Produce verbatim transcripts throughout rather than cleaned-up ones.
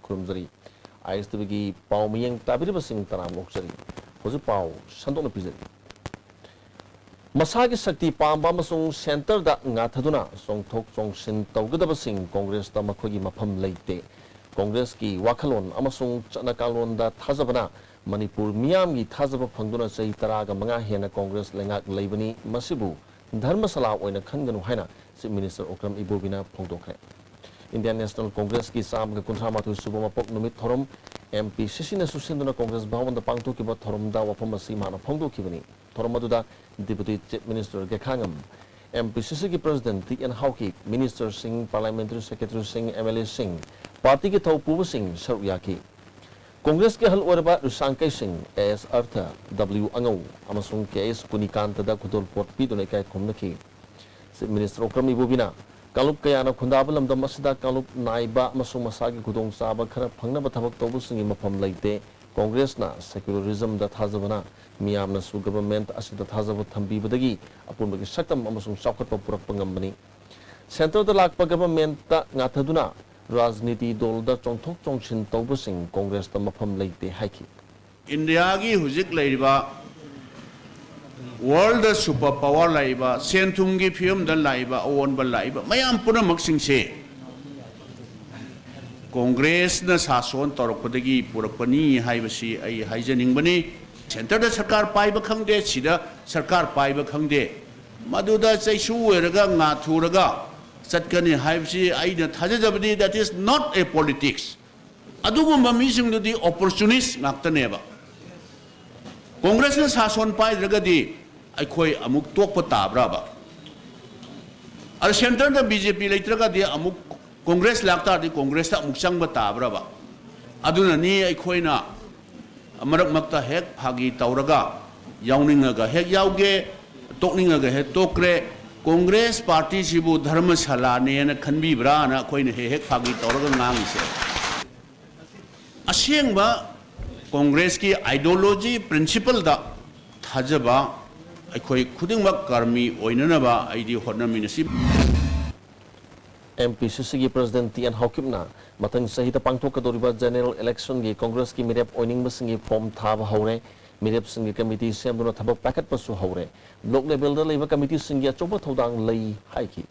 ꯈꯨꯔꯨꯝꯖꯔꯤ꯫ ꯑꯥꯏ S T ꯚꯤꯒꯤ ꯄꯥꯎ ꯃꯤꯠꯌꯦꯡ ꯇꯥꯕꯤꯔꯤꯕꯁꯤꯡ ꯇꯔꯥꯝꯅ ꯑꯣꯛꯆꯔꯤ꯫ ꯍꯧꯖꯤꯛ ꯄꯥꯎ ꯁꯟꯗꯣꯛꯅ ꯄꯤꯖꯔꯤ꯫ ꯃꯁꯥꯒꯤ ꯁꯛꯇꯤ ꯄꯥꯝꯕ ꯑꯃꯁꯨꯡ ꯁꯦꯟꯇꯔꯗ ꯉꯥꯊꯗꯨꯅ ꯆꯣꯡꯊꯣꯛ ꯆꯣꯡꯁꯤꯟ ꯇꯧꯒꯗꯕꯁꯤꯡ ꯀꯣꯡꯒ꯭ꯔꯦꯁꯇ ꯃꯈꯣꯏꯒꯤ ꯃꯐꯝ ꯂꯩꯇꯦ꯫ ꯀꯣꯡꯒ꯭ꯔꯦꯁꯀꯤ ꯋꯥꯈꯜꯂꯣꯟ ꯑꯃꯁꯨꯡ ꯆꯠꯅ ꯀꯥꯡꯂꯣꯟꯗ ꯊꯥꯖꯕꯅ ꯃꯅꯤꯄꯨꯔ ꯃꯤꯌꯥꯝꯒꯤ ꯊꯥꯖꯕ ꯐꯪꯗꯨꯅ ꯆꯍꯤ ꯇꯔꯥꯒ ꯃꯉꯥ ꯍꯦꯟꯅ ꯀꯣꯡꯒ꯭ꯔꯦꯁ ꯂꯩꯉꯥꯛ ꯂꯩꯕꯅꯤ, ꯃꯁꯤꯕꯨ ꯙꯔꯃꯁꯥꯂꯥ ꯑꯣꯏꯅ ꯈꯟꯒꯅꯨ ꯍꯥꯏꯅ ꯆꯤꯐ ꯃꯤꯅꯤꯁꯇꯔ ꯎꯀ꯭ꯔꯝ ꯏꯕꯣꯕꯤꯅ ꯐꯣꯡꯗꯣꯛꯈ꯭ꯔꯦ꯫ ꯏꯟꯗꯤꯌꯥꯟ ꯅꯦꯁꯅꯦꯜ ꯀꯣꯡꯒ꯭ꯔꯦꯁꯀꯤ ꯆꯥꯝꯃꯒ ꯀꯨꯟꯊ꯭ꯔꯥ ꯃꯥꯊꯣꯏ ꯁꯨꯕ ꯃꯄꯣꯛ ꯅꯨꯃꯤꯠ ꯊꯧꯔꯝ ꯑꯦꯝ ꯄꯤ ꯁꯤ ꯁꯤꯅꯁꯨ ꯁꯤꯟꯗꯨꯅ ꯀꯣꯡꯒ꯭ꯔꯦꯁ ꯚꯕꯟꯗ ꯄꯥꯡꯊꯣꯛꯈꯤꯕ ꯊꯧꯔꯝꯗ ꯋꯥꯐꯝ ꯑꯁꯤ ꯃꯥꯅ ꯐꯣꯡꯗꯣꯛꯈꯤꯕꯅꯤ꯫ ꯊꯧꯔꯝ ꯑꯗꯨꯗ deputy chief minister Gaikhangam, M P C ꯁꯤꯒꯤ ꯄ꯭ꯔꯦꯁꯤꯗꯦꯟꯠ ꯇꯤ ꯑꯦꯟ ꯍꯥꯎꯀꯤꯞ, ꯃꯤꯅꯤꯁꯇꯔꯁꯤꯡ, ꯄꯥꯔꯂꯤꯌꯥꯃꯦꯟꯇꯔꯤ ꯁꯦꯀ꯭ꯔꯦꯇꯔꯤꯁꯤꯡ, ꯑꯦꯝ ꯑꯦꯜ ꯑꯦꯁꯤꯡ, ꯄꯥꯔꯇꯤꯒꯤ ꯊꯧ ꯄꯨꯕꯁꯤꯡ ꯁꯔꯨꯛ ꯌꯥꯈꯤ꯫ ꯀꯣꯡꯒ꯭ꯔꯦꯁꯀꯤ ꯑꯍꯜ ꯑꯣꯏꯔꯕ ꯔꯤꯁꯥꯡ ꯀꯩꯁꯤꯡ, ꯑꯦ ꯑꯦꯁ ꯑꯔꯊ, ꯗꯕ꯭ꯂꯤꯎ ꯑꯉꯧ ꯑꯃꯁꯨꯡ ꯀꯦ ꯑꯦꯁ ꯀꯨꯅꯤꯀꯥꯟꯇꯗ ꯈꯨꯗꯣꯜꯄꯣꯠ ꯄꯤꯗꯨꯅ ꯏꯀꯥꯏ ꯈꯨꯝꯅꯈꯤ꯫ ꯆꯤꯐ ꯃꯤꯅꯤꯁꯇꯔ ꯎꯀ꯭ꯔꯝ ꯏꯕꯣꯕꯤꯅ ꯀꯥꯡꯂꯨꯞ ꯀꯌꯥꯅ ꯈꯨꯟꯗꯥꯕ ꯂꯝꯗꯝ ꯑꯁꯤꯗ ꯀꯥꯡꯂꯨꯞ ꯅꯥꯏꯕ ꯑꯃꯁꯨꯡ ꯃꯁꯥꯒꯤ ꯈꯨꯗꯣꯡꯆꯥꯕ ꯈꯔ ꯐꯪꯅꯕ ꯊꯕꯛ ꯇꯧꯕꯁꯤꯡꯒꯤ ꯃꯐꯝ ꯂꯩꯇꯦ꯫ ꯀꯣꯡꯒ꯭ꯔꯦꯁꯅ ꯁꯦꯀ꯭ꯌꯨꯂꯔꯤꯖꯝꯗ ꯊꯥꯖꯕꯅ ꯃꯤꯌꯥꯝꯅꯁꯨ ꯒꯚꯔꯟꯃꯦꯟꯠ ꯑꯁꯤꯗ ꯊꯥꯖꯕ ꯊꯝꯕꯤꯕꯗꯒꯤ ꯑꯄꯨꯟꯕꯒꯤ ꯁꯛꯇꯝ ꯑꯃꯁꯨꯡ ꯆꯥꯎꯈꯠꯄ ꯄꯨꯔꯛꯄ ꯉꯝꯕꯅꯤ꯫ ꯁꯦꯟꯇꯔꯗ ꯂꯥꯛꯄ ꯒꯚꯔꯟꯃꯦꯟꯠꯇ ꯉꯥꯊꯗꯨꯅ ꯔꯥꯖꯅꯤꯇꯤ ꯗꯣꯜꯗ ꯆꯣꯡꯊꯣꯛ ꯆꯣꯡꯁꯤꯟ ꯇꯧꯕꯁꯤꯡ ꯀꯣꯡꯒ꯭ꯔꯦꯁꯇ ꯃꯐꯝ ꯂꯩꯇꯦ ꯍꯥꯏꯈꯤ꯫ ꯏꯟꯗꯤꯌꯥꯒꯤ ꯍꯧꯖꯤꯛ ꯂꯩꯔꯤꯕ ꯋꯥꯔꯜꯗ ꯁꯨꯄꯔ ꯄꯥꯋꯔ ꯂꯥꯛꯏꯕ, ꯁꯦꯟ ꯊꯨꯝꯒꯤ ꯐꯤꯕꯝꯗ ꯂꯥꯛꯏꯕ, ꯑꯑꯣꯟꯕ ꯂꯥꯛꯏꯕ ꯃꯌꯥꯝ ꯄꯨꯝꯅꯃꯛꯁꯤꯡꯁꯦ ꯀꯣꯡꯒ꯭ꯔꯦꯁꯅ ꯁꯥꯁꯣꯟ ꯇꯧꯔꯛꯄꯗꯒꯤ ꯄꯨꯔꯛꯄꯅꯤ ꯍꯥꯏꯕꯁꯤ ꯑꯩ ꯍꯥꯏꯖꯅꯤꯡꯕꯅꯤ꯫ ꯁꯦꯟꯇꯔꯗ ꯁꯔꯀꯥꯔ ꯄꯥꯏꯕ ꯈꯪꯗꯦ, ꯁꯤꯗ ꯁꯔꯀꯥꯔ ꯄꯥꯏꯕ ꯈꯪꯗꯦ, ꯃꯗꯨꯗ ꯆꯩꯁꯨ ꯑꯣꯏꯔꯒ ꯉꯥꯊꯨꯔꯒ ꯆꯠꯀꯅꯤ ꯍꯥꯏꯕꯁꯤ ꯑꯩꯅ ꯊꯥꯖꯖꯕꯗꯤ that is not a politics꯫ ꯑꯗꯨꯒꯨꯝꯕ ꯃꯤꯁꯤꯡꯗꯨꯗꯤ ꯑꯣꯄꯣꯔꯆꯨꯅꯤꯁ ꯉꯥꯛꯇꯅꯦꯕ꯫ ꯀꯣꯡꯒ꯭ꯔꯦꯁꯅ ꯁꯥꯁꯣꯟ ꯄꯥꯏꯗ꯭ꯔꯒꯗꯤ ꯑꯩꯈꯣꯏ ꯑꯃꯨꯛ ꯇꯣꯛꯄ ꯇꯥꯕ꯭ꯔꯕ? ꯑꯗ ꯁꯦꯟꯇꯔꯗ ꯕꯤ ꯖꯦ ꯄꯤ ꯂꯩꯇ꯭ꯔꯒꯗꯤ ꯑꯃꯨꯛ ꯀꯣꯡꯒ꯭ꯔꯦꯁ ꯂꯥꯛꯇꯥꯔꯗꯤ ꯀꯣꯡꯒ꯭ꯔꯦꯁꯇ ꯑꯃꯨꯛ ꯆꯪꯕ ꯇꯥꯕ꯭ꯔꯕ? ꯑꯗꯨꯅꯅꯤ ꯑꯩꯈꯣꯏꯅ ꯃꯔꯛ ꯃꯔꯛꯇ ꯍꯦꯛ ꯐꯥꯒꯤ ꯇꯧꯔꯒ ꯌꯥꯎꯅꯤꯡꯉꯒ ꯍꯦꯛ ꯌꯥꯎꯒꯦ, ꯇꯣꯛꯅꯤꯡꯉꯒ ꯍꯦꯛ ꯇꯣꯛꯈ꯭ꯔꯦ꯫ ꯀꯣꯡꯒ꯭ꯔꯦꯁ ꯄꯥꯔꯇꯤꯁꯤꯕꯨ ꯙꯔꯃꯁꯥꯂꯥꯅꯦꯅ ꯈꯟꯕꯤꯕ꯭ꯔꯥꯅ ꯑꯩꯈꯣꯏꯅ ꯍꯦꯛ ꯍꯦꯛ ꯐꯥꯒꯤ ꯇꯧꯔꯒ ꯉꯥꯡꯉꯤꯁꯦ꯫ ꯑꯁꯦꯡꯕ ꯀꯣꯡꯒ꯭ꯔꯦꯁꯀꯤ ꯑꯥꯏꯗꯤꯌꯣꯂꯣꯖꯤ, ꯄ꯭ꯔꯤꯟꯁꯤꯄꯜꯗ ꯊꯥꯖꯕ ꯑꯩꯈꯣꯏ ꯈꯨꯗꯤꯡꯃꯛ ꯀꯔꯃꯤ ꯑꯣꯏꯅꯅꯕ ꯑꯩꯗꯤ ꯍꯣꯠꯅꯃꯤꯟꯅꯁꯤ꯫ ꯑꯦꯝ ꯄꯤ ꯁꯤ ꯁꯤꯒꯤ ꯄ꯭ꯔꯁꯤꯗꯦꯟꯠ ꯇꯤ ꯑꯦꯟ ꯍꯥꯎꯀꯤꯞꯅ ꯃꯊꯪ ꯆꯍꯤꯗ ꯄꯥꯡꯊꯣꯛꯀꯗꯧꯔꯤꯕ ꯖꯦꯅꯦꯔꯦꯜ ꯏꯂꯦꯛꯁꯟꯒꯤ ꯀꯣꯡꯒ꯭ꯔꯦꯁꯀꯤ ꯃꯤꯔꯦꯞ ꯑꯣꯏꯅꯤꯡꯕꯁꯤꯡꯒꯤ ꯐꯣꯔꯝ ꯊꯥꯕ ꯍꯧꯔꯦ꯫ ꯃꯤꯔꯦꯞꯁꯤꯡꯒꯤ ꯀꯃꯤꯇꯤ ꯁꯦꯝꯗꯨꯅ ꯊꯕꯛ ꯄꯥꯏꯈꯠꯄꯁꯨ ꯍꯧꯔꯦ꯫ ꯕ꯭ꯂꯣꯛ ꯂꯦꯚꯦꯜꯗ ꯂꯩꯕ ꯀꯃꯤꯇꯤꯁꯤꯡꯒꯤ ꯑꯆꯧꯕ ꯊꯧꯗꯥꯡ ꯂꯩ ꯍꯥꯏꯈꯤ꯫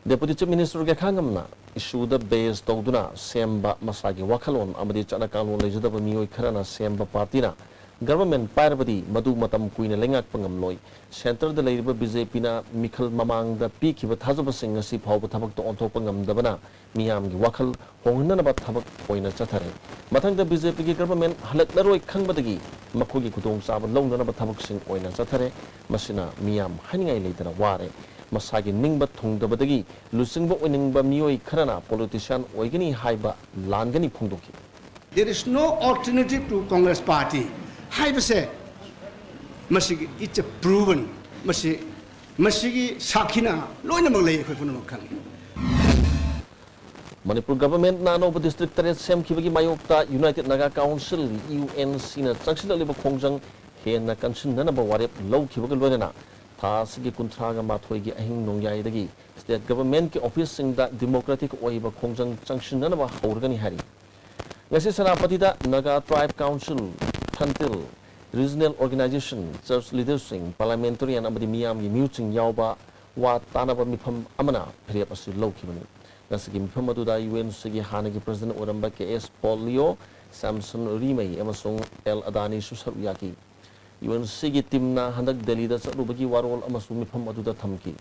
ꯗꯦꯄꯨꯇꯤ ꯆꯤꯐ ꯃꯤꯅꯤꯁꯇꯔ ꯒꯦꯈꯥꯉꯝꯅ ꯏꯁꯨꯗ ꯕꯦꯁ ꯇꯧꯗꯨꯅ ꯁꯦꯝꯕ ꯃꯁꯥꯒꯤ ꯋꯥꯈꯜꯂꯣꯟ ꯑꯃꯗꯤ ꯆꯠꯅ ꯀꯥꯡꯂꯣꯟ ꯂꯩꯖꯗꯕ ꯃꯤꯑꯣꯏ ꯈꯔꯅ ꯁꯦꯝꯕ ꯄꯥꯔꯇꯤꯅ ꯒꯚꯔꯟꯃꯦꯟꯠ ꯄꯥꯏꯔꯕꯗꯤ ꯃꯗꯨ ꯃꯇꯝ ꯀꯨꯏꯅ ꯂꯩꯉꯥꯛꯄ ꯉꯝꯂꯣꯏ꯫ ꯁꯦꯟꯇꯔꯗ ꯂꯩꯔꯤꯕ ꯕꯤ ꯖꯦ ꯄꯤꯅ ꯃꯤꯈꯜ ꯃꯃꯥꯡꯗ ꯄꯤꯈꯤꯕ ꯊꯥꯖꯕꯁꯤꯡ ꯉꯁꯤ ꯐꯥꯎꯕ ꯊꯕꯛꯇ ꯑꯣꯟꯊꯣꯛꯄ ꯉꯝꯗꯕꯅ ꯃꯤꯌꯥꯝꯒꯤ ꯋꯥꯈꯜ ꯍꯣꯡꯍꯟꯅꯅꯕ ꯊꯕꯛ ꯑꯣꯏꯅ ꯆꯠꯊꯔꯦ꯫ ꯃꯊꯪꯗ ꯕꯤ ꯖꯦ ꯄꯤꯒꯤ ꯒꯚꯔꯟꯃꯦꯟꯠ ꯍꯜꯂꯛꯂꯔꯣꯏ ꯈꯪꯕꯗꯒꯤ ꯃꯈꯣꯏꯒꯤ ꯈꯨꯗꯣꯡꯆꯥꯕ ꯂꯧꯅꯅꯕ ꯊꯕꯛꯁꯤꯡ ꯑꯣꯏꯅ ꯆꯠꯊꯔꯦ꯫ ꯃꯁꯤꯅ ꯃꯤꯌꯥꯝ ꯍꯥꯏꯅꯤꯡꯉꯥꯏ ꯂꯩꯇꯅ ꯋꯥꯔꯦ꯫ ꯃꯁꯥꯒꯤ ꯅꯤꯡꯕ ꯊꯨꯡꯗꯕꯗꯒꯤ ꯂꯨꯆꯤꯡꯕ ꯑꯣꯏꯅꯤꯡꯕ ꯃꯤꯑꯣꯏ ꯈꯔꯅ ꯄꯣꯂꯤꯇꯤꯁꯤꯌꯥꯟ ꯑꯣꯏꯒꯅꯤ ꯍꯥꯏꯕ ꯂꯥꯟꯒꯅꯤ ꯐꯣꯡꯗꯣꯛꯈꯤ꯫ There is no alternative to Congress party ꯍꯥꯏꯕꯁꯦ ꯃꯁꯤꯒꯤ it's a proven, ꯃꯁꯤ, ꯃꯁꯤꯒꯤ ꯁꯥꯈꯤꯅ ꯂꯣꯏꯅꯃꯛ ꯂꯩ, ꯑꯩꯈꯣꯏ ꯄꯨꯝꯅꯃꯛ ꯈꯪꯉꯤ꯫ ꯃꯅꯤꯄꯨꯔ ꯒꯚꯔꯟꯃꯦꯟꯠꯅ ꯑꯅꯧꯕ ꯗꯤꯁꯇ꯭ꯔꯤꯛ ꯇꯔꯦꯠ ꯁꯦꯝꯈꯤꯕꯒꯤ ꯃꯥꯌꯣꯛꯇ United Naga Council, U N ꯁꯤꯅ ꯆꯪꯁꯤꯜꯂꯛꯂꯤꯕ ꯈꯣꯡꯖꯪ ꯍꯦꯟꯅ ꯀꯟꯁꯤꯟꯅꯅꯕ ꯋꯥꯔꯦꯞ ꯂꯧꯈꯤꯕꯒ ꯂꯣꯏꯅꯅ ꯊꯥ ꯑꯁꯤꯒꯤ ꯀꯨꯟꯊ꯭ꯔꯥꯒ ꯃꯥꯊꯣꯏꯒꯤ ꯑꯍꯤꯡ ꯅꯣꯡꯌꯥꯏꯗꯒꯤ ꯁ꯭ꯇꯦꯠ ꯒꯚꯔꯟꯃꯦꯟꯠꯀꯤ ꯑꯣꯐꯤꯁꯁꯤꯡꯗ ꯗꯤꯃꯣꯀ꯭ꯔꯦꯇꯤꯛ ꯑꯣꯏꯕ ꯈꯣꯡꯖꯪ ꯆꯪꯁꯤꯟꯅꯅꯕ ꯍꯧꯔꯒꯅꯤ ꯍꯥꯏꯔꯤ꯫ ꯉꯁꯤ ꯁꯦꯅꯥꯄꯇꯤꯗ ꯅꯥꯒꯥ ꯇ꯭ꯔꯥꯏꯕ ꯀꯥꯎꯟꯁꯤꯜ, ꯐꯟꯇꯤꯜ, ꯔꯤꯖꯅꯦꯜ ꯑꯣꯔꯒꯅꯥꯏꯖꯦꯁꯟ, ꯆꯔꯆ ꯂꯤꯗꯔꯁꯤꯡ, ꯄꯥꯔꯂꯥꯃꯦꯟꯇꯔꯤꯌꯟ ꯑꯃꯗꯤ ꯃꯤꯌꯥꯝꯒꯤ ꯃꯤꯍꯨꯠꯁꯤꯡ ꯌꯥꯎꯕ ꯋꯥ ꯇꯥꯅꯕ ꯃꯤꯐꯝ ꯑꯃꯅ ꯐꯤꯔꯦꯞ ꯑꯁꯤ ꯂꯧꯈꯤꯕꯅꯤ꯫ ꯉꯁꯤꯒꯤ ꯃꯤꯐꯝ ꯑꯗꯨꯗ ꯌꯨ ꯑꯦꯟ ꯁꯤꯒꯤ ꯍꯥꯟꯅꯒꯤ ꯄ꯭ꯔꯁꯤꯗꯦꯟꯠ ꯑꯣꯏꯔꯝꯕ ꯀꯦ ꯑꯦꯁ ꯄꯣꯜ ꯂꯤꯑꯣ, ꯁꯦꯝꯁꯟ ꯔꯤꯃꯩ ꯑꯃꯁꯨꯡ ꯑꯦꯜ ꯑꯗꯥꯅꯤꯁꯨ ꯁꯔꯨꯛ ꯌꯥꯈꯤ꯫ ꯌꯨ ꯑꯦꯟ ꯁꯤꯒꯤ ꯇꯤꯝꯅ ꯍꯟꯗꯛ ꯗꯦꯜꯂꯤꯗ ꯆꯠꯂꯨꯕꯒꯤ ꯋꯥꯔꯣꯜ ꯑꯃꯁꯨ ꯃꯤꯐꯝ ꯑꯗꯨꯗ ꯊꯝꯈꯤ꯫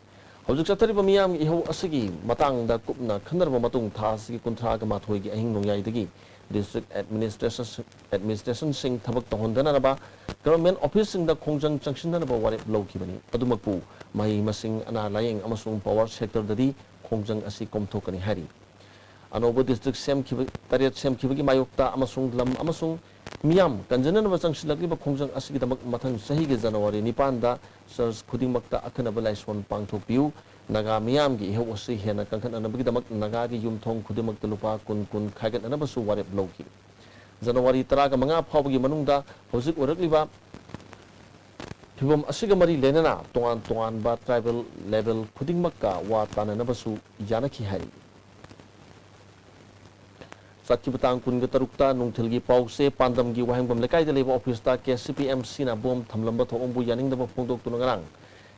ꯍꯧꯖꯤꯛ ꯆꯠꯊꯔꯤꯕ ꯃꯤꯌꯥꯝꯒꯤ ꯏꯍꯧ ꯑꯁꯤꯒꯤ ꯃꯇꯥꯡꯗ ꯀꯨꯞꯅ ꯈꯟꯅꯔꯕ ꯃꯇꯨꯡ ꯊꯥ ꯑꯁꯤꯒꯤ ꯀꯨꯟꯊ꯭ꯔꯥꯒ ꯃꯥꯊꯣꯏꯒꯤ ꯑꯍꯤꯡ ꯅꯣꯡꯌꯥꯏꯗꯒꯤ ꯗꯤꯁꯇ꯭ꯔꯤꯛ ꯑꯦꯗꯃꯤꯅꯤꯁꯇ꯭ꯔꯦꯁꯟ, ꯑꯦꯗꯃꯤꯅꯤꯁꯇ꯭ꯔꯦꯁꯟꯁꯤꯡ ꯊꯕꯛ ꯇꯧꯍꯟꯗꯅꯕ ꯒꯚꯔꯟꯃꯦꯟꯠ ꯑꯣꯐꯤꯁꯁꯤꯡꯗ ꯈꯣꯡꯖꯪ ꯆꯪꯁꯤꯟꯅꯅꯕ ꯋꯥꯔꯦꯞ ꯂꯧꯈꯤꯕꯅꯤ꯫ ꯑꯗꯨꯃꯛꯄꯨ ꯃꯍꯩ ꯃꯁꯤꯡ, ꯑꯅꯥ ꯂꯥꯌꯦꯡ ꯑꯃꯁꯨꯡ ꯄꯥꯋꯔ ꯁꯦꯛꯇꯔꯗꯗꯤ ꯈꯣꯡꯖꯪ ꯑꯁꯤ ꯀꯣꯝꯊꯣꯛꯀꯅꯤ ꯍꯥꯏꯔꯤ꯫ ꯑꯅꯧꯕ ꯗꯤꯁꯇ꯭ꯔꯤꯛ ꯁꯦꯝꯈꯤꯕ, ꯇꯔꯦꯠ ꯁꯦꯝꯈꯤꯕꯒꯤ ꯃꯥꯌꯣꯛꯇ ꯑꯃꯁꯨꯡ ꯂꯝ ꯑꯃꯁꯨꯡ ꯃꯤꯌꯥꯝ ꯀꯟꯖꯅꯅꯕ ꯆꯪꯁꯤꯜꯂꯛꯂꯤꯕ ꯈꯣꯡꯖꯪ ꯑꯁꯤꯒꯤꯗꯃꯛ ꯃꯊꯪ ꯆꯍꯤꯒꯤ ꯖꯅꯋꯥꯔꯤ ꯅꯤꯄꯥꯟꯗ ꯆꯔꯆ ꯈꯨꯗꯤꯡꯃꯛꯇ ꯑꯈꯟꯅꯕ ꯂꯥꯏꯁꯣꯟ ꯄꯥꯡꯊꯣꯛꯄꯤꯌꯨ꯫ ꯅꯥꯒꯥ ꯃꯤꯌꯥꯝꯒꯤ ꯏꯍꯧ ꯑꯁꯤ ꯍꯦꯟꯅ ꯀꯟꯈꯠꯅꯅꯕꯒꯤꯗꯃꯛ ꯅꯥꯒꯥꯒꯤ ꯌꯨꯝꯊꯣꯡ ꯈꯨꯗꯤꯡꯃꯛꯇ ꯂꯨꯄꯥ ꯀꯨꯟ ꯀꯨꯟ ꯈꯥꯏꯒꯠꯅꯅꯕꯁꯨ ꯋꯥꯔꯦꯞ ꯂꯧꯈꯤ꯫ ꯖꯅꯋꯥꯔꯤ ꯇꯔꯥꯒ ꯃꯉꯥ ꯐꯥꯎꯕꯒꯤ ꯃꯅꯨꯡꯗ ꯍꯧꯖꯤꯛ ꯑꯣꯏꯔꯛꯂꯤꯕ ꯐꯤꯚꯝ ꯑꯁꯤꯒ ꯃꯔꯤ ꯂꯩꯅꯅ ꯇꯣꯉꯥꯟ ꯇꯣꯉꯥꯟꯕ tribal level ꯈꯨꯗꯤꯡꯃꯛꯀ ꯋꯥ ꯇꯥꯅꯅꯕꯁꯨ ꯌꯥꯅꯈꯤ ꯍꯥꯏꯔꯤ꯫ ꯆꯠꯈꯤꯕ ꯇꯥꯡ ꯀꯨꯟꯒ ꯇꯔꯨꯛꯇ ꯅꯨꯡꯊꯤꯜꯒꯤ ꯄꯥꯎꯁꯦ ꯄꯥꯟꯗꯝꯒꯤ ꯋꯥꯍꯦꯡꯕꯝ ꯂꯩꯀꯥꯏꯗ ꯂꯩꯕ ꯑꯣꯐꯤꯁꯇ ꯀꯦ ꯁꯤ ꯄꯤ ꯑꯦꯝ ꯁꯤꯅ ꯕꯣꯝ ꯊꯝꯂꯝꯕ ꯊꯧꯑꯣꯡꯕꯨ ꯌꯥꯅꯤꯡꯗꯕ ꯐꯣꯡꯗꯣꯛꯇꯨꯅ ꯉꯔꯥꯡ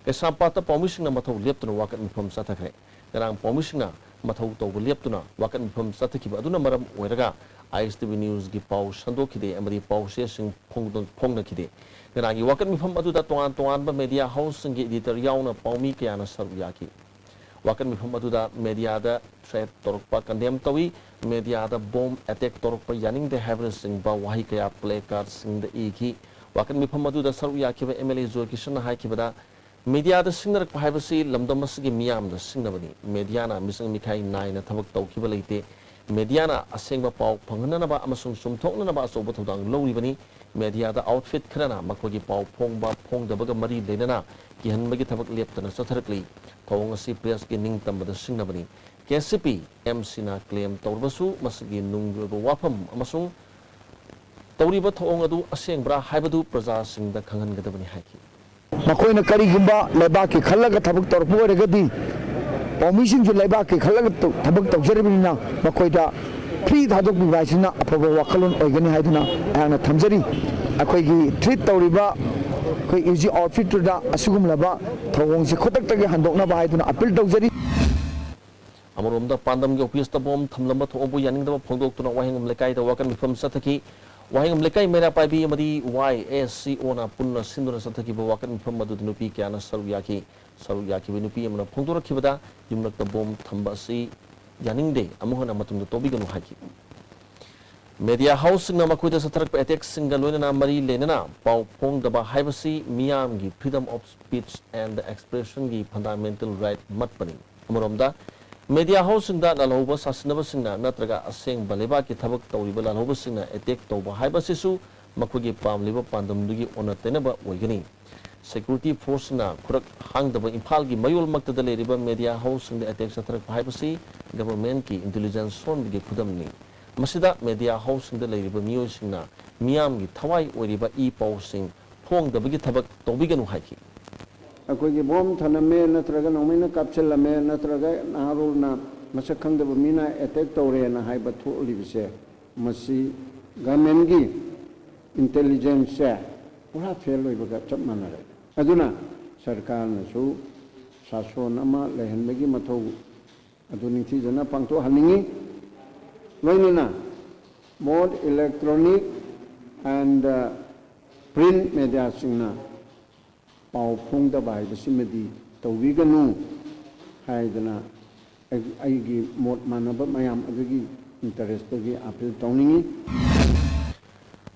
ꯀꯩꯁꯥꯝꯄꯥꯠꯇ ꯄꯥꯎꯃꯤꯁꯤꯡꯅ ꯃꯊꯧ ꯂꯦꯞꯇꯨꯅ ꯋꯥꯀꯠ ꯃꯤꯐꯝ ꯆꯠꯊꯈ꯭ꯔꯦ꯫ ꯉꯔꯥꯡ ꯄꯥꯎꯃꯤꯁꯤꯡꯅ ꯃꯊꯧ ꯇꯧꯕ ꯂꯦꯞꯇꯨꯅ ꯋꯥꯀꯠ ꯃꯤꯐꯝ ꯆꯠꯊꯈꯤꯕ ꯑꯗꯨꯅ ꯃꯔꯝ ꯑꯣꯏꯔꯒ ꯑꯥꯏ ꯑꯦꯁ ꯇꯤ ꯚꯤ ꯅ꯭ꯌꯨꯁꯀꯤ ꯄꯥꯎ ꯁꯟꯗꯣꯛꯈꯤꯗꯦ ꯑꯃꯗꯤ ꯄꯥꯎꯆꯦꯁꯤꯡ ꯐꯣꯡꯗꯣꯛ-, ꯐꯣꯡꯅꯈꯤꯗꯦ꯫ ꯉꯔꯥꯡꯒꯤ ꯋꯥꯀꯠ ꯃꯤꯐꯝ ꯑꯗꯨꯗ ꯇꯣꯉꯥꯟ ꯇꯣꯉꯥꯟꯕ ꯃꯦꯗꯤꯌꯥ ꯍꯥꯎꯁꯁꯤꯡꯒꯤ ꯏꯗꯤꯇꯔ ꯌꯥꯎꯅ ꯄꯥꯎꯃꯤ ꯀꯌꯥꯅ ꯁꯔꯨꯛ ꯌꯥꯈꯤ꯫ ꯋꯥꯀꯠ ꯃꯤꯐꯝ ꯑꯗꯨꯗ ꯃꯦꯗꯤꯌꯥꯗ ꯊ꯭ꯔꯦꯠ ꯇꯧꯔꯛꯄ ꯀꯟꯗꯦꯝ ꯇꯧꯏ, ꯃꯦꯗꯤꯌꯥꯗ ꯕꯣꯝ ꯑꯦꯇꯦꯛ ꯇꯧꯔꯛꯄ ꯌꯥꯅꯤꯡꯗꯦ ꯍꯥꯏꯕꯅꯆꯤꯡꯕ ꯋꯥꯍꯩ ꯀꯌꯥ ꯄ꯭ꯂꯦ ꯀꯥꯔꯗꯁꯤꯡꯗ ꯏꯈꯤ꯫ ꯋꯥꯀꯠ ꯃꯤꯐꯝ ꯑꯗꯨꯗ ꯁꯔꯨꯛ ꯌꯥꯈꯤꯕ ꯑꯦꯝ ꯑꯦꯜ ꯑꯦ ꯖꯣꯏꯀꯤꯁꯟꯅ ꯍꯥꯏꯈꯤꯕꯗ, ꯃꯦꯗꯤꯌꯥꯗ ꯁꯤꯡꯅꯔꯛꯄ ꯍꯥꯏꯕꯁꯤ ꯂꯝꯗꯝ ꯑꯁꯤꯒꯤ ꯃꯤꯌꯥꯝꯗ ꯁꯤꯡꯅꯕꯅꯤ꯫ ꯃꯦꯗꯤꯌꯥꯅ ꯃꯤꯆꯪ ꯃꯤꯈꯥꯏ ꯅꯥꯏꯅ ꯊꯕꯛ ꯇꯧꯈꯤꯕ ꯂꯩꯇꯦ꯫ ꯃꯦꯗꯤꯌꯥꯅ ꯑꯁꯦꯡꯕ ꯄꯥꯎ ꯐꯪꯍꯟꯅꯅꯕ ꯑꯃꯁꯨꯡ ꯆꯨꯝꯊꯣꯛꯅꯅꯕ ꯑꯆꯧꯕ ꯊꯧꯗꯥꯡ ꯂꯧꯔꯤꯕꯅꯤ꯫ ꯃꯦꯗꯤꯌꯥꯗ ꯑꯥꯎꯠꯐꯤꯠ ꯈꯔꯅ ꯃꯈꯣꯏꯒꯤ ꯄꯥꯎ ꯐꯣꯡꯕ ꯐꯣꯡꯗꯕꯒ ꯃꯔꯤ ꯂꯩꯅꯅ ꯀꯤꯍꯟꯕꯒꯤ ꯊꯕꯛ ꯂꯦꯞꯇꯅ ꯆꯠꯊꯔꯛꯂꯤ꯫ ꯊꯧꯑꯣꯡ ꯑꯁꯤ ꯄ꯭ꯔꯦꯁꯀꯤ ꯅꯤꯡꯇꯝꯕꯗ ꯁꯤꯡꯅꯕꯅꯤ꯫ ꯀꯦ ꯁꯤ ꯄꯤ ꯑꯦꯝ ꯁꯤꯅ ꯀ꯭ꯂꯦꯝ ꯇꯧꯔꯕꯁꯨ ꯃꯁꯤꯒꯤ ꯅꯨꯡꯒꯤ ꯑꯣꯏꯕ ꯋꯥꯐꯝ ꯑꯃꯁꯨꯡ ꯇꯧꯔꯤꯕ ꯊꯧꯑꯣꯡ ꯑꯗꯨ ꯑꯁꯦꯡꯕ꯭ꯔꯥ ꯍꯥꯏꯕꯗꯨ ꯄ꯭ꯔꯖꯥꯁꯤꯡꯗ ꯈꯪꯍꯟꯒꯗꯕꯅꯤ ꯍꯥꯏꯈꯤ꯫ ꯃꯈꯣꯏꯅ ꯀꯔꯤꯒꯨꯝꯕ ꯂꯩꯕꯥꯛꯀꯤ ꯈꯜꯂꯒ ꯊꯕꯛ ꯇꯧꯔꯛꯄ ꯑꯣꯏꯔꯒꯗꯤ, ꯄꯥꯎꯃꯤꯁꯤꯡꯁꯨ ꯂꯩꯕꯥꯛꯀꯤ ꯈꯜꯂꯒ ꯇꯧ-, ꯊꯕꯛ ꯇꯧꯖꯔꯤꯕꯅꯤꯅ, ꯃꯈꯣꯏꯗ ꯐ꯭ꯔꯤ ꯊꯥꯗꯣꯛꯄꯤꯕ ꯍꯥꯏꯁꯤꯅ ꯑꯐꯕ ꯋꯥꯈꯜꯂꯣꯟ ꯑꯣꯏꯒꯅꯤ ꯍꯥꯏꯗꯨꯅ ꯑꯩꯍꯥꯛꯅ ꯊꯝꯖꯔꯤ꯫ ꯑꯩꯈꯣꯏꯒꯤ ꯊ꯭ꯔꯤꯠ ꯇꯧꯔꯤꯕ ꯑꯩꯈꯣꯏ ꯏ ꯖꯤ ꯑꯥꯎꯠꯐꯤꯠꯇꯨꯗ ꯑꯁꯤꯒꯨꯝꯂꯕ ꯊꯧꯑꯣꯡꯁꯦ ꯈꯨꯗꯛꯇꯒꯤ ꯍꯟꯗꯣꯛꯅꯕ ꯍꯥꯏꯗꯨꯅ ꯑꯄꯤꯜ ꯇꯧꯖꯔꯤ꯫ ꯑꯃꯔꯣꯝꯗ, ꯄꯥꯟꯗꯝꯒꯤ ꯑꯣꯐꯤꯁꯇ ꯕꯣꯝ ꯊꯝꯂꯝꯕ ꯊꯧꯑꯣꯡꯕꯨ ꯌꯥꯅꯤꯡꯗꯕ ꯐꯣꯡꯗꯣꯛꯇꯨꯅ ꯋꯥꯍꯦꯡꯕꯝ ꯂꯩꯀꯥꯏꯗ ꯋꯥꯀꯠ ꯃꯤꯐꯝ ꯆꯠꯊꯈꯤ꯫ ꯋꯥꯍꯦꯡꯕꯝ ꯂꯩꯀꯥꯏ ꯃꯩꯔꯥ ꯄꯥꯏꯕꯤ ꯑꯃꯗꯤ ꯋꯥꯏ ꯑꯦꯁ ꯁꯤ ꯑꯣꯅ ꯄꯨꯟꯅ ꯁꯤꯟꯗꯨꯅ ꯆꯠꯊꯈꯤꯕ ꯋꯥꯀꯠ ꯃꯤꯐꯝ ꯑꯗꯨꯗ ꯅꯨꯄꯤ ꯀꯌꯥꯅ ꯁꯔꯨꯛ ꯌꯥꯈꯤ꯫ ꯁꯔꯨꯛ ꯌꯥꯈꯤꯕ ꯅꯨꯄꯤ ꯑꯃꯅ ꯐꯣꯡꯗꯣꯔꯛꯈꯤꯕꯗ, ꯌꯨꯝꯂꯛꯇ ꯕꯣꯝ ꯊꯝꯕ ꯑꯁꯤ ꯌꯥꯅꯤꯡꯗꯦ, ꯑꯃꯨꯛ ꯍꯟꯅ ꯃꯇꯨꯡꯗ ꯇꯧꯕꯤꯒꯅꯨ ꯍꯥꯏꯈꯤ꯫ ꯃꯦꯗꯤꯌꯥ ꯍꯥꯎꯁꯁꯤꯡꯅ ꯃꯈꯣꯏꯗ ꯆꯠꯊꯔꯛꯄ ꯑꯦꯇꯦꯛꯁꯤꯡꯒ ꯂꯣꯏꯅꯅ ꯃꯔꯤ ꯂꯩꯅꯅ ꯄꯥꯎ ꯐꯣꯡꯗꯕ ꯍꯥꯏꯕꯁꯤ ꯃꯤꯌꯥꯝꯒꯤ freedom of speech and expressionꯒꯤ fundamental right ꯃꯠꯄꯅꯤ꯫ ꯑꯃꯔꯣꯝꯗ, ꯃꯦꯗꯤꯌꯥ ꯍꯥꯎꯁꯁꯤꯡꯗ ꯂꯥꯜꯍꯧꯕ ꯁꯥꯁꯤꯟꯅꯕꯁꯤꯡꯅ ꯅꯠꯇ꯭ꯔꯒ ꯑꯁꯦꯡꯕ ꯂꯩꯕꯥꯛꯀꯤ ꯊꯕꯛ ꯇꯧꯔꯤꯕ ꯂꯥꯜꯍꯧꯕꯁꯤꯡꯅ ꯑꯦꯇꯦꯛ ꯇꯧꯕ ꯍꯥꯏꯕꯁꯤꯁꯨ ꯃꯈꯣꯏꯒꯤ ꯄꯥꯝꯂꯤꯕ ꯄꯥꯟꯗꯝꯗꯨꯒꯤ ꯑꯣꯟꯅ ꯇꯩꯅꯕ ꯑꯣꯏꯒꯅꯤ꯫ ꯁꯦꯀ꯭ꯌꯨꯔꯤꯇꯤ ꯐꯣꯔꯁꯁꯤꯡꯅ ꯈꯨꯔꯛ ꯍꯥꯡꯗꯕ ꯏꯝꯐꯥꯜꯒꯤ ꯃꯌꯣꯜꯃꯛꯇꯗ ꯂꯩꯔꯤꯕ ꯃꯦꯗꯤꯌꯥ ꯍꯥꯎꯁꯁꯤꯡꯗ ꯑꯦꯇꯦꯛ ꯆꯠꯊꯔꯛꯄ ꯍꯥꯏꯕꯁꯤ ꯒꯚꯔꯟꯃꯦꯟꯠꯀꯤ ꯏꯟꯇꯦꯂꯤꯖꯦꯟꯁ ꯁꯣꯟꯕꯒꯤ ꯈꯨꯗꯝꯅꯤ꯫ ꯃꯁꯤꯗ ꯃꯦꯗꯤꯌꯥ ꯍꯥꯎꯁꯁꯤꯡꯗ ꯂꯩꯔꯤꯕ ꯃꯤꯑꯣꯏꯁꯤꯡꯅ ꯃꯤꯌꯥꯝꯒꯤ ꯊꯋꯥꯏ ꯑꯣꯏꯔꯤꯕ ꯏ ꯄꯥꯎꯁꯤꯡ ꯍꯣꯡꯗꯕꯒꯤ ꯊꯕꯛ ꯇꯧꯕꯤꯒꯅꯨ ꯍꯥꯏꯈꯤ꯫ ꯑꯩꯈꯣꯏꯒꯤ ꯕꯣꯝ ꯊꯅꯝꯃꯦ, ꯅꯠꯇ꯭ꯔꯒ ꯅꯣꯡꯃꯩꯅ ꯀꯥꯞꯁꯤꯜꯂꯝꯃꯦ, ꯅꯠꯇ꯭ꯔꯒ ꯅꯍꯥꯔꯣꯜꯅ ꯃꯁꯛ ꯈꯪꯗꯕ ꯃꯤꯅ ꯑꯦꯇꯦꯛ ꯇꯧꯔꯦꯅ ꯍꯥꯏꯕ ꯊꯣꯛꯂꯤꯕꯁꯦ, ꯃꯁꯤ ꯒꯃꯦꯟꯒꯤ ꯏꯟꯇꯦꯂꯤꯖꯦꯟꯁꯁꯦ ꯄꯨꯔꯥ ꯐꯦꯜ ꯑꯣꯏꯕꯒ ꯆꯞ ꯃꯥꯟꯅꯔꯦ꯫ ꯑꯗꯨꯅ ꯁꯔꯀꯥꯔꯅꯁꯨ ꯁꯥꯁꯣꯟ ꯑꯃ ꯂꯩꯍꯟꯕꯒꯤ ꯃꯊꯧ ꯑꯗꯨ ꯅꯤꯡꯊꯤꯖꯅ ꯄꯥꯡꯊꯣꯛꯍꯟꯅꯤꯡꯏ꯫ ꯂꯣꯏꯅꯅ both electronic and print mediaꯁꯤꯡꯅ ꯄꯥꯎ ꯐꯣꯡꯗꯕ ꯍꯥꯏꯕꯁꯤꯃꯗꯤ ꯇꯧꯕꯤꯒꯅꯨ ꯍꯥꯏꯗꯅ ꯑꯩ- ꯑꯩꯒꯤ ꯃꯣꯠ ꯃꯥꯟꯅꯕ ꯃꯌꯥꯝ ꯑꯗꯨꯒꯤ ꯏꯟꯇꯔꯦꯁꯇꯒꯤ ꯑꯥꯄꯤꯜ ꯇꯧꯅꯤꯡꯏ꯫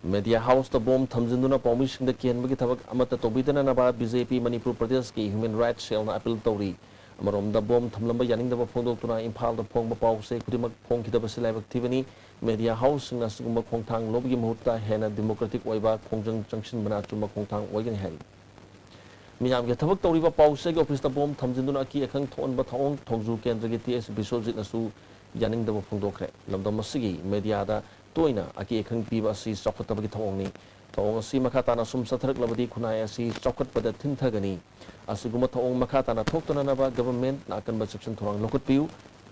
ꯃꯦꯗꯤꯌꯥ ꯍꯥꯎꯁꯇ ꯕꯣꯝ ꯊꯝꯖꯤꯟꯗꯨꯅ ꯄꯥꯎꯃꯤꯁꯤꯡꯗ ꯀꯤꯍꯟꯕꯒꯤ ꯊꯕꯛ ꯑꯃꯠꯇ ꯇꯧꯕꯤꯗꯅꯅꯕ ꯕꯤ ꯖꯦ ꯄꯤ ꯃꯅꯤꯄꯨꯔ ꯄ꯭ꯔꯗꯦꯁꯀꯤ ꯍ꯭ꯌꯨꯃꯦꯟ ꯔꯥꯏꯠꯁ ꯁꯦꯜꯅ ꯑꯥꯄꯤꯜ ꯇꯧꯔꯤ꯫ ꯑꯃꯔꯣꯝꯗ, ꯕꯣꯝ ꯊꯝꯂꯝꯕ ꯌꯥꯅꯤꯡꯗꯕ ꯐꯣꯡꯗꯣꯛꯇꯨꯅ ꯏꯝꯐꯥꯜꯗ ꯐꯣꯡꯕ ꯄꯥꯎꯁꯦ ꯈꯨꯗꯤꯡꯃꯛ ꯐꯣꯡꯈꯤꯗꯕꯁꯤ ꯂꯥꯏꯕꯛ ꯊꯤꯕꯅꯤ꯫ ꯃꯦꯗꯤꯌꯥ ꯍꯥꯎꯁꯁꯤꯡꯅ ꯑꯁꯤꯒꯨꯝꯕ ꯈꯣꯡꯊꯥꯡ ꯂꯧꯕꯒꯤ ꯃꯍꯨꯠꯇ ꯍꯦꯟꯅ ꯗꯦꯃꯣꯀ꯭ꯔꯦꯇꯤꯛ ꯑꯣꯏꯕ ꯈꯣꯡꯖꯪ ꯆꯪꯁꯤꯟꯕꯅ ꯑꯆꯨꯝꯕ ꯈꯣꯡꯊꯥꯡ ꯑꯣꯏꯒꯅꯤ ꯍꯥꯏꯔꯤ꯫ ꯃꯤꯌꯥꯝꯒꯤ ꯊꯕꯛ ꯇꯧꯔꯤꯕ ꯄꯥꯎꯆꯦꯒꯤ ꯑꯣꯐꯤꯁꯇ ꯕꯣꯝ ꯊꯝꯖꯤꯟꯗꯨꯅ ꯑꯀꯤ ꯑꯈꯪ ꯊꯣꯛꯍꯟꯕ ꯊꯧꯑꯣꯡ ꯊꯣꯡꯖꯨ ꯀꯦꯟꯗ꯭ꯔꯒꯤ ꯇꯤ ꯑꯦꯁ ꯕꯤꯁ꯭ꯋꯖꯤꯠꯅꯁꯨ ꯌꯥꯅꯤꯡꯗꯕ ꯐꯣꯡꯗꯣꯛꯈ꯭ꯔꯦ꯫ ꯂꯝꯗꯝ ꯑꯁꯤꯒꯤ ꯃꯦꯗꯤꯌꯥꯗ ꯇꯣꯏꯅ ꯑꯀꯤ ꯑꯈꯪ ꯄꯤꯕ ꯑꯁꯤ ꯆꯥꯎꯈꯠꯇꯕꯒꯤ ꯊꯧꯑꯣꯡꯅꯤ꯫ ꯊꯧꯑꯣꯡ ꯑꯁꯤ ꯃꯈꯥ ꯇꯥꯅ ꯁꯨꯝ ꯆꯠꯊꯔꯛꯂꯕꯗꯤ ꯈꯨꯟꯅꯥꯏ ꯑꯁꯤ ꯆꯥꯎꯈꯠꯄꯗ ꯊꯤꯟꯊꯒꯅꯤ꯫ ꯑꯁꯤꯒꯨꯝꯕ ꯊꯧꯑꯣꯡ ꯃꯈꯥ ꯇꯥꯅ ꯊꯣꯛꯇꯅꯅꯕ ꯒꯚꯔꯟꯃꯦꯟꯠꯅ ꯑꯀꯟꯕ ꯆꯦꯛꯁꯤꯟ ꯊꯧꯔꯥꯡ ꯂꯧꯈꯠꯄꯤꯌꯨ꯫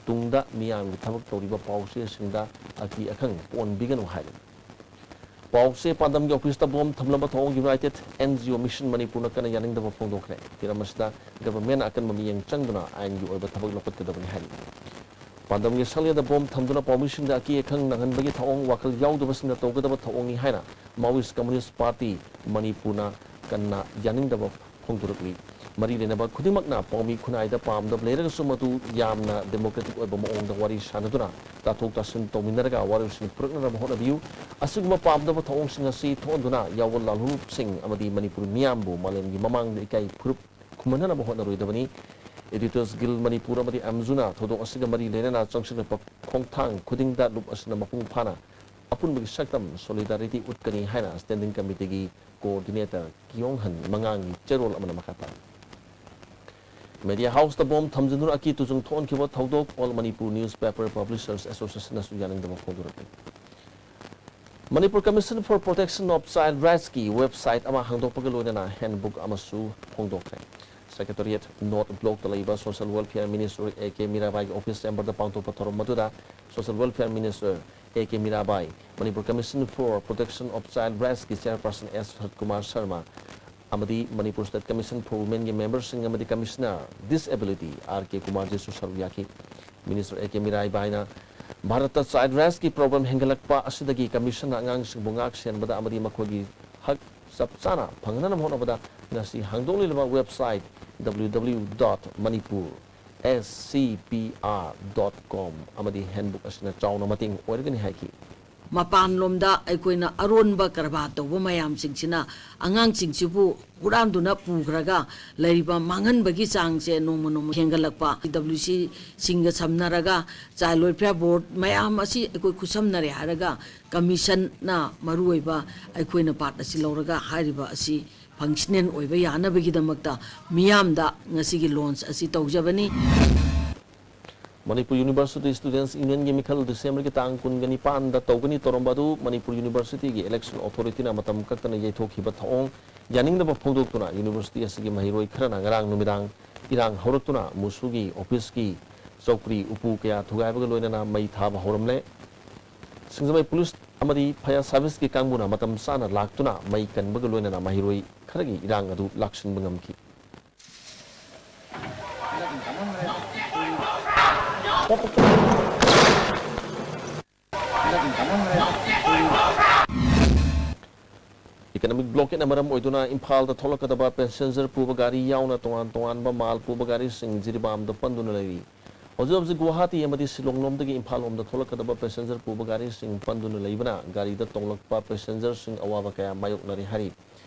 ꯇꯨꯡꯗ ꯃꯤꯌꯥꯝꯒꯤ ꯊꯕꯛ ꯇꯧꯔꯤꯕ ꯄꯥꯎꯆꯦꯁꯤꯡꯗ ꯑꯀꯤ ꯑꯈꯪ ꯄꯣꯛꯍꯟꯕꯤꯒꯅꯨ ꯍꯥꯏꯔꯤ꯫ ꯄꯥꯎꯆꯦ ꯄꯥꯟꯗꯝꯒꯤ ꯑꯣꯐꯤꯁꯇ ꯕꯣꯝ ꯊꯝꯂꯝꯕ ꯊꯧꯑꯣꯡ United and G O mission ꯃꯅꯤꯄꯨꯔꯅ ꯀꯟꯅ ꯌꯥꯅꯤꯡꯗꯕ ꯐꯣꯡꯗꯣꯛꯈ꯭ꯔꯦ꯫ ꯍꯤꯔꯝ ꯑꯁꯤꯗ ꯒꯚꯔꯟꯃꯦꯟꯠꯅ ꯑꯀꯟꯕ ꯃꯤꯠꯌꯦꯡ ꯆꯪꯗꯨꯅ ꯑꯥꯏꯟꯒꯤ ꯑꯣꯏꯕ ꯊꯕꯛ ꯂꯧꯈꯠꯀꯗꯕꯅꯤ ꯍꯥꯏꯔꯤ꯫ ꯄꯥꯟꯗꯝꯒꯤ ꯁꯪꯂꯦꯟꯗ ꯕꯣꯝ ꯊꯝꯗꯨꯅ ꯄꯥꯎꯃꯤꯁꯤꯡꯗ ꯑꯀꯤ ꯑꯈꯪ ꯅꯪꯍꯟꯕꯒꯤ ꯊꯧꯑꯣꯡ ꯋꯥꯈꯜ ꯌꯥꯎꯗꯕꯁꯤꯡꯅ ꯇꯧꯒꯗꯕ ꯊꯧꯑꯣꯡꯅꯤ ꯍꯥꯏꯅ ꯃꯥꯋꯤꯁ ꯀꯝꯃꯨꯅꯤꯁ ꯄꯥꯔꯇꯤ ꯃꯅꯤꯄꯨꯔꯅ ꯀꯟꯅ ꯌꯥꯅꯤꯡꯗꯕ ꯐꯣꯡꯗꯣꯔꯛꯂꯤ꯫ ꯃꯔꯤ ꯂꯩꯅꯕ ꯈꯨꯗꯤꯡꯃꯛꯅ ꯄꯥꯎꯃꯤ ꯈꯨꯟꯅꯥꯏꯗ ꯄꯥꯝꯗꯕ ꯂꯩꯔꯒꯁꯨ ꯃꯗꯨ ꯌꯥꯝꯅ ꯗꯦꯃꯣꯀ꯭ꯔꯦꯇꯤꯛ ꯑꯣꯏꯕ ꯃꯑꯣꯡꯗ ꯋꯥꯔꯤ ꯁꯥꯅꯗꯨꯅ ꯇꯥꯊꯣꯛ ꯇꯥꯁꯤꯟ ꯇꯧꯃꯤꯟꯅꯔꯒ ꯋꯥꯔꯣꯏꯁꯤꯟ ꯄꯨꯔꯛꯅꯅꯕ ꯍꯣꯠꯅꯕꯤꯌꯨ꯫ ꯑꯁꯤꯒꯨꯝꯕ ꯄꯥꯝꯗꯕ ꯊꯧꯑꯣꯡꯁꯤꯡ ꯑꯁꯤ ꯊꯣꯛꯍꯟꯗꯨꯅ ꯌꯥꯑꯣꯜ ꯂꯥꯜꯍꯧꯂꯨꯞꯁꯤꯡ ꯑꯃꯗꯤ ꯃꯅꯤꯄꯨꯔ ꯃꯤꯌꯥꯝꯕꯨ ꯃꯥꯂꯦꯝꯒꯤ ꯃꯃꯥꯡꯗ ꯏꯀꯥꯏ ꯐꯨꯔꯨꯞ ꯈꯨꯝꯍꯟꯅꯅꯕ ꯍꯣꯠꯅꯔꯣꯏꯗꯕꯅꯤ꯫ Editors Guild ꯃꯅꯤꯄꯨꯔ ꯑꯃꯗꯤ ꯑꯦꯝꯖꯨꯅ ꯊꯧꯗꯣꯛ ꯑꯁꯤꯒ ꯃꯔꯤ ꯂꯩꯅꯅ ꯆꯪꯁꯤꯜꯂꯛꯄ ꯈꯣꯡꯊꯥꯡ ꯈꯨꯗꯤꯡꯗ ꯂꯨꯞ ꯑꯁꯤꯅ ꯃꯄꯨꯡ ꯐꯥꯅ ꯑꯄꯨꯟꯕꯒꯤ ꯁꯛꯇꯝ, solidarity, ꯎꯠꯀꯅꯤ ꯍꯥꯏꯅ ꯁ꯭ꯇꯦꯟꯗꯤꯡ ꯀꯃꯤꯇꯤꯒꯤ ꯀꯣꯑꯣꯔꯗꯤꯅꯦꯇꯔ ꯀꯤꯌꯣꯡꯍꯟ ꯃꯉꯥꯡꯒꯤ ꯆꯦꯔꯣꯜ ꯑꯃꯅ ꯃꯈꯥ ꯇꯥꯔꯤ꯫ ꯃꯦꯗꯤꯌꯥ ꯍꯥꯎꯁꯇ ꯕꯣꯝ ꯊꯝꯖꯤꯟꯗꯨꯅ ꯑꯀꯤ ꯇꯨꯖꯨꯡ ꯊꯣꯛꯍꯟꯈꯤꯕ ꯊꯧꯗꯣꯛ All Manipur Newspaper Publishers Associationꯅꯁꯨ ꯌꯥꯅꯤꯡꯗꯕ ꯐꯣꯡꯗꯣꯔꯛꯂꯤ꯫ Manipur Commission for Protection of Child Rights ꯀꯤ website ꯑꯃ ꯍꯥꯡꯗꯣꯛꯄꯒ ꯂꯣꯏꯅꯅ handbook ꯑꯃꯁꯨ ꯐꯣꯡꯗꯣꯛꯈ꯭ꯔꯦ꯫ Secretariat North Block ꯇ ꯂꯩꯕ Social Welfare Minister A K ꯃꯤꯔꯥꯕꯥꯏꯒꯤ office chamber ꯗ ꯄꯥꯡꯊꯣꯛꯄ ꯊꯧꯔꯝ ꯑꯗꯨꯗ Social Welfare Minister A K Mirabai, Manipur Commission for Protection of Child Rights ꯀꯤ Chairperson S ꯁꯠꯀꯨꯃꯥꯔ ꯁꯔꯃ, ꯑꯃꯗꯤ Manipur State Commission for Women ꯒꯤ member ꯁꯤꯡ ꯑꯃꯗꯤ Commissioner Disability R K Kumar ꯖꯤꯁꯨ ꯁꯔꯨꯛ ꯌꯥꯈꯤ꯫ Minister A K ꯃꯤꯔꯥꯕꯥꯏꯅ ꯚꯥꯔꯠꯇ child rights ꯀꯤ problem ꯍꯦꯟꯒꯠꯂꯛꯄ ꯑꯁꯤꯗꯒꯤ Commission ꯅ ꯑꯉꯥꯡꯁꯤꯡꯕꯨ ꯉꯥꯛ ꯁꯦꯟꯕꯗ ꯑꯃꯗꯤ ꯃꯈꯣꯏꯒꯤ ꯍꯛ ꯆꯞ ꯆꯥꯅ ꯐꯪꯅꯅꯕ ꯍꯣꯠꯅꯕꯗ ꯉꯁꯤ ꯍꯥꯡꯗꯣꯛꯂꯤꯕ website W W W dot manipur S C P R dot com ꯑꯃꯗꯤ handbook ꯑꯁꯤꯅ ꯆꯥꯎꯅ ꯃꯇꯦꯡ ꯑꯣꯏꯔꯒꯅꯤ ꯍꯥꯏꯈꯤ꯫ ꯃꯄꯥꯟꯂꯣꯝꯗ ꯑꯩꯈꯣꯏꯅ ꯑꯔꯣꯟꯕ ꯀꯔꯕꯥꯔ ꯇꯧꯕ ꯃꯌꯥꯝꯁꯤꯡꯁꯤꯅ ꯑꯉꯥꯡꯁꯤꯡꯁꯤꯕꯨ ꯍꯨꯔꯥꯟꯗꯨꯅ ꯄꯨꯈ꯭ꯔꯒ ꯂꯩꯔꯤꯕ ꯃꯥꯡꯍꯟꯕꯒꯤ ꯆꯥꯡꯁꯦ ꯅꯣꯡꯃ ꯅꯣꯡꯃ ꯍꯦꯟꯒꯠꯂꯛꯄ, W C ꯁꯤꯡꯒ ꯁꯝꯅꯔꯒ Child Welfare Board ꯃꯌꯥꯝ ꯑꯁꯤ ꯑꯩꯈꯣꯏ ꯈꯨꯠꯁꯝꯅꯔꯦ ꯍꯥꯏꯔꯒ Commission ꯅ ꯃꯔꯨꯑꯣꯏꯕ ꯑꯩꯈꯣꯏꯅ part ꯑꯁꯤ ꯂꯧꯔꯒ ꯍꯥꯏꯔꯤꯕ ꯑꯁꯤ functional ꯑꯣꯏꯕ ꯌꯥꯅꯕꯒꯤꯗꯃꯛꯇ ꯃꯤꯌꯥꯝꯗ ꯉꯁꯤꯒꯤ launch ꯑꯁꯤ ꯇꯧꯖꯕꯅꯤ꯫ Manipur University Students Union ꯒꯤ ꯃꯤꯈꯜ December ꯒꯤ ꯇꯥꯡ ꯀꯨꯟꯒ ꯅꯤꯄꯥꯟꯗ ꯇꯧꯒꯅꯤ ꯇꯧꯔꯝꯕ ꯑꯗꯨ Manipur University ꯒꯤ election authority ꯅ ꯃꯇꯝ ꯀꯛꯇꯅ ꯌꯩꯊꯣꯛꯈꯤꯕ ꯊꯧꯑꯣꯡ ꯌꯥꯅꯤꯡꯗꯕ ꯐꯣꯡꯗꯣꯛꯇꯨꯅ university ꯑꯁꯤꯒꯤ ꯃꯍꯩꯔꯣꯏ ꯈꯔꯅ ꯉꯔꯥꯡ ꯅꯨꯃꯤꯗꯥꯡ ꯏꯔꯥꯡ ꯍꯧꯔꯛꯇꯨꯅ ꯃꯨꯁꯨꯒꯤ office ꯀꯤ ꯆꯧꯀ꯭ꯔꯤ ꯎꯄꯨ ꯀꯌꯥ ꯊꯨꯒꯥꯏꯕꯒ ꯂꯣꯏꯅꯅ ꯃꯩ ꯊꯥꯕ ꯍꯧꯔꯝꯂꯦ꯫ ꯁꯤꯡꯖꯃꯩ police ꯑꯃꯗꯤ fire service ꯀꯤ ꯀꯥꯡꯕꯨꯅ ꯃꯇꯝ ꯆꯥꯅ ꯂꯥꯛꯇꯨꯅ ꯃꯩ ꯀꯟꯕꯒ ꯂꯣꯏꯅꯅ ꯃꯍꯩꯔꯣꯏ ꯈꯔꯒꯤ ꯏꯔꯥꯡ ꯑꯗꯨ ꯂꯥꯛꯁꯤꯟꯕ ꯉꯝꯈꯤ꯫ Economic blockade ꯅ ꯃꯔꯝ ꯑꯣꯏꯗꯨꯅ ꯏꯝꯐꯥꯜꯗ ꯊꯣꯛꯂꯛꯀꯗꯕ passenger ꯄꯨꯕ ꯒꯥꯔꯤ ꯌꯥꯎꯅ ꯇꯣꯉꯥꯟ ꯇꯣꯉꯥꯟꯕ ꯃꯥꯜ ꯄꯨꯕ ꯒꯥꯔꯤꯁꯤꯡ ꯖꯤꯔꯤꯕꯥꯝꯗ ꯄꯟꯗꯨꯅ ꯂꯩꯔꯤ꯫ ꯍꯧꯖꯤꯛ ꯍꯧꯖꯤꯛ ꯒꯨꯋꯥꯍꯥꯇꯤ ꯑꯃꯗꯤ ꯁꯤꯂꯣꯡ ꯂꯣꯝꯗꯒꯤ ꯏꯝꯐꯥꯜ ꯂꯣꯝꯗ ꯊꯣꯛꯂꯛꯀꯗꯕ passenger ꯄꯨꯕ ꯒꯥꯔꯤꯁꯤꯡ ꯄꯟꯗꯨꯅ ꯂꯩꯕꯅ ꯒꯥꯔꯤꯗ ꯇꯣꯡꯂꯛꯄ passenger ꯁꯤꯡ ꯑꯋꯥꯕ ꯀꯌꯥ ꯃꯥꯌꯣꯛꯅꯔꯦ ꯍꯥꯏꯔꯤ꯫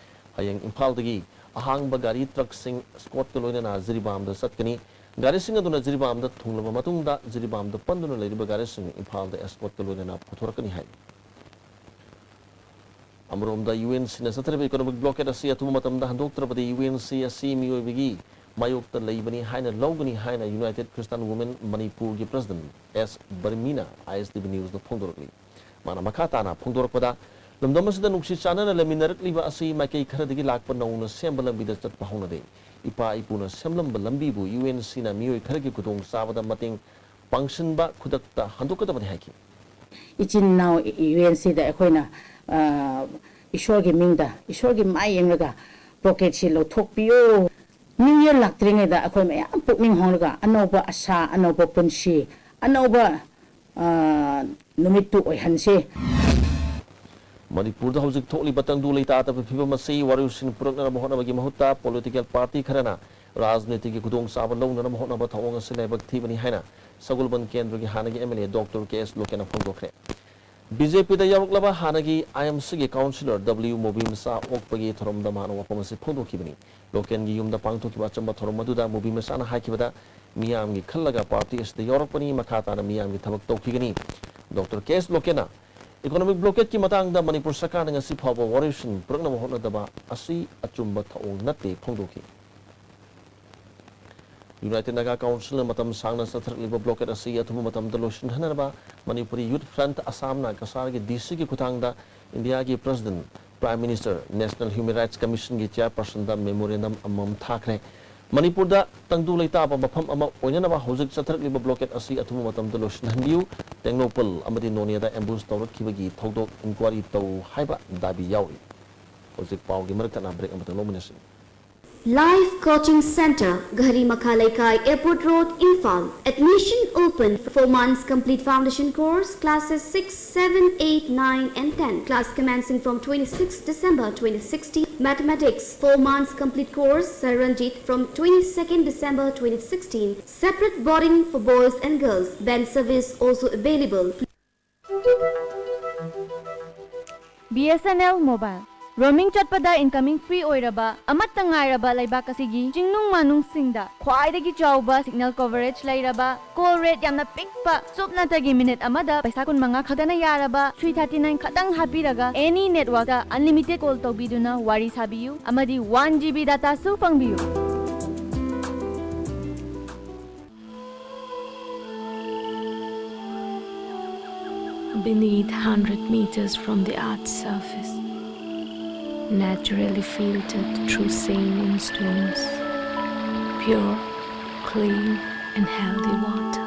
ꯍꯌꯦꯡ ꯏꯝꯐꯥꯜꯗꯒꯤ ꯑꯍꯥꯡꯕ ꯒꯥꯔꯤ truck ꯁꯤꯡ escort ꯀ ꯂꯣꯏꯅꯅ ꯖꯤꯔꯤꯕꯥꯝꯗ ꯆꯠꯀꯅꯤ꯫ ꯒꯥꯔꯤꯁꯤꯡ ꯑꯗꯨꯅ ꯖꯤꯔꯤꯕꯥꯝꯗ ꯊꯨꯡꯂꯕ ꯃꯇꯨꯡꯗ ꯖꯤꯔꯤꯕꯥꯝꯗ ꯄꯟꯗꯨꯅ ꯂꯩꯔꯤꯕ ꯒꯥꯔꯤꯁꯤꯡ ꯏꯝꯐꯥꯜꯗ escort ꯀ ꯂꯣꯏꯅꯅ ꯄꯨꯊꯣꯔꯛꯀꯅꯤ ꯍꯥꯏ꯫ ꯑꯃꯔꯣꯝꯗ, UNC ꯅ ꯆꯠꯊꯔꯤꯕ economic blockade ꯑꯁꯤ ꯑꯊꯨꯕ ꯃꯇꯝꯗ ꯍꯟꯗꯣꯛꯇ꯭ꯔꯕꯗꯤ UNC ꯑꯁꯤ ꯃꯤꯑꯣꯏꯕꯒꯤ ꯃꯥꯌꯣꯛꯇ ꯂꯩꯕꯅꯤ ꯍꯥꯏꯅ ꯂꯧꯒꯅꯤ ꯍꯥꯏꯅ United Christian Women ꯃꯅꯤꯄꯨꯔꯒꯤ president S ꯕꯔꯃꯤꯅ ISTV News ꯗ ꯐꯣꯡꯗꯣꯔꯛꯂꯤ꯫ ꯃꯥꯅ ꯃꯈꯥ ꯇꯥꯅ ꯐꯣꯡꯗꯣꯔꯛꯄꯗ, ꯂꯝꯗꯝ ꯑꯁꯤꯗ ꯅꯨꯡꯁꯤ ꯆꯥꯟꯅꯅ ꯂꯩꯃꯤꯟꯅꯔꯛꯂꯤꯕ ꯑꯁꯤ ꯃꯥꯏꯀꯩ ꯈꯔꯗꯒꯤ ꯂꯥꯛꯄ ꯅꯧꯅ ꯁꯦꯝꯕ ꯂꯝꯕꯤꯗ ꯆꯠꯄ ꯍꯧꯅꯗꯦ꯫ ꯏꯄꯥ ꯏꯄꯨꯅ ꯁꯦꯝꯂꯝꯕ ꯂꯝꯕꯤꯕꯨ ꯌꯨ ꯑꯦꯟ ꯁꯤꯅ ꯃꯤꯑꯣꯏ ꯈꯔꯒꯤ ꯈꯨꯗꯣꯡꯆꯥꯕꯗ ꯃꯇꯦꯡ ꯄꯥꯡꯁꯤꯟꯕ ꯈꯨꯗꯛꯇ ꯍꯟꯗꯣꯛꯀꯗꯕꯅꯤ ꯍꯥꯏꯈꯤ꯫ ꯏꯆꯤꯟ ꯏꯅꯥꯎ ꯌꯨ ꯑꯦꯟ ꯁꯤꯗ ꯑꯩꯈꯣꯏꯅ, ꯑ, ꯏꯁꯣꯔꯒꯤ ꯃꯤꯡꯗ, ꯏꯁꯣꯔꯒꯤ ꯃꯥꯏ ꯌꯦꯡꯂꯒ blockade ꯁꯤ ꯂꯧꯊꯣꯛꯄꯤꯌꯨ꯫ New Year ꯂꯥꯛꯇ꯭ꯔꯤꯉꯩꯗ ꯑꯩꯈꯣꯏ ꯃꯌꯥꯝ ꯄꯨꯛꯅꯤꯡ ꯍꯣꯡꯂꯒ ꯑꯅꯧꯕ ꯑꯁꯥ, ꯑꯅꯧꯕ ꯄꯨꯟꯁꯤ, ꯑꯅꯧꯕ, ꯑ, ꯅꯨꯃꯤꯠꯇꯨ ꯑꯣꯏꯍꯟꯁꯤ꯫ ꯃꯅꯤꯄꯨꯔꯗ ꯍꯧꯖꯤꯛ ꯊꯣꯛꯂꯤꯕ ꯇꯪꯗꯨ ꯂꯩꯇꯥꯗꯕ ꯐꯤꯕꯝ ꯑꯁꯤ ꯋꯥꯔꯣꯏꯁꯤꯟ ꯄꯨꯔꯛꯅꯅꯕ ꯍꯣꯠꯅꯕꯒꯤ ꯃꯍꯨꯠꯇ political party ꯈꯔꯅ ꯔꯥꯖꯅꯤꯇꯤꯒꯤ ꯈꯨꯗꯣꯡꯆꯥꯕ ꯂꯧꯅꯅꯕ ꯍꯣꯠꯅꯕ ꯊꯧꯑꯣꯡ ꯑꯁꯤ ꯂꯥꯏꯕꯛ ꯊꯤꯕꯅꯤ ꯍꯥꯏꯅ ꯁꯒꯣꯜꯕꯟ ꯀꯦꯟꯗ꯭ꯔꯒꯤ ꯍꯥꯟꯅꯒꯤ M L A doctor K S ꯂꯣꯀꯦꯟꯅ ꯐꯣꯡꯗꯣꯛꯈ꯭ꯔꯦ꯫ ꯕꯤ ꯖꯦ ꯄꯤꯗ ꯌꯥꯎꯔꯛꯂꯕ ꯍꯥꯟꯅꯒꯤ ꯑꯥꯏ ꯑꯦꯝ ꯁꯤꯒꯤ councillor ꯗꯕ꯭ꯂꯤꯎ ꯃꯣꯕꯤ ꯃꯆꯥ ꯑꯣꯛꯄꯒꯤ ꯊꯧꯔꯝꯗ ꯃꯥꯅ ꯋꯥꯐꯝ ꯑꯁꯤ ꯐꯣꯡꯗꯣꯛꯈꯤꯕꯅꯤ꯫ ꯂꯣꯀꯦꯟꯒꯤ ꯌꯨꯝꯗ ꯄꯥꯡꯊꯣꯛꯈꯤꯕ ꯑꯆꯝꯕ ꯊꯧꯔꯝ ꯑꯗꯨꯗ ꯃꯣꯕꯤ ꯃꯆꯥꯅ ꯍꯥꯏꯈꯤꯕꯗ, ꯃꯤꯌꯥꯝꯒꯤ ꯈꯜꯂꯒ party ꯑꯁꯤꯗ ꯌꯥꯎꯔꯛꯄꯅꯤ, ꯃꯈꯥ ꯇꯥꯅ ꯃꯤꯌꯥꯝꯒꯤ ꯊꯕꯛ ꯇꯧꯈꯤꯒꯅꯤ꯫ Doctor K S ꯂꯣꯀꯦꯟꯅ economic blockade ꯀꯤ ꯃꯇꯥꯡꯗ ꯃꯅꯤꯄꯨꯔ ꯁꯔꯀꯥꯔꯅ ꯉꯁꯤ ꯐꯥꯎꯕ ꯋꯥꯔꯣꯏꯁꯤꯟ ꯄꯨꯔꯛꯅꯕ ꯍꯣꯠꯅꯗꯕ ꯑꯁꯤ ꯑꯆꯨꯝꯕ ꯊꯧꯑꯣꯡ ꯅꯠꯇꯦ ꯐꯣꯡꯗꯣꯛꯈꯤ꯫ United Naga Council ꯅ ꯃꯇꯝ ꯁꯥꯡꯅ ꯆꯠꯊꯔꯛꯂꯤꯕ blockade ꯑꯁꯤ ꯑꯊꯨꯕ ꯃꯇꯝꯗ ꯂꯣꯏꯁꯤꯟꯍꯟꯅꯕ ꯃꯅꯤꯄꯨꯔꯤ Youth Front ꯑꯁꯥꯝꯅ ꯀꯁꯥꯔꯒꯤ ꯗꯤ ꯁꯤꯒꯤ ꯈꯨꯠꯊꯥꯡꯗ ꯏꯟꯗꯤꯌꯥꯒꯤ President, Prime Minister, National Human Rights Commission ꯒꯤ chairperson ꯗ memorandum ꯑꯃꯃꯝ ꯊꯥꯈ꯭ꯔꯦ꯫ ꯃꯅꯤꯄꯨꯔꯗ ꯇꯪꯗꯨ ꯂꯩꯇꯥꯕ ꯃꯐꯝ ꯑꯃ ꯑꯣꯏꯅꯅꯕ ꯍꯧꯖꯤꯛ ꯆꯠꯊꯔꯛꯂꯤꯕ blockade ꯑꯁꯤ ꯑꯊꯨꯕ ꯃꯇꯝꯗ ꯂꯣꯏꯁꯤꯟꯍꯟꯕꯤꯌꯨ꯫ ꯇꯦꯡꯅꯧꯄꯜ ꯑꯃꯗꯤ ꯅꯣꯅꯦꯗ ambush ꯇꯧꯔꯛꯈꯤꯕꯒꯤ ꯊꯧꯗꯣꯛ inquiry ꯇꯧ ꯍꯥꯏꯕ ꯗꯥꯕꯤ ꯌꯥꯎꯔꯤ꯫ ꯍꯧꯖꯤꯛ ꯄꯥꯎꯒꯤ ꯃꯔꯛ ꯊꯠꯅ break ꯑꯃꯇꯪ ꯂꯧꯃꯤꯟꯅꯁꯤ꯫ Life Coaching Center, Ghari Makha Leikai, Airport Road, Imphal. Admission open. Four months complete foundation course, classes six, seven, eight, nine, and ten. Class commencing from twenty-sixth December twenty sixteen. Mathematics, four months complete course, Sir Ranjit, from twenty-second December twenty sixteen. Separate boarding for boys and girls. Van service also available. B S N L Mobile꯫ Roaming ꯆꯠꯄꯗ incoming free ꯑꯣꯏꯔꯕ, ꯑꯃꯠꯇ ꯉꯥꯏꯔꯕ ꯂꯩꯕꯥꯛ ꯑꯁꯤꯒꯤ ꯆꯤꯡꯅꯨꯡ ꯃꯥꯅꯨꯡꯁꯤꯡꯗ ꯈ꯭ꯋꯥꯏꯗꯒꯤ ꯆꯥꯎꯕ signal coverage ꯂꯩꯔꯕ, call rate ꯌꯥꯝꯅ ꯄꯤꯛꯄ, ꯁꯨꯞꯅꯇꯒꯤ minute ꯑꯃꯗ ꯄꯩꯁꯥ ꯀꯨꯟꯃꯉꯥ ꯈꯛꯇꯅ ꯌꯥꯔꯕ, three thirty nine ꯈꯛꯇꯪ ꯍꯥꯞꯄꯤꯔꯒ any network ꯇ unlimited call ꯇꯧꯕꯤꯗꯨꯅ ꯋꯥꯔꯤ ꯁꯥꯕꯤꯌꯨ ꯑꯃꯗꯤ one G B data ꯁꯨ ꯐꯪꯕꯤꯌꯨ꯫ Beneath, hundred meters from the earth's surface, naturally filtered through saline streams, pure, clean, and healthy water.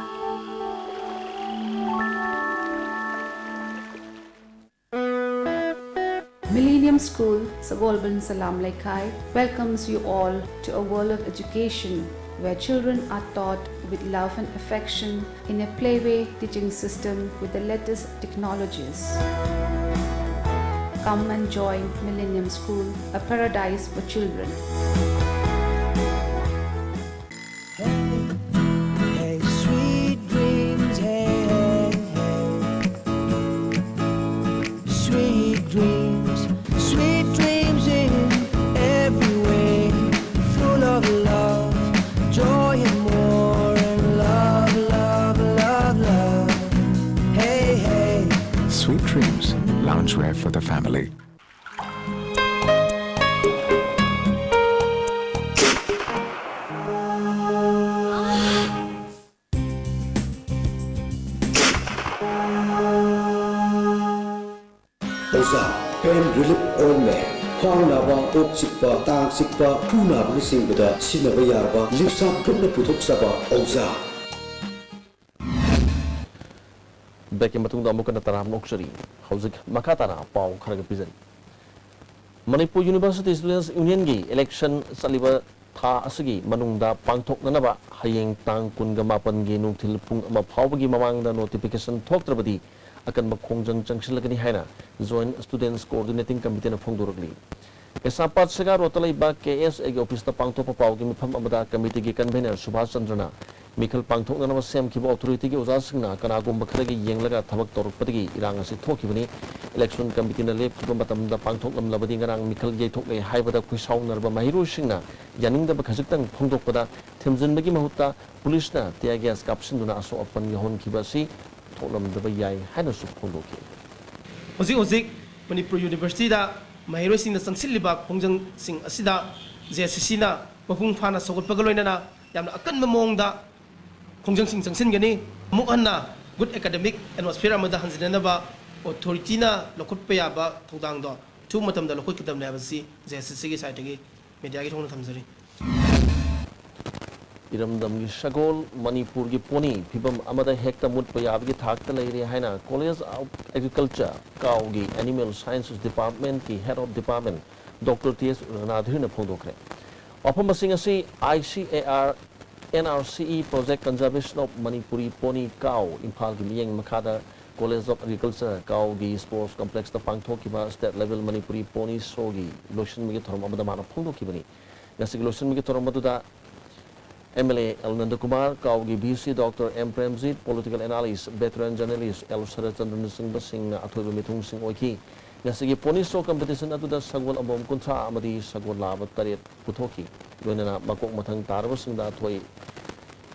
Millennium School, Sagolban Salam Leikai, welcomes you all to a world of education where children are taught with love and affection in a playway teaching system with the latest technologies. Come and join Millennium School, a paradise for children. Hey, hey, sweet dreams, hey, hey, hey. Sweet dreams, sweet dreams in every way. Full of love, joy and more, and love, love, love, love. Hey, hey. Sweet Dreams, loungewear for the family. ꯑꯣꯖꯥ, pain relief ointment, ꯈ꯭ꯋꯥꯡ ꯅꯥꯕ, ꯀꯣꯛ ꯆꯤꯛꯄ, ꯇꯥꯡ ꯆꯤꯛꯄ, ꯈꯨ ꯅꯥꯕꯅꯆꯤꯡꯕꯗ ꯁꯤꯖꯤꯟꯅꯕ ꯌꯥꯔꯕ ꯂꯤꯞꯁꯥꯞ ꯒ꯭ꯔꯨꯞꯅ ꯄꯨꯊꯣꯛꯆꯕ ꯑꯣꯖꯥ꯫ ꯕ꯭ꯔꯦꯛꯀꯤ ꯃꯇꯨꯡꯗ ꯑꯃꯨꯛ ꯍꯟꯅ ꯇꯔꯥꯝꯅ ꯑꯣꯛꯆꯔꯤ꯫ ꯍꯧꯖꯤꯛ ꯃꯈꯥ ꯇꯥꯅ ꯄꯥꯎ ꯈꯔꯒ ꯄꯤꯖꯔꯤ꯫ ꯃꯅꯤꯄꯨꯔ ꯌꯨꯅꯤꯚꯔꯁꯤꯇꯤ ꯁ꯭ꯇꯨꯗꯦꯟꯠꯁ ꯌꯨꯅꯤꯌꯟꯒꯤ ꯏꯂꯦꯛꯁꯟ ꯆꯠꯂꯤꯕ ꯊꯥ ꯑꯁꯤꯒꯤ ꯃꯅꯨꯡꯗ ꯄꯥꯡꯊꯣꯛꯅꯅꯕ ꯍꯌꯦꯡ ꯇꯥꯡ ꯀꯨꯟꯒ ꯃꯥꯄꯟꯒꯤ ꯅꯨꯡꯊꯤꯜ ꯄꯨꯡ ꯑꯃ ꯐꯥꯎꯕꯒꯤ ꯃꯃꯥꯡꯗ ꯅꯣꯇꯤꯐꯤꯀꯦꯁꯟ ꯊꯣꯛꯇ꯭ꯔꯕꯗꯤ ꯑꯀꯟꯕ ꯈꯣꯡꯖꯪ ꯆꯪꯁꯤꯜꯂꯒꯅꯤ ꯍꯥꯏꯅ ꯖꯣꯏꯟꯠ ꯁ꯭ꯇꯨꯗꯦꯟꯠꯁ ꯀꯣꯑꯣꯔꯗꯤꯅꯦꯇꯤꯡ ꯀꯃꯤꯇꯤꯅ ꯐꯣꯡꯗꯣꯔꯛꯂꯤ꯫ ꯀꯩꯁꯥꯝꯄꯥꯠ ꯁꯦꯒꯥ ꯔꯣꯗꯇ ꯂꯩꯕ ꯀꯦ ꯑꯦꯁ ꯑꯦꯒꯤ ꯑꯣꯐꯤꯁꯇ ꯄꯥꯡꯊꯣꯛꯄ ꯄꯥꯎꯒꯤ ꯃꯤꯐꯝ ꯑꯃꯗ ꯀꯃꯤꯇꯤꯒꯤ ꯀꯟꯚꯦꯅꯔ ꯁꯨꯚꯥꯁ ꯆꯟꯗ꯭ꯔꯅ ꯃꯤꯈꯜ ꯄꯥꯡꯊꯣꯛꯅꯅꯕ ꯁꯦꯝꯈꯤꯕ ꯑꯣꯊꯣꯔꯤꯇꯤꯒꯤ ꯑꯣꯖꯥꯁꯤꯡꯅ ꯀꯅꯥꯒꯨꯝꯕ ꯈꯔꯒꯤ ꯌꯦꯡꯂꯒ ꯊꯕꯛ ꯇꯧꯔꯛꯄꯗꯒꯤ ꯏꯔꯥꯡ ꯑꯁꯤ ꯊꯣꯛꯈꯤꯕꯅꯤ꯫ ꯏꯂꯦꯛꯁꯟ ꯀꯃꯤꯇꯤꯅ ꯂꯦꯞꯈꯤꯕ ꯃꯇꯝꯗ ꯄꯥꯡꯊꯣꯛꯂꯝꯂꯕꯗꯤ ꯉꯔꯥꯡ ꯃꯤꯈꯜ ꯌꯩꯊꯣꯛꯂꯦ ꯍꯥꯏꯕꯗ ꯈꯣꯏꯁꯥꯎꯅꯔꯕ ꯃꯍꯩꯔꯣꯏꯁꯤꯡꯅ ꯌꯥꯅꯤꯡꯗꯕ ꯈꯖꯤꯛꯇꯪ ꯐꯣꯡꯗꯣꯛꯄꯗ ꯊꯦꯝꯖꯤꯟꯕꯒꯤ ꯃꯍꯨꯠꯇ ꯄꯨꯂꯤꯁꯅ tear gas ꯀꯥꯞꯁꯤꯟꯗꯨꯅ ꯑꯁꯣꯛ ꯑꯄꯟ ꯌꯥꯎꯍꯟꯈꯤꯕ ꯑꯁꯤ ꯊꯣꯛꯂꯝꯗꯕ ꯌꯥꯏ ꯍꯥꯏꯅꯁꯨ ꯐꯣꯡꯗꯣꯛꯈꯤ꯫ ꯍꯧꯖꯤꯛ ꯍꯧꯖꯤꯛ ꯃꯅꯤꯄꯨꯔ ꯌꯨꯅꯤꯚꯔꯁꯤꯇꯤꯗ ꯃꯍꯩꯔꯣꯏꯁꯤꯡꯅ ꯆꯪꯁꯤꯜꯂꯤꯕ ꯈꯣꯡꯖꯪꯁꯤꯡ ꯑꯁꯤꯗ ꯖꯦ ꯑꯦꯁ ꯁꯤ ꯁꯤꯅ ꯃꯄꯨꯡ ꯐꯥꯅ ꯁꯧꯒꯠꯄꯒ ꯂꯣꯏꯅꯅ ꯌꯥꯝꯅ ꯑꯀꯟꯕ ꯃꯑꯣꯡꯗ ꯈꯣꯡꯖꯪꯁꯤꯡ ꯆꯪꯁꯤꯟꯒꯅꯤ꯫ ꯑꯃꯨꯛ ꯍꯟꯅ Good academic atmosphere ꯑꯃꯗ ꯍꯟꯖꯤꯟꯅꯅꯕ ꯑꯣꯊꯣꯔꯤꯇꯤꯅ ꯂꯧꯈꯠꯄ ꯌꯥꯕ ꯊꯧꯗꯥꯡꯗꯣ ꯑꯊꯨꯕ ꯃꯇꯝꯗ ꯂꯧꯈꯠꯀꯗꯕꯅꯤ ꯍꯥꯏꯕꯁꯤ ꯖꯦ ꯑꯦꯁ ꯑꯦꯁ ꯁꯤꯒꯤ ꯁꯥꯏꯠꯇꯒꯤ ꯃꯦꯗꯤꯌꯥꯒꯤ ꯊꯣꯡꯅ ꯊꯝꯖꯔꯤ꯫ ꯏꯔꯝꯗꯝꯒꯤ ꯁꯒꯣꯜ, ꯃꯅꯤꯄꯨꯔꯒꯤ ꯄꯣꯅꯤ ꯐꯤꯕꯝ ꯑꯃꯗ ꯍꯦꯛꯇ ꯃꯨꯠꯄ ꯌꯥꯕꯒꯤ ꯊꯥꯛꯇ ꯂꯩꯔꯦ ꯍꯥꯏꯅ College of Agriculture, ꯀꯥꯎꯒꯤ Animal Sciences Departmentꯀꯤ Head of Department Doctor T S ꯔꯅꯥꯙꯤꯔꯅ ꯐꯣꯡꯗꯣꯛꯈ꯭ꯔꯦ꯫ ꯋꯥꯐꯝꯁꯤꯡ ꯑꯁꯤ I C A R N R C E Project Conservation of Manipuri Pony Cow, ꯏꯝꯐꯥꯜꯒꯤ ꯃꯤꯠꯌꯦꯡ ꯃꯈꯥꯗ College of Agriculture, ꯀꯥꯎꯒꯤ Sports Complexꯇ ꯄꯥꯡꯊꯣꯛꯈꯤꯕ State Level Manipuri Pony Showꯒꯤ ꯂꯣꯏꯁꯤꯟꯕꯒꯤ ꯊꯧꯔꯝ ꯑꯃꯗ ꯃꯥꯅ ꯐꯣꯡꯗꯣꯛꯈꯤꯕꯅꯤ꯫ ꯉꯁꯤꯒꯤ ꯂꯣꯏꯁꯤꯟꯕꯒꯤ ꯊꯧꯔꯝ ꯑꯗꯨꯗ M L A L Nandakumar, ꯀꯥꯎꯒꯤ V C Doctor M Premjit, political analyst, veteran journalist L ꯁꯔꯠꯆꯟꯗ꯭ꯔꯅꯆꯤꯡꯕꯁꯤꯡꯅ ꯑꯊꯣꯏꯕ ꯃꯤꯊꯨꯡꯁꯤꯡ ꯑꯣꯏꯈꯤ꯫ ꯉꯁꯤꯒꯤ Pony Show Competition ꯑꯗꯨꯗ ꯁꯒꯣꯜ ꯑꯃꯣꯝ ꯀꯨꯟꯊ꯭ꯔꯥ ꯑꯃꯗꯤ ꯁꯒꯣꯜ ꯂꯥꯕ ꯇꯔꯦꯠ ꯄꯨꯊꯣꯛꯈꯤ꯫ ꯂꯣꯏꯅꯅ ꯃꯀꯣꯛ ꯃꯊꯪ ꯇꯥꯔꯕꯁꯤꯡꯗ ꯑꯊꯣꯏꯕ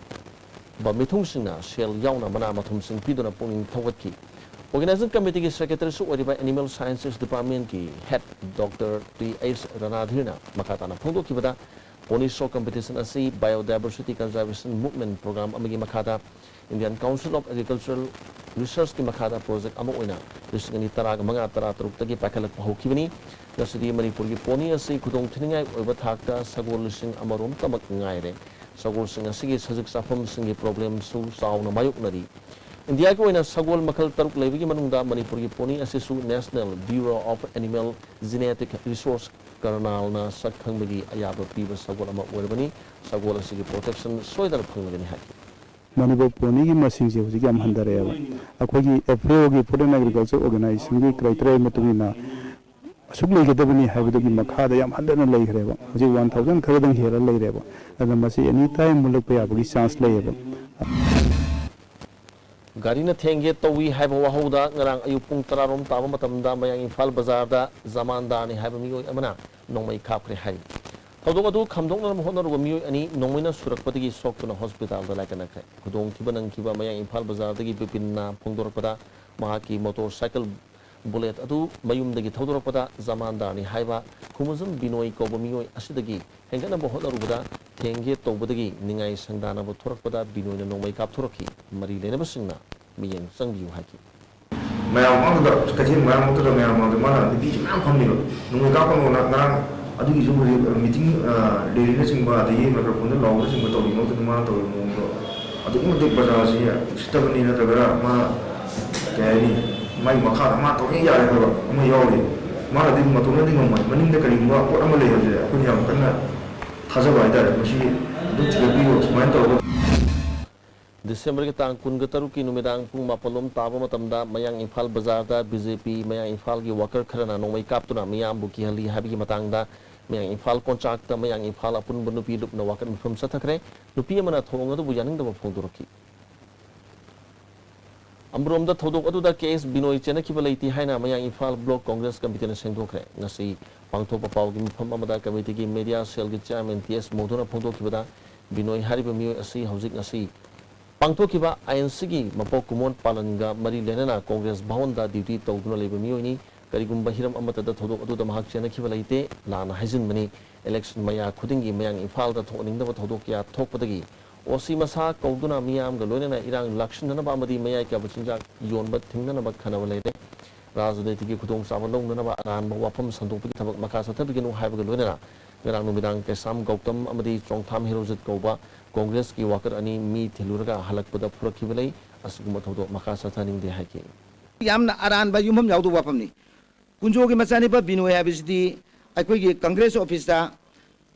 ꯃꯤꯊꯨꯡꯁꯤꯡꯅ ꯁꯦꯜ ꯌꯥꯎꯅ ꯃꯅꯥ ꯃꯊꯨꯝꯁꯤꯡ ꯄꯤꯗꯨꯅ ꯄꯨꯛꯅꯤꯡ ꯊꯧꯒꯠꯈꯤ꯫ Organizing Committeeꯒꯤ Secretaryꯁꯨ ꯑꯣꯏꯔꯤꯕ Animal Sciences Departmentꯀꯤ Head Doctor ꯇꯤ ꯑꯩꯆ ꯔꯅꯥꯙꯤꯔꯅ ꯃꯈꯥ ꯇꯥꯅ ꯐꯣꯡꯗꯣꯛꯈꯤꯕꯗ, Pony Show Competition ꯑꯁꯤ Biodiversity Conservation Movement Program ꯑꯃꯒꯤ ꯃꯈꯥꯗ Indian Council of Agricultural Researchꯀꯤ ꯃꯈꯥꯗ project ꯑꯃ ꯑꯣꯏꯅ ꯂꯤꯁꯤꯡ ꯑꯅꯤ ꯇꯔꯥꯃꯉꯥ ꯇꯔꯥꯇꯔꯨꯛꯇꯒꯤ ꯄꯥꯏꯈꯠꯂꯛꯄ ꯍꯧꯈꯤꯕꯅꯤ꯫ ꯉꯁꯤꯗꯤ ꯃꯅꯤꯄꯨꯔꯒꯤ pony ꯑꯁꯤ ꯈꯨꯗꯣꯡꯊꯤꯅꯤꯡꯉꯥꯏ ꯑꯣꯏꯕ ꯊꯥꯛꯇ ꯁꯒꯣꯜ ꯂꯤꯁꯤꯡ ꯑꯃꯔꯣꯝꯇꯃꯛ ꯉꯥꯏꯔꯦ꯫ ꯁꯒꯣꯜꯁꯤꯡ ꯑꯁꯤꯒꯤ ꯁꯖꯤꯛ ꯆꯥꯐꯝꯁꯤꯡꯒꯤ problemꯁꯨ ꯆꯥꯎꯅ ꯃꯥꯌꯣꯛꯅꯔꯤ꯫ ꯏꯟꯗꯤꯌꯥꯒꯤ ꯑꯣꯏꯅ ꯁꯒꯣꯜ ꯃꯈꯜ ꯇꯔꯨꯛ ꯂꯩꯕꯒꯤ ꯃꯅꯨꯡꯗ ꯃꯅꯤꯄꯨꯔꯒꯤ pony ꯑꯁꯤꯁꯨ National Bureau of Animal Genetic Resource, ꯀꯔꯅꯥꯜꯅ ꯁꯛ ꯈꯪꯕꯒꯤ ꯑꯌꯥꯕ ꯄꯤꯕ ꯁꯒꯣꯜ ꯑꯃ ꯑꯣꯏꯔꯕꯅꯤ꯫ ꯁꯒꯣꯜ ꯑꯁꯤꯒꯤ protection ꯁꯣꯏꯗꯅ ꯐꯪꯂꯒꯅꯤ ꯍꯥꯏꯈꯤ꯫ ꯃꯅꯤꯄꯨꯔ ponyꯒꯤ ꯃꯁꯤꯡꯁꯦ ꯍꯧꯖꯤꯛ ꯌꯥꯝ ꯍꯟꯊꯔꯛꯑꯦꯕ꯫ ꯑꯩꯈꯣꯏꯒꯤ F A Oꯒꯤ Food and Agriculture Organizationꯒꯤ criteriaꯒꯤ ꯃꯇꯨꯡ ꯏꯟꯅ ꯑꯁꯨꯛ ꯂꯩꯒꯗꯕꯅꯤ ꯍꯥꯏꯕꯗꯨꯒꯤ ꯃꯈꯥꯗ ꯌꯥꯝ ꯍꯟꯊꯅ ꯂꯩꯈ꯭ꯔꯦꯕ꯫ ꯍꯧꯖꯤꯛ one thousand ꯈꯔꯗꯪ ꯍꯦꯜꯂ ꯂꯩꯔꯦꯕ꯫ ꯑꯗꯨꯅ ꯃꯁꯤ any time ꯃꯨꯠꯂꯛꯄ ꯌꯥꯕꯒꯤ chance ꯂꯩꯌꯦꯕ꯫ ꯒꯥꯔꯤꯅ ꯊꯦꯡꯒꯦ ꯇꯧꯏ ꯍꯥꯏꯕ ꯋꯥꯍꯧꯗ ꯉꯔꯥꯡ ꯑꯌꯨꯛ ꯄꯨꯡ ꯇꯔꯥꯔꯣꯝ ꯇꯥꯕ ꯃꯇꯝꯗ ꯃꯌꯥꯡ ꯏꯝꯐꯥꯜ ꯕꯖꯥꯔꯗ ꯖꯃꯥꯟꯗꯥꯔꯅꯤ ꯍꯥꯏꯕ ꯃꯤꯑꯣꯏ ꯑꯃꯅ ꯅꯣꯡꯃꯩ ꯀꯥꯞꯈ꯭ꯔꯦ ꯍꯥꯏꯔꯤ꯫ ꯊꯧꯗꯣꯛ ꯑꯗꯨ ꯈꯥꯝꯗꯣꯛꯅꯕ ꯍꯣꯠꯅꯔꯨꯕ ꯃꯤꯑꯣꯏ ꯑꯅꯤ ꯅꯣꯡꯃꯩꯅ ꯁꯨꯔꯛꯄꯗꯒꯤ ꯁꯣꯛꯇꯨꯅ ꯍꯣꯁꯄꯤꯇꯥꯜꯗ ꯂꯥꯏꯀꯠꯅꯈ꯭ꯔꯦ꯫ ꯈꯨꯗꯣꯡꯊꯤꯕ ꯅꯪꯈꯤꯕ ꯃꯌꯥꯡ ꯏꯝꯐꯥꯜ ꯕꯖꯥꯔꯗꯒꯤ ꯕꯤꯄꯤꯟꯅ ꯐꯣꯡꯗꯣꯔꯛꯄꯗ, ꯃꯍꯥꯛꯀꯤ motorcycle Bullet ꯑꯗꯨ ꯃꯌꯨꯝꯗꯒꯤ ꯊꯧꯗꯣꯔꯛꯄꯗ ꯖꯃꯥꯟꯗꯥꯔꯅꯤ ꯍꯥꯏꯕ ꯈꯨꯃꯨꯖꯝ ꯕꯤꯅꯣꯏ ꯀꯧꯕ ꯃꯤꯑꯣꯏ ꯑꯁꯤꯗꯒꯤ ꯍꯦꯟꯒꯠꯅꯕ ꯍꯣꯠꯅꯔꯨꯕꯗ ꯊꯦꯡꯒꯦ ꯇꯧꯕꯗꯒꯤ ꯅꯤꯡꯉꯥꯏ ꯁꯪꯗꯥꯅꯕ ꯊꯣꯔꯛꯄꯗ ꯕꯤꯅꯣꯏꯅ ꯅꯣꯡꯃꯩ ꯀꯥꯞꯊꯣꯔꯛꯈꯤ꯫ ꯃꯔꯤ ꯂꯩꯅꯕꯁꯤꯡꯅ ꯃꯤꯠꯌꯦꯡ ꯆꯪꯕꯤꯌꯨ ꯍꯥꯏꯈꯤ꯫ ꯃꯌꯥꯝ ꯃꯃꯥꯡꯗꯨꯗ, ꯀꯩꯊꯦꯜ ꯃꯌꯥꯝ ꯃꯛꯇꯗ ꯃꯌꯥꯝ ꯃꯃꯥꯡꯗ ꯃꯥꯅ ꯅꯨꯄꯤꯁꯨ ꯃꯌꯥꯝ ꯐꯝꯃꯦꯕ꯫ ꯅꯣꯡꯃꯩ ꯀꯥꯞꯀꯅꯣꯅ ꯉꯔꯥꯡ ꯑꯗꯨꯒꯤꯁꯨ ꯍꯧꯖꯤꯛ ꯃꯤꯇꯤꯡ, ꯑ, ꯔꯦꯂꯤꯅꯆꯤꯡꯕ, ꯑꯗꯒꯤ ꯃꯥꯏꯀ꯭ꯔꯣꯐꯣꯟꯗ ꯂꯥꯎꯕꯅꯆꯤꯡꯕ ꯇꯧꯔꯤ ꯃꯛꯇꯗ ꯃꯥꯅ ꯇꯧꯔꯤ ꯃꯑꯣꯡꯗꯣ ꯑꯗꯨꯛꯀꯤ ꯃꯇꯤꯛ ꯄ꯭ꯔꯖꯥꯁꯤ ꯎꯁꯤꯠꯇꯕꯅꯤ, ꯅꯠꯇ꯭ꯔꯒꯅ ꯃꯥ, ꯀꯩ ꯍꯥꯏꯅꯤ, ꯃꯥꯏ ꯃꯈꯥꯗ ꯃꯥ ꯇꯧꯅꯤ ꯌꯥꯔꯦ ꯍꯥꯏꯕ ꯑꯃ ꯌꯥꯎꯔꯤ꯫ ꯃꯥꯅꯗꯤ ꯃꯇꯣꯝꯅꯗꯤ ꯉꯝꯃꯣꯏ꯫ ꯃꯅꯤꯡꯗ ꯀꯔꯤꯒꯨꯝꯕ ꯄꯣꯠ ꯑꯃ ꯂꯩ ꯍꯥꯏꯕꯁꯦ ꯑꯩꯈꯣꯏꯅ ꯌꯥꯝ ꯀꯟꯅ ꯊꯥꯖꯕ ꯍꯥꯏꯇꯥꯔꯦ꯫ ꯃꯁꯤ ꯑꯗꯨꯝ ꯊꯤꯒꯠꯄꯤꯌꯣ꯫ ꯁꯨꯃꯥꯏꯅ ꯇꯧꯔꯒ ꯗꯤꯁꯦꯝꯕꯔꯒꯤ ꯇꯥꯡ ꯀꯨꯟꯒ ꯇꯔꯨꯛꯀꯤ ꯅꯨꯃꯤꯗꯥꯡ ꯄꯨꯡ ꯃꯥꯄꯜ ꯂꯣꯝ ꯇꯥꯕ ꯃꯇꯝꯗ ꯃꯌꯥꯡ ꯏꯝꯐꯥꯜ ꯕꯖꯥꯔꯗ ꯕꯤ ꯖꯦ ꯄꯤ ꯃꯌꯥꯡ ꯏꯝꯐꯥꯜꯒꯤ ꯋꯥꯀꯔ ꯈꯔꯅ ꯅꯣꯡꯃꯩ ꯀꯥꯞꯇꯨꯅ ꯃꯤꯌꯥꯝꯕꯨ ꯀꯤꯍꯜꯂꯤ ꯍꯥꯏꯕꯒꯤ ꯃꯇꯥꯡꯗ ꯃꯌꯥꯡ ꯏꯝꯐꯥꯜ ꯀꯣꯟꯆꯥꯛꯇ ꯃꯌꯥꯡ ꯏꯝꯐꯥꯜ ꯑꯄꯨꯟꯕ ꯅꯨꯄꯤ ꯂꯨꯞꯅ ꯋꯥꯀꯠ ꯃꯤꯐꯝ ꯆꯠꯊꯈ꯭ꯔꯦ꯫ ꯅꯨꯄꯤ ꯑꯃꯅ ꯊꯧꯑꯣꯡ ꯑꯗꯨꯕꯨ ꯌꯥꯅꯤꯡꯗꯕ ꯐꯣꯡꯗꯣꯔꯛꯈꯤ꯫ ꯑꯃꯔꯣꯝꯗ ꯊꯧꯗꯣꯛ ꯑꯗꯨꯗ ꯀꯦ ꯑꯦꯁ ꯕꯤꯅꯣꯏ ꯆꯦꯟꯅꯈꯤꯕ ꯂꯩꯇꯦ ꯍꯥꯏꯅ ꯃꯌꯥꯡ ꯏꯝꯐꯥꯜ ꯕ꯭ꯂꯣꯛ ꯀꯣꯡꯒ꯭ꯔꯦꯁ ꯀꯃꯤꯇꯤꯅ ꯁꯦꯡꯗꯣꯛꯈ꯭ꯔꯦ꯫ ꯉꯁꯤ ꯄꯥꯡꯊꯣꯛꯄ ꯄꯥꯎꯒꯤ ꯃꯤꯐꯝ ꯑꯃꯗ ꯀꯃꯤꯇꯤꯒꯤ ꯃꯦꯗꯤꯌꯥ ꯁꯦꯜꯒꯤ ꯆꯤꯌꯥꯔꯃꯦꯟ ꯇꯤ ꯑꯦꯁ ꯃꯣꯙꯨꯅ ꯐꯣꯡꯗꯣꯛꯈꯤꯕꯗ, ꯕꯤꯅꯣꯏ ꯍꯥꯏꯔꯤꯕ ꯃꯤꯑꯣꯏ ꯑꯁꯤ ꯍꯧꯖꯤꯛ ꯉꯁꯤ ꯄꯥꯡꯊꯣꯛꯈꯤꯕ ꯑꯥꯏ ꯑꯦꯟ ꯁꯤꯒꯤ ꯃꯄꯣꯛ ꯀꯨꯃꯣꯟ ꯄꯥꯂꯟꯒ ꯃꯔꯤ ꯂꯩꯅꯅ ꯀꯣꯡꯒ꯭ꯔꯦꯁ ꯚꯋꯟꯗ ꯗ꯭ꯌꯨꯇꯤ ꯇꯧꯗꯨꯅ ꯂꯩꯕ ꯃꯤꯑꯣꯏꯅꯤ꯫ ꯀꯔꯤꯒꯨꯝꯕ ꯍꯤꯔꯝ ꯑꯃꯠꯇꯗ ꯊꯧꯗꯣꯛ ꯑꯗꯨꯗ ꯃꯍꯥꯛ ꯆꯦꯟꯅꯈꯤꯕ ꯂꯩꯇꯦ꯫ ꯂꯥꯟꯅ ꯍꯥꯏꯖꯤꯟꯕꯅꯤ꯫ ꯏꯂꯦꯛꯁꯟ ꯃꯌꯥ ꯈꯨꯗꯤꯡꯒꯤ ꯃꯌꯥꯡ ꯏꯝꯐꯥꯜꯗ ꯊꯣꯛꯍꯟꯅꯤꯡꯗꯕ ꯊꯧꯗꯣꯛ ꯀꯌꯥ ꯊꯣꯛꯄꯗꯒꯤ ꯑꯣ ꯁꯤ ꯃꯁꯥ ꯀꯧꯗꯨꯅ ꯃꯤꯌꯥꯝꯒ ꯂꯣꯏꯅꯅ ꯏꯔꯥꯡ ꯂꯥꯛꯁꯤꯟꯅꯅꯕ ꯑꯃꯗꯤ ꯃꯌꯥꯏ ꯀꯥꯕ ꯆꯤꯟꯖꯥꯛ ꯌꯣꯟꯕ ꯊꯤꯡꯅꯅꯕ ꯈꯟꯅꯕ ꯂꯩꯔꯦ꯫ ꯔꯥꯖꯅꯤꯇꯤꯒꯤ ꯈꯨꯗꯣꯡꯆꯥꯕ ꯂꯧꯅꯅꯕ ꯑꯔꯥꯟꯕ ꯋꯥꯐꯝ ꯁꯟꯗꯣꯛꯄꯒꯤ ꯊꯕꯛ ꯃꯈꯥ ꯆꯠꯊꯕꯤꯒꯅꯨ ꯍꯥꯏꯕꯒ ꯂꯣꯏꯅꯅ ꯉꯔꯥꯡ ꯅꯨꯃꯤꯗꯥꯡ ꯀꯩꯁꯥꯝ ꯒꯧꯇꯝ ꯑꯃꯗꯤ ꯆꯣꯡꯊꯥꯝ ꯍꯦꯔꯣꯖꯤꯠ ꯀꯧꯕ ꯀꯣꯡꯒ꯭ꯔꯦꯁꯀꯤ ꯋꯥꯀꯔ ꯑꯅꯤ ꯃꯤ ꯊꯤꯜꯂꯨꯔꯒ ꯍꯜꯂꯛꯄꯗ ꯐꯨꯔꯛꯈꯤꯕ ꯂꯩ꯫ ꯑꯁꯤꯒꯨꯝꯕ ꯊꯧꯗꯣꯛ ꯃꯈꯥ ꯆꯠꯊꯍꯟꯅꯤꯡꯗꯦ ꯍꯥꯏꯈꯤ꯫ ꯌꯥꯝꯅ ꯑꯔꯥꯟꯕ ꯌꯨꯝꯐꯝ ꯌꯥꯎꯗꯕ ꯋꯥꯐꯝꯅꯤ꯫ ꯀꯨꯟꯖꯣꯒꯤ ꯃꯆꯥꯅꯤꯄꯥ ꯕꯤꯅꯣꯏ ꯍꯥꯏꯕꯁꯤꯗꯤ ꯑꯩꯈꯣꯏꯒꯤ ꯀꯪꯒ꯭ꯔꯦꯁ ꯑꯣꯐꯤꯁꯇ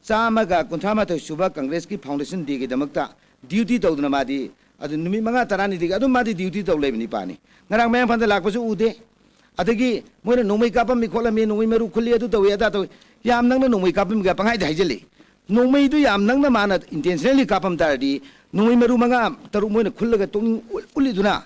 ꯆꯥꯝꯃꯒ ꯀꯨꯟꯊ꯭ꯔꯥ ꯃꯥꯊꯣꯏ ꯁꯨꯕ ꯀꯪꯒ꯭ꯔꯦꯁꯀꯤ ꯐꯥꯎꯟꯗꯦꯁꯟ ꯗꯦꯒꯤꯗꯃꯛꯇ ꯗ꯭ꯌꯨꯇꯤ ꯇꯧꯗꯅ ꯃꯥꯗꯤ ꯑꯗꯨ ꯅꯨꯃꯤꯠ ꯃꯉꯥ ꯇꯔꯥꯅꯤꯗꯒꯤ ꯑꯗꯨꯝ ꯃꯥꯗꯤ ꯗ꯭ꯌꯨꯇꯤ ꯇꯧ ꯂꯩꯕ ꯅꯤꯄꯥꯅꯤ꯫ ꯉꯔꯥꯡ ꯃꯌꯥꯡꯐꯥꯟꯗ ꯂꯥꯛꯄꯁꯨ ꯎꯗꯦ꯫ ꯑꯗꯒꯤ ꯃꯣꯏꯅ ꯅꯣꯡꯃꯩ ꯀꯥꯞꯄꯝꯃꯤ ꯈꯣꯠꯂꯝꯃꯤ, ꯅꯣꯡꯃꯩ ꯃꯔꯨ ꯈꯨꯜꯂꯤ, ꯑꯗꯨ ꯇꯧꯏ ꯑꯗꯥ ꯇꯧꯏ, ꯌꯥꯝ ꯅꯪꯅ ꯅꯣꯡꯃꯩ ꯀꯥꯞꯄꯝꯃꯤꯒ ꯄꯪꯍꯥꯏꯗ ꯍꯥꯏꯖꯜꯂꯤ꯫ ꯅꯣꯡꯃꯩꯗꯨ ꯌꯥꯝ ꯅꯪꯅ ꯃꯥꯅ ꯏꯟꯇꯦꯟꯁꯅꯦꯜꯂꯤ ꯀꯥꯞꯄꯝ ꯇꯥꯔꯗꯤ ꯅꯣꯡꯃꯩ ꯃꯔꯨ ꯃꯉꯥ ꯇꯔꯨꯛ ꯃꯣꯏꯅ ꯈꯨꯜꯂꯒ ꯇꯣꯛꯅꯤꯡ ꯎꯠꯂꯤꯗꯨꯅ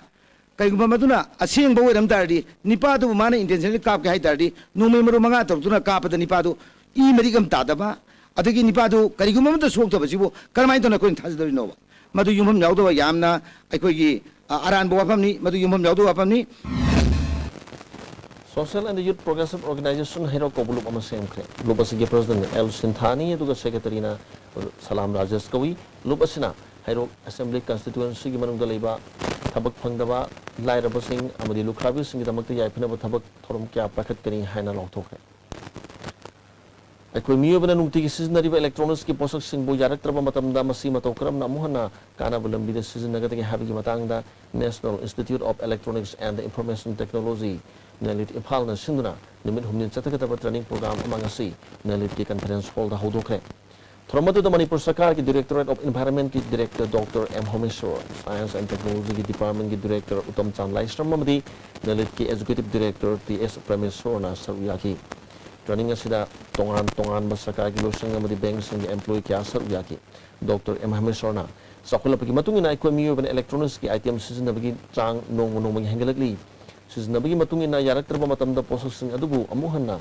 ꯀꯩꯒꯨꯝꯕ ꯃꯗꯨꯅ ꯑꯁꯦꯡꯕ ꯑꯣꯏꯔꯝ ꯇꯥꯔꯗꯤ, ꯅꯤꯄꯥꯗꯨꯕꯨ ꯃꯥꯅ ꯏꯟꯇꯦꯟꯁꯅꯦꯜꯂꯤ ꯀꯥꯞꯀꯦ ꯍꯥꯏ ꯇꯥꯔꯗꯤ, ꯅꯣꯡꯃꯩ ꯃꯔꯨ ꯃꯉꯥ ꯇꯔꯨꯛꯇꯨꯅ ꯀꯥꯞꯄꯗ ꯅꯤꯄꯥꯗꯨ ꯏ ꯃꯔꯤꯛ ꯑꯃ ꯇꯥꯗꯕ, ꯑꯗꯒꯤ ꯅꯤꯄꯥꯗꯨ ꯀꯔꯤꯒꯨꯝꯕ ꯑꯃꯠꯇ ꯁꯣꯛꯇꯕꯁꯤꯕꯨ ꯀꯔꯝꯍꯥꯏꯅ ꯇꯧꯅ ꯑꯩꯈꯣꯏꯅ ꯊꯥꯖꯗꯣꯔꯤꯅꯣꯕ? ꯃꯗꯨ ꯌꯨꯝꯐꯝ ꯌꯥꯎꯗꯕ ꯌꯥꯝꯅ ꯑꯩꯈꯣꯏꯒꯤ, ꯑ, ꯑꯔꯥꯟꯕ ꯋꯥꯐꯝꯅꯤ꯫ ꯃꯗꯨ ꯌꯨꯝꯐꯝ ꯌꯥꯎꯗꯕ ꯋꯥꯐꯝꯅꯤ꯫ Social and Youth Progressive Organization ꯍꯩꯔꯣꯛ ꯀꯧꯕ ꯂꯨꯞ ꯑꯃ ꯁꯦꯝꯈ꯭ꯔꯦ꯫ ꯂꯨꯞ ꯑꯁꯤꯒꯤ president ꯑꯦꯜ ꯁꯤꯟꯊꯥꯅꯤ, ꯑꯗꯨꯒ secretaryꯅ ꯁꯂꯥꯝ ꯔꯥꯖꯦꯁ ꯀꯧꯏ꯫ ꯂꯨꯞ ꯑꯁꯤꯅ ꯍꯩꯔꯣꯛ assembly constituencyꯒꯤ ꯃꯅꯨꯡꯗ ꯂꯩꯕ ꯊꯕꯛ ꯐꯪꯗꯕ, ꯂꯥꯏꯔꯕꯁꯤꯡ ꯑꯃꯗꯤ ꯂꯨꯈ꯭ꯔꯥꯕꯤꯁꯤꯡꯒꯤꯗꯃꯛꯇ ꯌꯥꯏꯐꯅꯕ ꯊꯕꯛ ꯊꯧꯔꯝ ꯀꯌꯥ ꯄꯥꯏꯈꯠꯀꯅꯤ ꯍꯥꯏꯅ ꯂꯥꯎꯊꯣꯛꯈ꯭ꯔꯦ꯫ ꯑꯩꯈꯣꯏ ꯃꯤꯑꯣꯏꯕꯅ ꯅꯨꯡꯇꯤꯒꯤ ꯁꯤꯖꯤꯟꯅꯔꯤꯕ electronics ꯀꯤ ꯄꯣꯠꯁꯛꯁꯤꯡꯕꯨ ꯌꯥꯔꯛꯇ꯭ꯔꯕ ꯃꯇꯝꯗ ꯃꯁꯤ ꯃꯇꯧ ꯀꯔꯝꯅ ꯑꯃꯨꯛ ꯍꯟꯅ ꯀꯥꯟꯅꯕ ꯂꯝꯕꯤꯗ ꯁꯤꯖꯤꯟꯅꯒꯗꯒꯦ ꯍꯥꯏꯕꯒꯤ ꯃꯇꯥꯡꯗ National Institute of Electronics and Information Technology, ꯅꯦꯂꯤꯠ ꯏꯝꯐꯥꯜꯅ ꯁꯤꯟꯗꯨꯅ ꯅꯨꯃꯤꯠ ꯍꯨꯝꯅꯤ ꯆꯠꯊꯒꯗꯕ training program ꯑꯃ ꯉꯁꯤ ꯅꯦꯂꯤꯠꯀꯤ conference hall ꯗ ꯍꯧꯗꯣꯛꯈ꯭ꯔꯦ꯫ ꯊꯧꯔꯝ ꯑꯗꯨꯗ ꯃꯅꯤꯄꯨꯔ ꯁꯔꯀꯥꯔꯒꯤ Directorate of Environment ꯀꯤ Director Doctor M Homeswor, Science and Technology ꯒꯤ Department ꯀꯤ Director ꯎꯇꯝ ꯆꯥꯟꯂꯥꯏꯁ꯭ꯔꯝ ꯑꯃꯗꯤ ꯅꯦꯂꯤꯠꯀꯤ Executive Director ꯇꯤ ꯑꯦꯁ ꯄ꯭ꯔꯃꯦꯁꯣꯔꯅ ꯁꯔꯨꯛ ꯌꯥꯈꯤ꯫ Training ꯑꯁꯤꯗ ꯇꯣꯉꯥꯟ ꯇꯣꯉꯥꯟꯕ ꯁꯔꯀꯥꯔꯒꯤ ꯂꯣꯏꯁꯪ ꯑꯃꯗꯤ bank ꯁꯤꯡꯒꯤ employee ꯀꯌꯥ ꯁꯔꯨꯛ ꯌꯥꯈꯤ꯫ ꯗꯣꯛꯇꯔ ꯑꯦꯝ ꯍꯣꯃꯦꯁꯣꯔꯅ, ꯆꯥꯎꯈꯠꯂꯛꯄꯒꯤ ꯃꯇꯨꯡ ꯏꯟꯅ ꯑꯩꯈꯣꯏ ꯃꯤꯑꯣꯏꯕꯅ electronics ꯀꯤ item ꯁꯤꯖꯤꯟꯅꯕꯒꯤ ꯆꯥꯡ ꯅꯣꯡꯃ ꯅꯣꯡꯃꯒꯤ ꯍꯦꯟꯒꯠꯂꯛꯂꯤ꯫ ꯁꯤꯖꯤꯟꯅꯕꯒꯤ ꯃꯇꯨꯡ ꯏꯟꯅ ꯌꯥꯔꯛꯇ꯭ꯔꯕ ꯃꯇꯝꯗ ꯄꯣꯠꯁꯛꯁꯤꯡ ꯑꯗꯨꯕꯨ ꯑꯃꯨꯛ ꯍꯟꯅ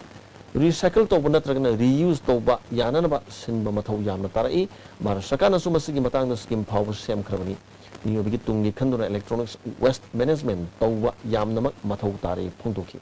recycle ꯇꯧꯕ ꯅꯠꯇ꯭ꯔꯒꯅ reuse ꯇꯧꯕ ꯌꯥꯅꯅꯕ ꯁꯤꯟꯕ ꯃꯊꯧ ꯌꯥꯝꯅ ꯇꯥꯔꯛꯏ꯫ ꯚꯥꯔꯠ ꯁꯔꯀꯥꯔꯅꯁꯨ ꯃꯁꯤꯒꯤ ꯃꯇꯥꯡꯗ scheme ꯐꯥꯎꯕ ꯁꯦꯝꯈ꯭ꯔꯕꯅꯤ꯫ ꯃꯤꯑꯣꯏꯕꯒꯤ ꯇꯨꯡꯒꯤ ꯈꯟꯗꯨꯅ electronics waste management ꯇꯧꯕ ꯌꯥꯝꯅꯃꯛ ꯃꯊꯧ ꯇꯥꯔꯦ ꯐꯣꯡꯗꯣꯛꯈꯤ꯫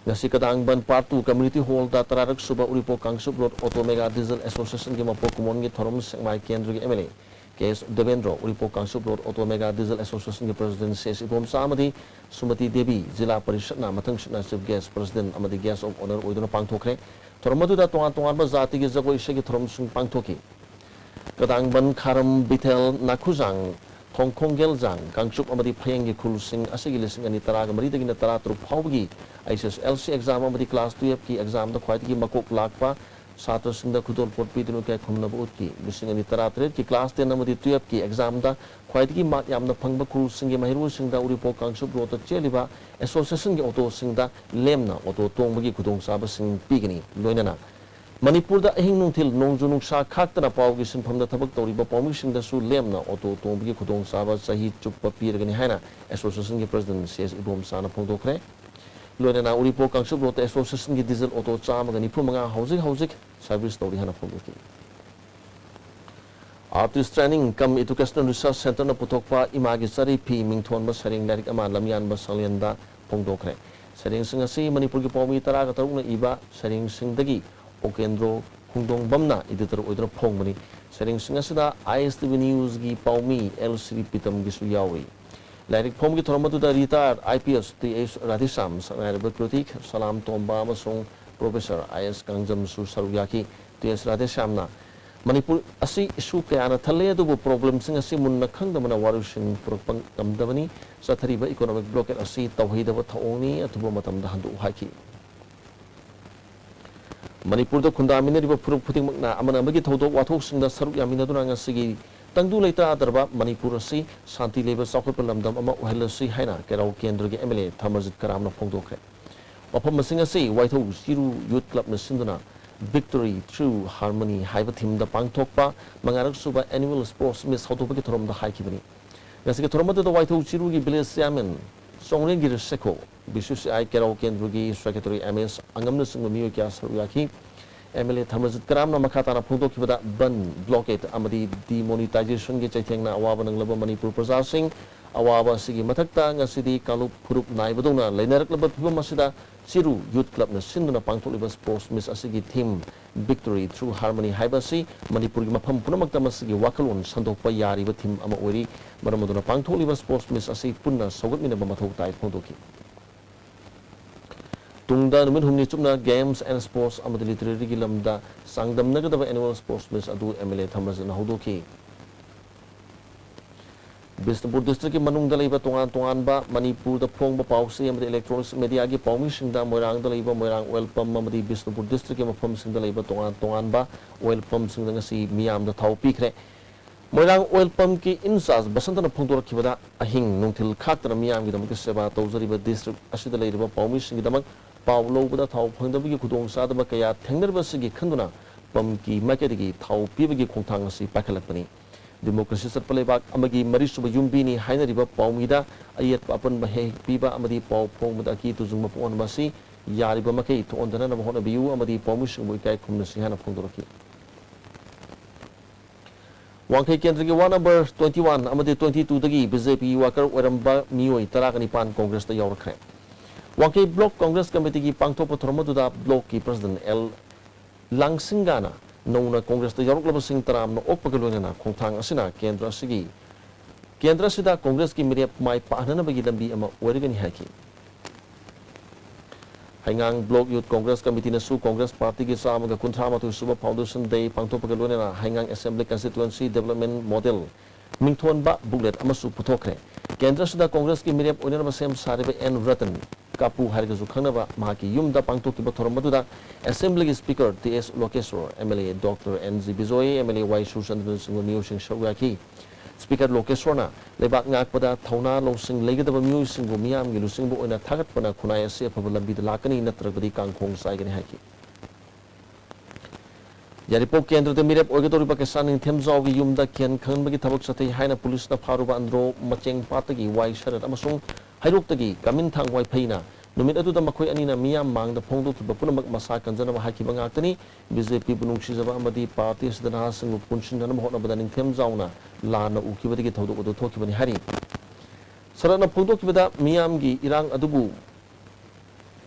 ꯉꯁꯤ ꯀꯗꯥꯡꯕꯟ Part two Community Hall ꯗ ꯇꯔꯥꯔꯛ ꯁꯨꯕ ꯎꯔꯤꯄꯣꯛ Kangchup Road Auto Mega Diesel Association ꯒꯤ ꯃꯄꯣꯛ ꯀꯨꯝꯑꯣꯟꯒꯤ ꯊꯧꯔꯝ ꯁꯦꯛꯃꯥꯏ ꯀꯦꯟꯗ꯭ꯔꯒꯤ M L A K S Debendro, Uripok Kangchup Road Auto Mega Diesel Association ꯒꯤ President ꯁꯤ ꯑꯦꯁ ꯏꯕꯣꯝꯆꯥ ꯑꯃꯗꯤ ꯁꯨꯃꯇꯤ ꯗꯦꯕꯤ, ꯖꯤꯂꯥ ꯄꯔꯤꯁꯠꯅ ꯃꯊꯪꯁꯤꯠꯅ chief guest, president ꯑꯃꯗꯤ guest of honour ꯑꯣꯏꯗꯨꯅ ꯄꯥꯡꯊꯣꯛꯈ꯭ꯔꯦ꯫ ꯊꯧꯔꯝ ꯑꯗꯨꯗ ꯇꯣꯉꯥꯟ ꯇꯣꯉꯥꯟꯕ ꯖꯥꯇꯤꯒꯤ ꯖꯒꯣꯏ ꯏꯁꯩꯒꯤ ꯊꯧꯔꯝꯁꯤꯡ ꯄꯥꯡꯊꯣꯛꯈꯤ꯫ ꯀꯗꯥꯡꯕꯟ ꯈꯥꯔꯝ ꯕꯤꯊꯦꯜ ꯅꯥꯈꯨꯖꯥꯡ, ꯊꯣꯡꯈꯣꯡꯒꯦꯜꯖꯥꯡ, ꯀꯥꯡꯆꯨꯞ ꯑꯃꯗꯤ ꯐꯌꯦꯡꯒꯤ ꯈꯨꯜꯁꯤꯡ ꯑꯁꯤꯒꯤ ꯂꯤꯁꯤꯡ ꯑꯅꯤ ꯇꯔꯥꯒ ꯃꯔꯤꯗꯒꯤꯅ ꯇꯔꯥꯇꯔꯨꯛ ꯐꯥꯎꯕꯒꯤ ꯑꯩꯆ ꯑꯦꯁ ꯑꯦꯜ ꯁꯤ exam ꯑꯃꯗꯤ class twelve ꯀꯤ exam ꯗ ꯈ꯭ꯋꯥꯏꯗꯒꯤ ꯃꯀꯣꯛ ꯂꯥꯛꯄ ꯁꯥꯇ꯭ꯔꯁꯤꯡꯗ ꯈꯨꯗꯣꯜꯄꯣꯠ ꯄꯤꯗꯨꯅ ꯏꯀꯥꯏ ꯈꯨꯝꯅꯕ ꯎꯠꯈꯤ꯫ ꯂꯤꯁꯤꯡ ꯑꯅꯤ ꯇꯔꯥꯇꯔꯦꯠꯀꯤ class ten ꯑꯃꯗꯤ twelve ꯀꯤ exam ꯗ ꯈ꯭ꯋꯥꯏꯗꯒꯤ mark ꯌꯥꯝꯅ ꯐꯪꯕ ꯈꯨꯜꯁꯤꯡꯒꯤ ꯃꯍꯩꯔꯣꯏꯁꯤꯡꯗ ꯎꯔꯤꯄꯣꯛ ꯀꯥꯡꯆꯨꯞ ꯔꯣꯗꯇ ꯆꯦꯜꯂꯤꯕ association ꯒꯤ ꯑꯣꯇꯣꯁꯤꯡꯗ ꯂꯦꯝꯅ ꯑꯣꯇꯣ ꯇꯣꯡꯕꯒꯤ ꯈꯨꯗꯣꯡꯆꯥꯕꯁꯤꯡ ꯄꯤꯒꯅꯤ꯫ ꯂꯣꯏꯅꯅ ꯃꯅꯤꯄꯨꯔꯗ ꯑꯍꯤꯡ ꯅꯨꯡꯊꯤꯜ ꯅꯣꯡꯖꯨ ꯅꯨꯡꯁꯥ ꯈꯥꯛꯇꯅ ꯄꯥꯎꯒꯤ ꯁꯤꯟꯐꯝꯗ ꯊꯕꯛ ꯇꯧꯔꯤꯕ ꯄꯥꯎꯃꯤꯁꯤꯡꯗꯁꯨ ꯂꯦꯝꯅ ꯑꯣꯇꯣ ꯇꯣꯡꯕꯒꯤ ꯈꯨꯗꯣꯡꯆꯥꯕ ꯆꯍꯤ ꯆꯨꯞꯄ ꯄꯤꯔꯒꯅꯤ ꯍꯥꯏꯅ association ꯒꯤ president ꯁꯤ ꯑꯦꯁ ꯏꯕꯣꯝꯆꯥꯅ ꯐꯣꯡꯗꯣꯛꯈ꯭ꯔꯦ꯫ ꯂꯣꯏꯅꯅ ꯎꯔꯤꯄꯣꯛ ꯀꯥꯡꯆꯨꯞ ꯔꯣꯗꯇ association ꯒꯤ diesel ꯑꯣꯇꯣ ꯆꯥꯝꯃꯒ ꯅꯤꯐꯨ ꯃꯉꯥ ꯍꯧꯖꯤꯛ ꯍꯧꯖꯤꯛ service ꯇꯧꯔꯤ ꯍꯥꯏꯅ ꯐꯣꯡꯗꯣꯛꯈꯤ꯫ Artist Training cum Educational Research Centre ꯅ ꯄꯨꯊꯣꯛꯄ ꯏꯃꯥꯒꯤ ꯆꯥꯔꯤ ꯐꯤ ꯃꯤꯡꯊꯣꯟꯕ ꯁꯩꯔꯦꯡ ꯂꯥꯏꯔꯤꯛ ꯑꯃ ꯂꯝꯌꯥꯟꯕ ꯁꯪꯂꯦꯟꯗ ꯐꯣꯡꯗꯣꯛꯈ꯭ꯔꯦ꯫ ꯁꯩꯔꯦꯡꯁꯤꯡ ꯑꯁꯤ ꯃꯅꯤꯄꯨꯔꯒꯤ ꯄꯥꯎꯃꯤ ꯇꯔꯥꯒ ꯇꯔꯨꯛꯅ ꯏꯕ ꯁꯩꯔꯦꯡꯁꯤꯡꯗꯒꯤ ꯑꯣꯀꯦꯟꯗ꯭ꯔꯣ ꯈꯣꯡꯗꯣꯡꯕꯝꯅ editor ꯑꯣꯏꯗꯨꯅ ꯐꯣꯡꯕꯅꯤ꯫ ꯁꯩꯔꯦꯡꯁꯤꯡ ꯑꯁꯤꯗ ISTV Newsꯒꯤ ꯄꯥꯎꯃꯤ ꯑꯦꯜ ꯁ꯭ꯔꯤ ꯄꯤꯇꯝꯒꯤꯁꯨ ꯌꯥꯎꯔꯤ꯫ ꯂꯥꯏꯔꯤꯛ ꯐꯣꯡꯕꯒꯤ ꯊꯧꯔꯝ ꯑꯗꯨꯗ retired IPS ꯇꯤ ꯑꯦꯁ ꯔꯥꯙꯦꯁ꯭ꯌꯥꯝ, ꯁꯛꯅꯥꯏꯔꯕ critic ꯁꯂꯥꯝ ꯇꯣꯝꯕ ꯑꯃꯁꯨꯡ professor ꯑꯥꯏ ꯑꯦꯁ ꯀꯥꯡꯖꯝꯁꯨ ꯁꯔꯨꯛ ꯌꯥꯈꯤ꯫ ꯇꯤ ꯑꯦꯁ ꯔꯥꯙꯦꯁ꯭ꯌꯥꯝꯅ, "ꯃꯅꯤꯄꯨꯔ ꯑꯁꯤ issue ꯀꯌꯥꯅ ꯊꯜꯂꯦ, ꯑꯗꯨꯕꯨ problemꯁꯤꯡ ꯑꯁꯤ ꯃꯨꯟꯅ ꯈꯪꯗꯕꯅ ꯋꯥꯔꯣꯏꯁꯤꯟ ꯄꯨꯔꯛꯄ ꯉꯝꯗꯕꯅꯤ꯫ ꯆꯠꯊꯔꯤꯕ economic blockade ꯑꯁꯤ ꯇꯧꯍꯩꯗꯕ ꯊꯧꯑꯣꯡꯅꯤ, ꯑꯊꯨꯕ ꯃꯇꯝꯗ ꯍꯟꯗꯣꯛꯎ" ꯍꯥꯏꯈꯤ꯫ ꯃꯅꯤꯄꯨꯔꯗ ꯈꯨꯟꯗꯥꯃꯤꯟꯅꯔꯤꯕ ꯐꯨꯔꯨꯞ ꯈꯨꯗꯤꯡꯃꯛꯅ ꯑꯃꯅ ꯑꯃꯒꯤ ꯊꯧꯗꯣꯛ ꯋꯥꯊꯣꯛꯁꯤꯡꯗ ꯁꯔꯨꯛ ꯌꯥꯃꯤꯟꯅꯗꯨꯅ ꯉꯁꯤꯒꯤ ꯇꯪꯗꯨ ꯂꯩꯇꯥꯗ꯭ꯔꯕ ꯃꯅꯤꯄꯨꯔ ꯑꯁꯤ ꯁꯥꯟꯇꯤ ꯂꯩꯕ ꯆꯥꯎꯈꯠꯄ ꯂꯝꯗꯝ ꯑꯃ ꯑꯣꯏꯍꯜꯂꯁꯤ ꯍꯥꯏꯅ ꯀꯦꯔꯥꯎ ꯀꯦꯟꯗ꯭ꯔꯒꯤ MLA ꯊꯔꯃꯖꯤꯠ ꯀꯔꯥꯝꯅ ꯐꯣꯡꯗꯣꯛꯈ꯭ꯔꯦ꯫ ꯋꯥꯐꯝꯁꯤꯡ ꯑꯁꯤ ꯋꯥꯏꯊꯧ ꯆꯤꯔꯨ Youth Clubꯅ ꯁꯤꯟꯗꯨꯅ Victory Through Harmony ꯍꯥꯏꯕ themeꯗ ꯄꯥꯡꯊꯣꯛꯄ ꯃꯉꯥꯔꯛ ꯁꯨꯕ annual sports meet ꯍꯧꯗꯣꯛꯄꯒꯤ ꯊꯧꯔꯝꯗ ꯍꯥꯏꯈꯤꯕꯅꯤ꯫ ꯉꯁꯤꯒꯤ ꯊꯧꯔꯝ ꯑꯗꯨꯗ ꯋꯥꯏꯊꯧ ꯆꯤꯔꯨꯒꯤ village chairman ꯆꯣꯡꯂꯦꯟꯒꯤꯔꯤ ꯁꯦꯈꯣ, BCCI ꯀꯦꯔꯥꯎ ꯀꯦꯟꯗ꯭ꯔꯒꯤ secretary ꯑꯦꯝ ꯑꯦꯁ ꯑꯉꯝꯅꯆꯤꯡꯕ ꯃꯤꯑꯣꯏ ꯀꯌꯥ ꯁꯔꯨꯛ ꯌꯥꯈꯤ꯫ MLA ꯊꯔꯃꯖꯤꯠ ꯀꯔꯥꯝꯅ ꯃꯈꯥ ꯇꯥꯅ ꯐꯣꯡꯗꯣꯛꯈꯤꯕꯗ, ꯕꯟ, blockade ꯑꯃꯗꯤ demonetizationꯒꯤ ꯆꯩꯊꯦꯡꯅ ꯑꯋꯥꯕ ꯅꯪꯂꯕ ꯃꯅꯤꯄꯨꯔ ꯄ꯭ꯔꯖꯥꯁꯤꯡ, ꯑꯋꯥꯕ ꯑꯁꯤꯒꯤ ꯃꯊꯛꯇ ꯉꯁꯤꯗꯤ ꯀꯥꯡꯂꯨꯞ ꯐꯨꯔꯨꯞ ꯅꯥꯏꯕꯗꯧꯅ ꯂꯩꯅꯔꯛꯂꯕ ꯐꯤꯕꯝ ꯑꯁꯤꯗ ꯆꯤꯔꯨ Youth Clubꯅ ꯁꯤꯟꯗꯨꯅ ꯄꯥꯡꯊꯣꯛꯂꯤꯕ sports meet ꯑꯁꯤꯒꯤ theme Victory Through Harmony ꯍꯥꯏꯕ ꯑꯁꯤ ꯃꯅꯤꯄꯨꯔꯒꯤ ꯃꯐꯝ ꯄꯨꯝꯅꯃꯛꯇ ꯃꯁꯤꯒꯤ ꯋꯥꯈꯜꯂꯣꯟ ꯁꯟꯗꯣꯛꯄ ꯌꯥꯔꯤꯕ theme ꯑꯃ ꯑꯣꯏꯔꯤ꯫ ꯃꯔꯝ ꯑꯗꯨꯅ ꯄꯥꯡꯊꯣꯛꯂꯤꯕ sports meet ꯑꯁꯤ ꯄꯨꯟꯅ ꯁꯧꯒꯠꯃꯤꯟꯅꯕ ꯃꯊꯧ ꯇꯥꯏ ꯐꯣꯡꯗꯣꯛꯈꯤ꯫ ꯇꯨꯡꯗ ꯅꯨꯃꯤꯠ ꯍꯨꯝꯅꯤ ꯆꯨꯞꯅ games and sports ꯑꯃꯗꯤ literaryꯒꯤ ꯂꯝꯗ ꯆꯥꯡꯗꯝꯅꯒꯗꯕ annual sports meet ꯑꯗꯨ MLA ꯊꯔꯃꯖꯤꯠꯅ ꯍꯧꯗꯣꯛꯈꯤ꯫ ꯕꯤꯁꯅꯨꯄꯨꯔ districtꯀꯤ ꯃꯅꯨꯡꯗ ꯂꯩꯕ ꯇꯣꯉꯥꯟ ꯇꯣꯉꯥꯟꯕ ꯃꯅꯤꯄꯨꯔꯗ ꯐꯣꯡꯕ ꯄꯥꯎꯆꯦ ꯑꯃꯗꯤ electronics mediaꯒꯤ ꯄꯥꯎꯃꯤꯁꯤꯡꯗ ꯃꯣꯏꯔꯥꯡꯗ ꯂꯩꯕ ꯃꯣꯏꯔꯥꯡ oil pump ꯑꯃꯗꯤ ꯕꯤꯁꯅꯨꯄꯨꯔ districtꯀꯤ ꯃꯐꯝꯁꯤꯡꯗ ꯂꯩꯕ ꯇꯣꯉꯥꯟ ꯇꯣꯉꯥꯟꯕ oil pumpꯁꯤꯡꯗ ꯉꯁꯤ ꯃꯤꯌꯥꯝꯗ ꯊꯥꯎ ꯄꯤꯈ꯭ꯔꯦ꯫ ꯃꯣꯏꯔꯥꯡ oil pumpꯀꯤ in charge ꯕꯁꯟꯇꯅ ꯐꯣꯡꯗꯣꯔꯛꯈꯤꯕꯗ, ꯑꯍꯤꯡ ꯅꯨꯡꯊꯤꯜ ꯈꯥꯛꯇꯅ ꯃꯤꯌꯥꯝꯒꯤꯗꯃꯛꯇ ꯁꯦꯕꯥ ꯇꯧꯖꯔꯤꯕ district ꯑꯁꯤꯗ ꯂꯩꯔꯤꯕ ꯄꯥꯎꯃꯤꯁꯤꯡꯒꯤꯗꯃꯛ ꯄꯥꯎ ꯂꯧꯕꯗ ꯊꯥꯎ ꯐꯪꯗꯕꯒꯤ ꯈꯨꯗꯣꯡꯆꯥꯗꯕ ꯀꯌꯥ ꯊꯦꯡꯅꯔꯤꯕ ꯑꯁꯤꯒꯤ ꯈꯟꯗꯨꯅ pumpꯀꯤ ꯃꯥꯏꯀꯩꯗꯒꯤ ꯊꯥꯎ ꯄꯤꯕꯒꯤ ꯈꯣꯡꯊꯥꯡ ꯑꯁꯤ ꯄꯥꯏꯈꯠꯂꯛꯄꯅꯤ꯫ Democracy ꯆꯠꯄ ꯂꯩꯕꯥꯛ ꯑꯃꯒꯤ ꯃꯔꯤꯁꯨꯕ ꯌꯨꯝꯕꯤꯅꯤ ꯍꯥꯏꯅꯔꯤꯕ ꯄꯥꯎꯃꯤꯗ ꯑꯌꯦꯠꯄ ꯑꯄꯟꯕ ꯍꯦꯛ ꯍꯦꯛ ꯄꯤꯕ ꯑꯃꯗꯤ ꯄꯥꯎ ꯐꯣꯡꯕꯗ ꯑꯀꯤ ꯇꯨꯖꯨꯡꯕ ꯄꯣꯛꯍꯟꯕ ꯑꯁꯤ ꯌꯥꯔꯤꯕ ꯃꯈꯩ ꯊꯣꯛꯍꯟꯗꯅꯕ ꯍꯣꯠꯅꯕꯤꯌꯨ ꯑꯃꯗꯤ ꯄꯥꯎꯃꯤꯁꯤꯡꯕꯨ ꯏꯀꯥꯏ ꯈꯨꯝꯅꯁꯤ ꯍꯥꯏꯅ ꯐꯣꯡꯗꯣꯔꯛꯈꯤ꯫ ꯋꯥꯡꯈꯩ ꯀꯦꯟꯗ꯭ꯔꯒꯤ ward number twenty one ꯑꯃꯗꯤ twenty twoꯗꯒꯤ BJP worker ꯑꯣꯏꯔꯝꯕ ꯃꯤꯑꯣꯏ ꯇꯔꯥꯒ ꯅꯤꯄꯥꯟ Congressꯇ ꯌꯥꯎꯔꯛꯈ꯭ꯔꯦ꯫ ꯋꯥꯡꯈꯩ Block Congress Committeeꯒꯤ ꯄꯥꯡꯊꯣꯛꯄ ꯊꯧꯔꯝ ꯑꯗꯨꯗ blockꯀꯤ president ꯑꯦꯜ ꯂꯥꯡꯁꯤꯡꯒꯥꯅ ꯅꯧꯅ ꯀꯣꯡꯒ꯭ꯔꯦꯁꯇ ꯌꯥꯎꯔꯛꯂꯕꯁꯤꯡ ꯇꯔꯥꯝꯅ ꯑꯣꯛꯄꯒ ꯂꯣꯏꯅꯅ ꯈꯣꯡꯊꯥꯡ ꯑꯁꯤꯅ ꯀꯦꯟꯗ꯭ꯔ ꯑꯁꯤꯒꯤ, ꯀꯦꯟꯗ꯭ꯔ ꯑꯁꯤꯗ ꯀꯣꯡꯒ꯭ꯔꯦꯁꯀꯤ ꯃꯤꯔꯦꯞ ꯃꯥꯏ ꯄꯥꯛꯍꯟꯅꯕꯒꯤ ꯂꯝꯕꯤ ꯑꯃ ꯑꯣꯏꯔꯒꯅꯤ ꯍꯥꯏꯈꯤ꯫ ꯍꯩꯉꯥꯡ ꯕ꯭ꯂꯣꯛ ꯌꯨꯊ ꯀꯣꯡꯒ꯭ꯔꯦꯁ ꯀꯃꯤꯇꯤꯅꯁꯨ ꯀꯣꯡꯒ꯭ꯔꯦꯁ ꯄꯥꯔꯇꯤꯒꯤ ꯆꯥꯝꯃꯒ ꯀꯨꯟꯊ꯭ꯔꯥ ꯃꯥꯊꯣꯏ ꯁꯨꯕ ꯐꯥꯎꯟꯗꯦꯁꯟ ꯗꯦ ꯄꯥꯡꯊꯣꯛꯄꯒ ꯂꯣꯏꯅꯅ ꯍꯩꯉꯥꯡ assembly constituency development model ꯃꯤꯡꯊꯣꯟꯕ booklet ꯑꯃꯁꯨ ꯄꯨꯊꯣꯛꯈ꯭ꯔꯦ꯫ ꯀꯦꯟꯗ꯭ꯔ ꯑꯁꯤꯗ ꯀꯣꯡꯒ꯭ꯔꯦꯁꯀꯤ ꯃꯤꯔꯦꯞ ꯑꯣꯏꯅꯅꯕ ꯁꯦꯝ ꯁꯥꯔꯤꯕ ꯑꯦꯟ ꯔꯇꯟ, ꯀꯥꯄꯨ ꯍꯥꯏꯔꯒꯁꯨ ꯈꯪꯅꯕ, ꯃꯍꯥꯛꯀꯤ ꯌꯨꯝꯗ ꯄꯥꯡꯊꯣꯛꯈꯤꯕ ꯊꯧꯔꯝ ꯑꯗꯨꯗ ꯑꯦꯁꯦꯝꯕ꯭ꯂꯤꯒꯤ speaker T S Lokeshwor, M L A doctor N G Bijoy, M L A Y ꯁꯨꯔꯆꯟꯗ꯭ꯔꯅꯆꯤꯡꯕ ꯃꯤꯑꯣꯏꯁꯤꯡ ꯁꯔꯨꯛ ꯌꯥꯈꯤ꯫ ꯁ꯭ꯄꯤꯀꯔ ꯂꯣꯀꯦꯁꯣꯔꯅ ꯂꯩꯕꯥꯛ ꯉꯥꯛꯄꯗ ꯊꯧꯅꯥ ꯂꯧꯁꯤꯡ ꯂꯩꯒꯗꯕ ꯃꯤꯑꯣꯏꯁꯤꯡꯕꯨ ꯃꯤꯌꯥꯝꯒꯤ ꯂꯨꯆꯤꯡꯕ ꯑꯣꯏꯅ ꯊꯥꯒꯠꯄꯅ ꯈꯨꯟꯅꯥꯏ ꯑꯁꯤ ꯑꯐꯕ ꯂꯝꯕꯤꯗ ꯂꯥꯛꯀꯅꯤ, ꯅꯠꯇ꯭ꯔꯕꯗꯤ ꯀꯥꯡꯈꯣꯡ ꯆꯥꯏꯒꯅꯤ ꯍꯥꯏꯈꯤ꯫ ꯌꯥꯏꯔꯤꯄꯣꯛ ꯀꯦꯟꯗ꯭ꯔꯗ ꯃꯤꯔꯦꯞ ꯑꯣꯏꯒꯗꯧꯔꯤꯕ ꯀꯩꯁꯥ ꯅꯤꯡꯊꯦꯝꯖꯥꯎꯒꯤ ꯌꯨꯝꯗ ꯀꯤꯍꯟ ꯈꯪꯍꯟꯕꯒꯤ ꯊꯕꯛ ꯆꯠꯊꯩ ꯍꯥꯏꯅ ꯄꯨꯂꯤꯁꯅ ꯐꯥꯔꯨꯕ ꯑꯟꯗ꯭ꯔꯣ ꯃꯆꯦꯡ ꯄꯥꯠꯇꯒꯤ ꯋꯥꯏ ꯁꯔꯠ ꯑꯃꯁꯨꯡ ꯍꯩꯔꯣꯛꯇꯒꯤ ꯀꯥꯃꯤꯟꯊꯥꯡ ꯋꯥꯏꯐꯩꯅ ꯅꯨꯃꯤꯠ ꯑꯗꯨꯗ ꯃꯈꯣꯏ ꯑꯅꯤꯅ ꯃꯤꯌꯥꯝ ꯃꯥꯡꯗ ꯐꯣꯡꯗꯣꯛꯈꯤꯕ ꯄꯨꯝꯅꯃꯛ ꯃꯁꯥ ꯀꯟꯖꯅꯕ ꯍꯥꯏꯈꯤꯕ ꯉꯥꯛꯇꯅꯤ꯫ ꯕꯤ ꯖꯦ ꯄꯤꯕꯨ ꯅꯨꯡꯁꯤꯖꯕ ꯑꯃꯗꯤ ꯄꯥꯔꯇꯤ ꯑꯁꯤꯗ ꯅꯍꯥꯁꯤꯡꯕꯨ ꯄꯨꯟꯁꯤꯟꯅꯅꯕ ꯍꯣꯠꯅꯕꯗ ꯅꯤꯡꯊꯦꯝꯖꯥꯎꯅ ꯂꯥꯟꯅ ꯎꯈꯤꯕꯗꯒꯤ ꯊꯧꯗꯣꯛ ꯑꯗꯨ ꯊꯣꯛꯈꯤꯕꯅꯤ ꯍꯥꯏꯔꯤ꯫ ꯁꯔꯠꯅ ꯐꯣꯡꯗꯣꯛꯈꯤꯕꯗ ꯃꯤꯌꯥꯝꯒꯤ ꯏꯔꯥꯡ ꯑꯗꯨꯕꯨ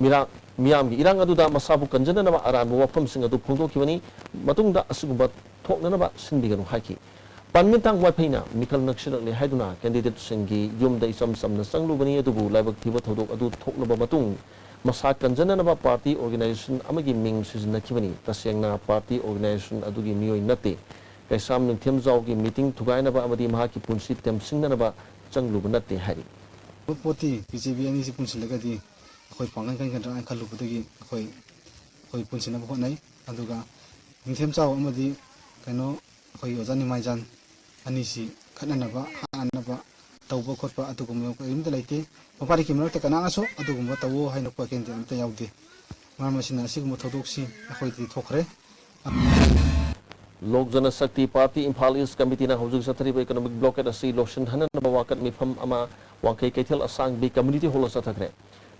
ꯃꯤꯔꯥ-, ꯃꯤꯌꯥꯝꯒꯤ ꯏꯔꯥꯡ ꯑꯗꯨꯗ ꯃꯁꯥꯕꯨ ꯀꯟꯖꯅꯅꯕ ꯑꯔꯥꯟꯕ ꯋꯥꯐꯝꯁꯤꯡ ꯑꯗꯨ ꯐꯣꯡꯗꯣꯛꯈꯤꯕꯅꯤ꯫ ꯃꯇꯨꯡꯗ ꯑꯁꯤꯒꯨꯝꯕ ꯊꯣꯛꯅꯅꯕ ꯁꯤꯟꯕꯤꯒꯅꯨ ꯍꯥꯏꯈꯤ꯫ ꯄꯥꯟꯃꯤꯟꯊꯥꯡ ꯋꯥꯏꯐꯩꯅ ꯃꯤꯈꯜ ꯅꯛꯁꯤꯜꯂꯛꯂꯦ ꯍꯥꯏꯗꯨꯅ ꯀꯦꯟꯗꯤꯗꯦꯠꯁꯤꯡꯒꯤ ꯌꯨꯝꯗ ꯏꯆꯝ ꯆꯝꯅ ꯆꯪꯂꯨꯕꯅꯤ, ꯑꯗꯨꯕꯨ ꯂꯥꯏꯕꯛ ꯊꯤꯕ ꯊꯧꯗꯣꯛ ꯑꯗꯨ ꯊꯣꯛꯂꯕ ꯃꯇꯨꯡ ꯃꯁꯥ ꯀꯟꯖꯅꯅꯕ ꯄꯥꯔꯇꯤ ꯑꯣꯔꯒꯅꯥꯏꯖꯦꯁꯟ ꯑꯃꯒꯤ ꯃꯤꯡ ꯁꯤꯖꯤꯟꯅꯈꯤꯕꯅꯤ꯫ ꯇꯁꯦꯡꯅ ꯄꯥꯔꯇꯤ ꯑꯣꯔꯒꯅꯥꯏꯖꯦꯁꯟ ꯑꯗꯨꯒꯤ ꯃꯤꯑꯣꯏ ꯅꯠꯇꯦ꯫ ꯀꯩꯁꯥꯝ ꯅꯤꯡꯊꯦꯝꯖꯥꯎꯒꯤ ꯃꯤꯇꯤꯡ ꯊꯨꯒꯥꯏꯅꯕ ꯑꯃꯗꯤ ꯃꯍꯥꯛꯀꯤ ꯄꯨꯟꯁꯤ ꯇꯦꯝꯁꯤꯡꯅꯅꯕ ꯆꯪꯂꯨꯕ ꯅꯠꯇꯦ ꯍꯥꯏꯔꯤ꯫ ꯄꯣꯠꯇꯤ ꯕꯤ ꯖꯦ ꯄꯤ ꯑꯅꯤꯁꯤ ꯄꯨꯟꯁꯤꯜꯂꯒꯗꯤ ꯑꯩꯈꯣꯏ ꯄꯥꯡꯒꯜ ꯀꯟꯒꯗ꯭ꯔꯥ ꯍꯥꯏꯅ ꯈꯜꯂꯨꯕꯗꯒꯤ ꯑꯩꯈꯣꯏ, ꯑꯩꯈꯣꯏ ꯄꯨꯟꯁꯤꯟꯅꯕ ꯍꯣꯠꯅꯩ꯫ ꯑꯗꯨꯒ ꯅꯤꯡꯊꯦꯝꯆꯥꯎ ꯑꯃꯗꯤ ꯀꯩꯅꯣ, ꯑꯩꯈꯣꯏꯒꯤ ꯑꯣꯖꯥ ꯅꯤꯃꯥꯏꯖꯥꯟ ꯑꯅꯤꯁꯤ ꯈꯠꯅꯅꯕ, ꯍꯥꯠꯅꯅꯕ ꯇꯧꯕ ꯈꯣꯠꯄ ꯑꯗꯨꯒꯨꯝꯕ ꯀꯔꯤꯝꯇ ꯂꯩꯇꯦ꯫ ꯃꯄꯥꯔꯤꯛꯀꯤ ꯃꯔꯛꯇ ꯀꯅꯥꯅꯁꯨ ꯑꯗꯨꯒꯨꯝꯕ ꯇꯧꯋꯣ ꯍꯥꯏꯅ ꯀꯦꯟꯗꯦꯠ ꯑꯝꯇ ꯌꯥꯎꯗꯦ꯫ ꯃꯔꯝ ꯑꯁꯤꯅ ꯑꯁꯤꯒꯨꯝꯕ ꯊꯧꯗꯣꯛꯁꯤ ꯑꯩꯈꯣꯏꯗꯗꯤ ꯊꯣꯛꯈ꯭ꯔꯦ꯫ ꯂꯣꯛ ꯖꯅ ꯁꯛꯇꯤ ꯄꯥꯔꯇꯤ ꯏꯝꯐꯥꯜ ꯏꯁ ꯀꯃꯤꯇꯤꯅ ꯍꯧꯖꯤꯛ ꯆꯠꯊꯔꯤꯕ ꯏꯀꯣꯅꯣꯃꯤꯛ ꯕ꯭ꯂꯣꯀꯦꯠ ꯑꯁꯤ ꯂꯣꯏꯁꯤꯟꯍꯟꯅꯅꯕ ꯋꯥꯀꯠ ꯃꯤꯐꯝ ꯑꯃ ꯋꯥꯡꯈꯩ ꯀꯩꯊꯦꯜ ꯑꯁꯥꯡꯕꯤ ꯀꯝꯃ꯭ꯌꯨꯅꯤꯇꯤ ꯍꯣꯜꯗ ꯆꯠꯊꯈ꯭ꯔꯦ꯫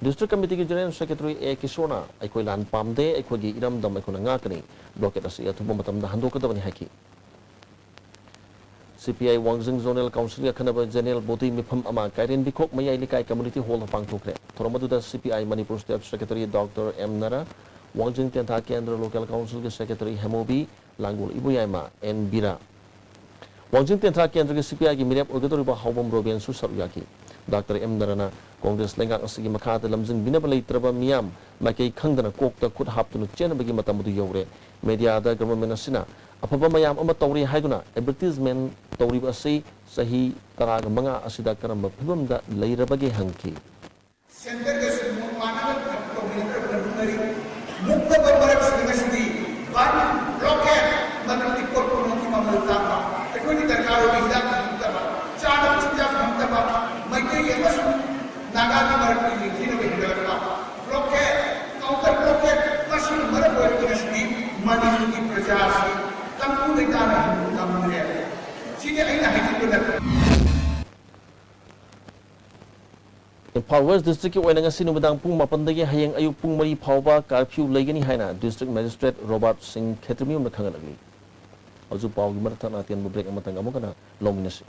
ꯗꯤꯁꯇ꯭ꯔꯤꯛ ꯀꯝꯃꯤꯇꯤꯒꯤ ꯖꯦꯅꯔꯦꯜ ꯁꯦꯀ꯭ꯔꯦꯇꯔꯤ ꯑꯦ ꯀꯤꯁꯣꯔꯅ ꯑꯩꯈꯣꯏ ꯂꯥꯟ ꯄꯥꯝꯗꯦ, ꯑꯩꯈꯣꯏꯒꯤ ꯏꯔꯝꯗꯝ ꯑꯩꯈꯣꯏꯅ ꯉꯥꯛꯀꯅꯤ, ꯕ꯭ꯂꯣꯀꯦꯠ ꯑꯁꯤ ꯑꯊꯨꯕ ꯃꯇꯝꯗ ꯍꯟꯗꯣꯛꯀꯗꯕꯅꯤ ꯍꯥꯏꯈꯤ꯫ ꯁꯤ ꯄꯤ ꯑꯥꯏ ꯋꯥꯡꯖꯤꯡ ꯖꯣꯅꯦꯜ ꯀꯥꯎꯟꯁꯤꯜꯒꯤ ꯑꯈꯟꯅꯕ ꯖꯦꯅꯔꯦꯜ ꯕꯣꯗꯤ ꯃꯤꯐꯝ ꯑꯃ ꯀꯥꯏꯔꯦꯟꯕꯤꯈꯣꯛ ꯃꯌꯥꯏ ꯂꯩꯀꯥꯏ ꯀꯝꯃ꯭ꯌꯨꯅꯤꯇꯤ ꯍꯣꯜꯗ ꯄꯥꯡꯊꯣꯛꯈ꯭ꯔꯦ꯫ ꯊꯧꯔꯝ ꯑꯗꯨꯗ C P I Manipur state secretary doctor M Nara, Wangjing Tentha ꯀꯦꯟꯗ꯭ꯔ Local Councilꯒꯤ Secretary ꯍꯦꯃꯣꯕꯤ, ꯂꯥꯡꯒꯣꯜ ꯏꯕꯣꯌꯥꯏꯃ ꯑꯦꯟ ꯕꯤꯔꯥ, ꯋꯥꯡꯖꯤꯡ ꯇꯦꯟꯊꯥ ꯀꯦꯟꯗ꯭ꯔꯒꯤ ꯁꯤꯄꯤꯑꯥꯏꯒꯤ ꯃꯤꯔꯦꯞ ꯑꯣꯏꯒꯗꯧꯔꯤꯕ ꯍꯥꯎꯕꯝ ꯔꯣꯕꯦꯟꯁꯨ ꯁꯔꯨꯛ ꯌꯥꯈꯤ꯫ ꯗꯥꯛꯇꯔ ꯑꯦꯝ ꯅꯔꯅ ꯀꯣꯡꯒ꯭ꯔꯦꯁ ꯂꯩꯉꯥꯛ ꯑꯁꯤꯒꯤ ꯃꯈꯥꯗ ꯂꯝꯖꯤꯡꯕꯤꯅꯕ ꯂꯩꯇ꯭ꯔꯕ ꯃꯤꯌꯥꯝ ꯃꯥꯏꯀꯩ ꯈꯪꯗꯅ ꯀꯣꯛꯇ ꯈꯨꯠ ꯍꯥꯞꯇꯨꯅ ꯆꯦꯟꯅꯕꯒꯤ ꯃꯇꯝ ꯑꯗꯨ ꯌꯧꯔꯦ꯫ ꯃꯦꯗꯤꯌꯥꯗ ꯒꯚꯔꯟꯃꯦꯟꯠ ꯑꯁꯤꯅ ꯑꯐꯕ ꯃꯌꯥꯝ ꯑꯃ ꯇꯧꯔꯤ ꯍꯥꯏꯗꯨꯅ ꯑꯦꯗꯚꯔꯇꯤꯖꯃꯦꯟꯠ ꯇꯧꯔꯤꯕ ꯑꯁꯤ ꯆꯍꯤ ꯇꯔꯥꯒ ꯃꯉꯥ ꯑꯁꯤꯗ ꯀꯔꯝꯕ ꯐꯤꯕꯝꯗ ꯂꯩꯔꯕꯒꯦ ꯍꯪꯈꯤ꯫ ꯁꯦꯟꯇꯔꯒꯁꯨ ꯃꯥꯟꯅꯕ ꯊꯕꯛ ꯇꯧꯃꯤꯟꯅꯗ꯭ꯔꯕꯅ ꯍꯣꯠꯅꯔꯤ꯫ ꯃꯨꯛꯅꯕ ꯃꯔꯛꯁꯤꯗ ꯉꯁꯤꯗꯤ ꯕꯟ, ꯕ꯭ꯂꯣꯀꯦꯠ, ꯃꯗꯨꯗꯤ ꯄꯣꯠ ꯄꯨꯝꯅꯃꯛꯀꯤ ꯃꯃꯜ ꯇꯥꯡꯕ, ꯑꯩꯈꯣꯏꯒꯤ ꯗꯔꯀꯥꯔ ꯑꯣꯏꯕ ꯍꯤꯗꯥꯛ ꯐꯪꯉꯛꯇꯕ, ꯆꯥꯅꯕ ꯆꯤꯟꯖꯥꯛ ꯐꯪꯉꯛꯇꯕ, ꯃꯩꯇꯩ ꯑꯃꯁꯨꯡ ꯅꯥꯒꯥꯒꯤ ꯃꯔꯛꯇ ꯌꯦꯡꯊꯤꯅꯕ ꯍꯦꯟꯒꯠꯂꯛꯄ, ꯕ꯭ꯂꯣꯀꯦꯠ, ꯀꯥꯎꯟꯇꯔ ꯕ꯭ꯂꯣꯀꯦꯠ, ꯃꯁꯤꯅ ꯃꯔꯝ ꯑꯣꯏꯔꯒ ꯉꯁꯤꯗꯤ ꯃꯅꯤꯄꯨꯔꯒꯤ ꯄ꯭ꯔꯖꯥ ꯑꯁꯤ ꯇꯪꯗꯨ ꯂꯩꯇꯥꯅ ꯍꯤꯡꯕ ꯉꯝꯗ꯭ꯔꯦ꯫ ꯁꯤꯗꯤ ꯑꯩꯅ ꯍꯥꯏꯖꯤꯟꯕ ꯅꯠꯇꯦ꯫ ꯏꯝꯐꯥꯜ ꯋꯦꯁ ꯗꯤꯁꯇ꯭ꯔꯤꯛꯀꯤ ꯑꯣꯏꯅ ꯉꯁꯤ ꯅꯨꯃꯤꯗꯥꯡ ꯄꯨꯡ ꯃꯥꯄꯟꯗꯒꯤ ꯍꯌꯦꯡ ꯑꯌꯨꯛ ꯄꯨꯡ ꯃꯔꯤ ꯐꯥꯎꯕ ꯀꯥꯔꯐ꯭ꯌꯨ ꯂꯩꯒꯅꯤ ꯍꯥꯏꯅ ꯗꯤꯁꯇ꯭ꯔꯤꯛ ꯃꯦꯖꯤꯁꯇ꯭ꯔꯦꯠ ꯔꯣꯕꯥꯔꯠ ꯁꯤꯡ ꯈꯦꯇ꯭ꯔꯤꯃꯌꯨꯝꯅ ꯈꯪꯍꯜꯂꯛꯂꯤ꯫ ꯍꯧꯖꯤꯛ ꯄꯥꯎꯒꯤ ꯃꯔꯛ ꯊꯠꯅ ꯑꯇꯦꯟꯕ ꯕ꯭ꯔꯦꯛ ꯑꯃꯇꯪ ꯑꯃꯨꯛ ꯍꯟꯅ ꯂꯧꯃꯤꯟꯅꯁꯤ꯫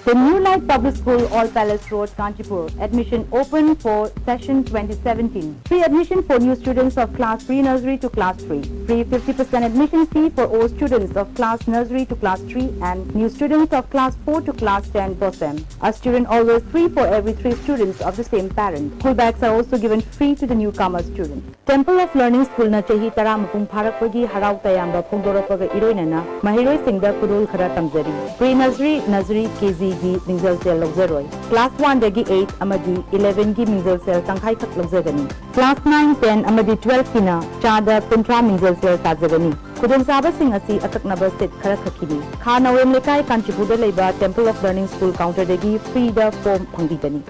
The New Light Public School, All Palace Road, Kanchipur. Admission open for session twenty seventeen. Free admission for new students of class pre-nursery to class three. Free fifty percent admission fee for all students of class nursery to class three and new students of class four to class ten BOSEM. A student always free for every three students of the same parent. School bags are also given free to the newcomer student. Temple of Learning Schoolꯅ ꯆꯍꯤ ꯇꯔꯥ ꯃꯄꯨꯡ ꯐꯥꯔꯛꯄꯒꯤ ꯍꯔꯥꯎ ꯇꯌꯥꯝꯕ ꯐꯣꯡꯗꯣꯔꯛꯄꯒ ꯏꯔꯣꯏꯅꯅ ꯃꯍꯩꯔꯣꯏꯁꯤꯡꯗ ꯈꯨꯗꯣꯜ ꯈꯔ ꯇꯝꯖꯔꯤ꯫ Pre-nursery, nursery, KGꯒꯤ ꯃꯤꯡꯖꯦꯜ ꯁꯦꯜ ꯂꯧꯖꯔꯣꯏ꯫ Class oneꯗꯒꯤ eight ꯑꯃꯗꯤ elevenꯒꯤ ꯃꯤꯡꯖꯦꯜ ꯁꯦꯜ ꯇꯪꯈꯥꯏꯈꯛ ꯂꯧꯖꯒꯅꯤ꯫ Class nine, ten ꯑꯃꯗꯤ twelveꯀꯤꯅ ꯆꯥꯗ ꯀꯨꯟꯊ꯭ꯔꯥ ꯃꯤꯡꯖꯦꯜ ꯁꯦꯜ ꯇꯥꯖꯒꯅꯤ꯫ ꯈꯨꯗꯣꯡꯆꯥꯕꯁꯤꯡ ꯑꯁꯤ ꯑꯀꯛꯅꯕ seat ꯈꯔ ꯈꯛꯀꯤꯅꯤ꯫ ꯈꯥ ꯅꯥꯎꯔꯦꯝ ꯂꯩꯀꯥꯏ, ꯀꯥꯟꯆꯤꯄꯨꯔꯗ ꯂꯩꯕ Temple of Learning School counterꯗꯒꯤ freeꯗ form ꯐꯪꯕꯤꯒꯅꯤ꯫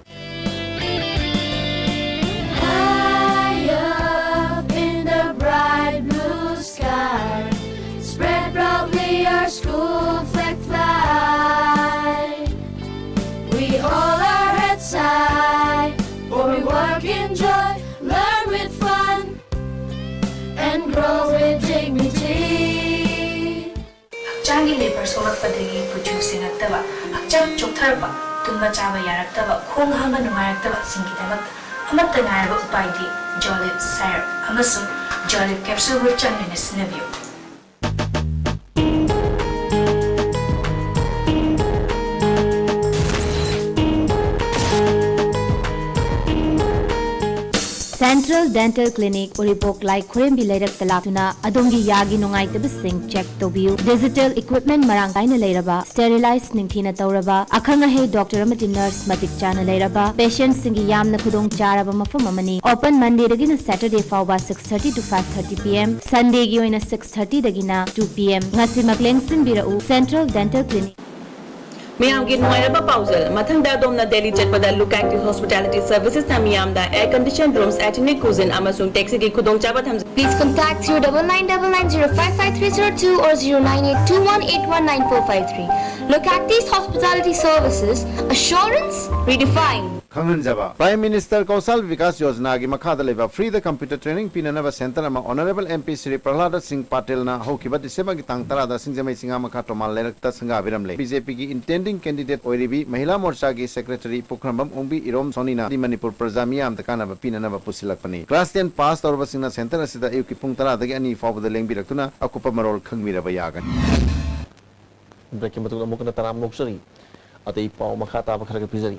High up in the bright blue sky, spread proudly our school flag fly. We all are heads high, for we work in joy, learn with fun, and grow with dignity. ꯍꯛꯆꯥꯡꯒꯤ labour ꯁꯣꯛꯂꯛꯄꯗꯒꯤ ꯀꯨꯆꯨ ꯁꯦꯡꯉꯛꯇꯕ, ꯍꯛꯆꯥꯡ ꯆꯣꯛꯊꯔꯛꯄ, ꯇꯨꯝꯕ ꯆꯥꯕ ꯌꯥꯔꯛꯇꯕ, ꯈꯣꯡ ꯍꯥꯝꯕ ꯅꯨꯡꯉꯥꯏꯔꯛꯇꯕꯁꯤꯡꯒꯤꯗꯃꯛꯇ ꯑꯃꯠꯇ ꯉꯥꯏꯔꯕ ꯎꯄꯥꯏꯗꯤ ꯖꯣꯂꯤꯞ ꯁꯥꯏꯔꯞ ꯑꯃꯁꯨꯡ ꯖꯣꯂꯤꯞ ꯀꯦꯞꯁꯨꯜꯕꯨ ꯆꯥꯡ ꯅꯥꯏꯅ ꯁꯤꯖꯤꯟꯅꯕꯤꯌꯨ꯫ Central Dental Clinic, ꯎꯔꯤꯄꯣꯛ ꯂꯥꯏ ꯈꯨꯔꯦꯝꯕꯤ ꯂꯩꯔꯛꯇ ꯂꯥꯛꯇꯨꯅ ꯑꯗꯣꯝꯒꯤ ꯌꯥꯒꯤ ꯅꯨꯡꯉꯥꯏꯇꯕꯁꯤꯡ ꯆꯦꯛ ꯇꯧꯕꯤꯌꯨ꯫ ꯗꯤꯖꯤꯇꯦꯜ ꯏꯀ꯭ꯋꯤꯞꯃꯦꯟ ꯃꯔꯥꯡ ꯀꯥꯏꯅ ꯂꯩꯔꯕ, ꯁ꯭ꯇꯦꯔꯤꯂꯥꯏꯖ ꯅꯤꯡꯊꯤꯅ ꯇꯧꯔꯕ, ꯑꯈꯪ ꯑꯍꯩ ꯗꯣꯛꯇꯔ ꯑꯃꯗꯤ ꯅꯔꯁ ꯃꯇꯤꯛ ꯆꯥꯅ ꯂꯩꯔꯕ, ꯄꯦꯁꯦꯟꯠꯁꯤꯡꯒꯤ ꯌꯥꯝꯅ ꯈꯨꯗꯣꯡ ꯆꯥꯔꯕ ꯃꯐꯝ ꯑꯃꯅꯤ꯫ ꯑꯣꯄꯟ ꯃꯟꯗꯦꯗꯒꯤꯅ ꯁꯦꯇꯔꯗꯦ ꯐꯥꯎꯕ six thirty to five thirty P M, ꯁꯟꯗꯦꯒꯤ ꯑꯣꯏꯅ six thirty ꯗꯒꯤꯅ two P M꯫ ꯉꯁꯤꯃꯛ ꯂꯦꯡꯁꯤꯟꯕꯤꯔꯛꯎ, Central Dental Clinic꯫ ꯃꯌꯥꯝꯒꯤ ꯅꯨꯡꯉꯥꯏꯔꯕ ꯄꯥꯎꯖꯦꯜ꯫ ꯃꯊꯪꯗ ꯑꯗꯣꯝꯅ ꯗꯦꯜꯂꯤ ꯆꯠꯄꯗ Look Active Hospitality Servicesꯅ ꯃꯤꯌꯥꯝꯗ air conditioned rooms, ethnic cuisine ꯑꯃꯁꯨꯡ taxiꯒꯤ ꯈꯨꯗꯣꯡꯆꯥꯕ ꯊꯝꯖꯩ꯫ Please contact zero double nine double nine zero five five three zero two or zero nine eight two one eight one nine four five three. Look Active Hospitality Services, assurance redefined. ꯈꯪꯍꯟꯖꯕ꯫ Prime Minister Kaushal Vikas Yojanagi ꯃꯈꯥꯗ ꯂꯩꯕ free computer training ꯄꯤꯅꯅꯕ centre ꯑꯃ Honourable M P Shri Prahlada Singh Patelꯅ ꯍꯧꯈꯤꯕ Decemberꯒꯤ ꯇꯥꯡ ꯇꯔꯥꯗ ꯁꯤꯡꯖꯃꯩ ꯆꯤꯉꯥꯃꯈꯥ Tomal ꯂꯩꯔꯛꯇ ꯁꯪꯒꯥꯕꯤꯔꯝꯂꯦ꯫ B J Pꯒꯤ intending candidate ꯑꯣꯏꯔꯤꯕꯤ ꯃꯍꯤꯂꯥ ꯃꯣꯔꯆꯥꯒꯤ secretary ꯄꯨꯈ꯭ꯔꯝꯕꯝ ꯑꯣꯡꯕꯤ ꯏꯔꯣꯝ ꯁꯣꯅꯤꯅ ꯃꯅꯤꯄꯨꯔ ꯄ꯭ꯔꯖꯥ ꯃꯤꯌꯥꯝꯗ ꯀꯥꯟꯅꯕ ꯄꯤꯅꯅꯕ ꯄꯨꯁꯤꯜꯂꯛꯄꯅꯤ꯫ Class ten pass ꯇꯧꯔꯕꯁꯤꯡꯅ centre ꯑꯁꯤꯗ ꯑꯌꯨꯛꯀꯤ ꯄꯨꯡ ꯇꯔꯥꯗꯒꯤ ꯑꯅꯤ ꯐꯥꯎꯕꯗ ꯂꯦꯡꯕꯤꯔꯛꯇꯨꯅ ꯑꯀꯨꯞꯄ ꯃꯔꯣꯜ ꯈꯪꯕꯤꯔꯕ ꯌꯥꯒꯅꯤ꯫ Breakꯀꯤ ꯃꯇꯨꯡꯗ ꯑꯃꯨꯛ ꯍꯟꯅ ꯇꯔꯥꯝꯅ ꯑꯣꯛꯆꯔꯤ꯫ ꯑꯇꯩ ꯄꯥꯎ ꯃꯈꯥ ꯇꯥꯕ ꯈꯔꯒ ꯄꯤꯖꯔꯤ꯫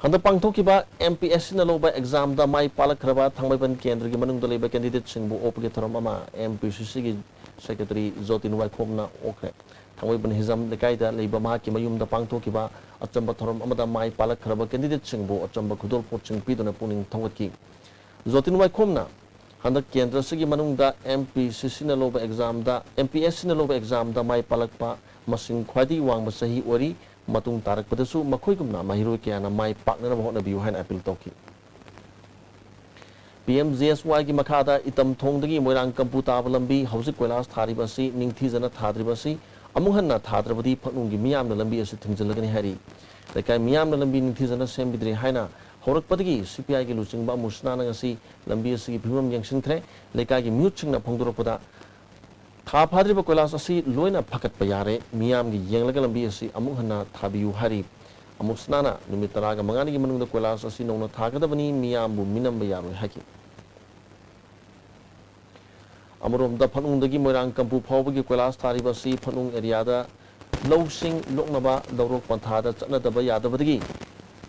ꯍꯟꯗꯛ ꯄꯥꯡꯊꯣꯛꯈꯤꯕ M P S Cꯅ ꯂꯧꯕ examꯗ ꯃꯥꯏ ꯄꯥꯛꯂꯛꯈ꯭ꯔꯕ ꯊꯥꯡꯃꯩꯕꯟ ꯀꯦꯟꯗ꯭ꯔꯒꯤ ꯃꯅꯨꯡꯗ ꯂꯩꯕ candidateꯁꯤꯡꯕꯨ ꯑꯣꯛꯄꯒꯤ ꯊꯧꯔꯝ ꯑꯃ M P C Cꯒꯤ secretary ꯖꯣꯇꯤꯟ ꯋꯥꯏꯈꯣꯝꯅ ꯑꯣꯛꯈ꯭ꯔꯦ꯫ ꯊꯥꯡꯃꯩꯕꯟ ꯍꯤꯖꯝ ꯂꯩꯀꯥꯏꯗ ꯂꯩꯕ ꯃꯍꯥꯛꯀꯤ ꯃꯌꯨꯝꯗ ꯄꯥꯡꯊꯣꯛꯈꯤꯕ ꯑꯆꯝꯕ ꯊꯧꯔꯝ ꯑꯃꯗ ꯃꯥꯏ ꯄꯥꯛꯂꯛꯈ꯭ꯔꯕ candidateꯁꯤꯡꯕꯨ ꯑꯆꯝꯕ ꯈꯨꯗꯣꯜꯄꯣꯠꯁꯤꯡ ꯄꯤꯗꯨꯅ ꯄꯨꯛꯅꯤꯡ ꯊꯧꯒꯠꯈꯤ꯫ ꯖꯣꯇꯤꯟ ꯋꯥꯏꯈꯣꯝꯅ ꯍꯟꯗꯛ ꯀꯦꯟꯗ꯭ꯔ ꯑꯁꯤꯒꯤ ꯃꯅꯨꯡꯗ M P C Cꯅ ꯂꯧꯕ examꯗ, M P S Cꯅ ꯂꯧꯕ examꯗ ꯃꯥꯏ ꯄꯥꯛꯂꯛꯄ ꯃꯁꯤꯡ ꯈ꯭ꯋꯥꯏꯗꯒꯤ ꯋꯥꯡꯕ ꯆꯍꯤ ꯑꯣꯏꯔꯤ꯫ ꯃꯇꯨꯡ ꯇꯥꯔꯛꯄꯗꯁꯨ ꯃꯈꯣꯏꯒꯨꯝꯅ ꯃꯍꯩꯔꯣꯏ ꯀꯌꯥꯅ ꯃꯥꯏ ꯄꯥꯛꯅꯅꯕ ꯍꯣꯠꯅꯕꯤꯌꯨ ꯍꯥꯏꯅ appeal ꯇꯧꯈꯤ꯫ P M G S Yꯒꯤ ꯃꯈꯥꯗ ꯏꯇꯝ ꯊꯣꯡꯗꯒꯤ ꯃꯣꯏꯔꯥꯡ ꯀꯝꯄꯨ ꯇꯥꯕ ꯂꯝꯕꯤ ꯍꯧꯖꯤꯛ ꯀꯣꯏꯂꯥꯁ ꯊꯥꯔꯤꯕ ꯑꯁꯤ ꯅꯤꯡꯊꯤꯖꯅ ꯊꯥꯗ꯭ꯔꯤꯕ ꯑꯁꯤ ꯑꯃꯨꯛ ꯍꯟꯅ ꯊꯥꯗ꯭ꯔꯕꯗꯤ ꯐꯛꯅꯨꯡꯒꯤ ꯃꯤꯌꯥꯝꯅ ꯂꯝꯕꯤ ꯑꯁꯤ ꯊꯤꯡꯖꯤꯜꯂꯒꯅꯤ ꯍꯥꯏꯔꯤ꯫ ꯂꯩꯀꯥꯏ ꯃꯤꯌꯥꯝꯅ ꯂꯝꯕꯤ ꯅꯤꯡꯊꯤꯖꯅ ꯁꯦꯝꯕꯤꯗ꯭ꯔꯦ ꯍꯥꯏꯅ ꯍꯧꯔꯛꯄꯗꯒꯤ C P Iꯒꯤ ꯂꯨꯆꯤꯡꯕ ꯑꯃꯨꯁꯅꯥꯅ ꯉꯁꯤ ꯂꯝꯕꯤ ꯑꯁꯤꯒꯤ ꯐꯤꯕꯝ ꯌꯦꯡꯁꯤꯟꯈ꯭ꯔꯦ꯫ ꯂꯩꯀꯥꯏꯒꯤ ꯃꯤꯍꯨꯠꯁꯤꯡꯅ ꯐꯣꯡꯗꯣꯔꯛꯄꯗ, ꯊꯥ ꯐꯥꯗ꯭ꯔꯤꯕ ꯀꯣꯏꯂꯥꯁ ꯑꯁꯤ ꯂꯣꯏꯅ ꯐꯒꯠꯄ ꯌꯥꯔꯦ꯫ ꯃꯤꯌꯥꯝꯒꯤ ꯌꯦꯡꯂꯒ ꯂꯝꯕꯤ ꯑꯁꯤ ꯑꯃꯨꯛ ꯍꯟꯅ ꯊꯥꯕꯤꯌꯨ ꯍꯥꯏꯔꯤ꯫ ꯑꯃꯨꯛ ꯁꯅꯥꯅ ꯅꯨꯃꯤꯠ ꯇꯔꯥꯒ ꯃꯉꯥꯅꯤꯒꯤ ꯃꯅꯨꯡꯗ ꯀꯣꯏꯂꯥꯁ ꯑꯁꯤ ꯅꯧꯅ ꯊꯥꯒꯗꯕꯅꯤ, ꯃꯤꯌꯥꯝꯕꯨ ꯃꯤꯅꯝꯕ ꯌꯥꯔꯣꯏ ꯍꯥꯏꯈꯤ꯫ ꯑꯃꯔꯣꯝꯗ, ꯐꯠꯅꯨꯡꯗꯒꯤ ꯃꯣꯏꯔꯥꯡ ꯀꯝꯄꯨ ꯐꯥꯎꯕꯒꯤ ꯀꯣꯏꯂꯥꯁ ꯊꯥꯔꯤꯕ ꯑꯁꯤ ꯐꯠꯅꯨꯡ ꯑꯦꯔꯤꯌꯥꯗ ꯂꯧꯁꯤꯡ ꯂꯣꯛꯅꯕ ꯂꯧꯔꯣꯛ ꯄꯟꯊꯥꯗ ꯆꯠꯅꯗꯕ ꯌꯥꯗꯕꯗꯒꯤ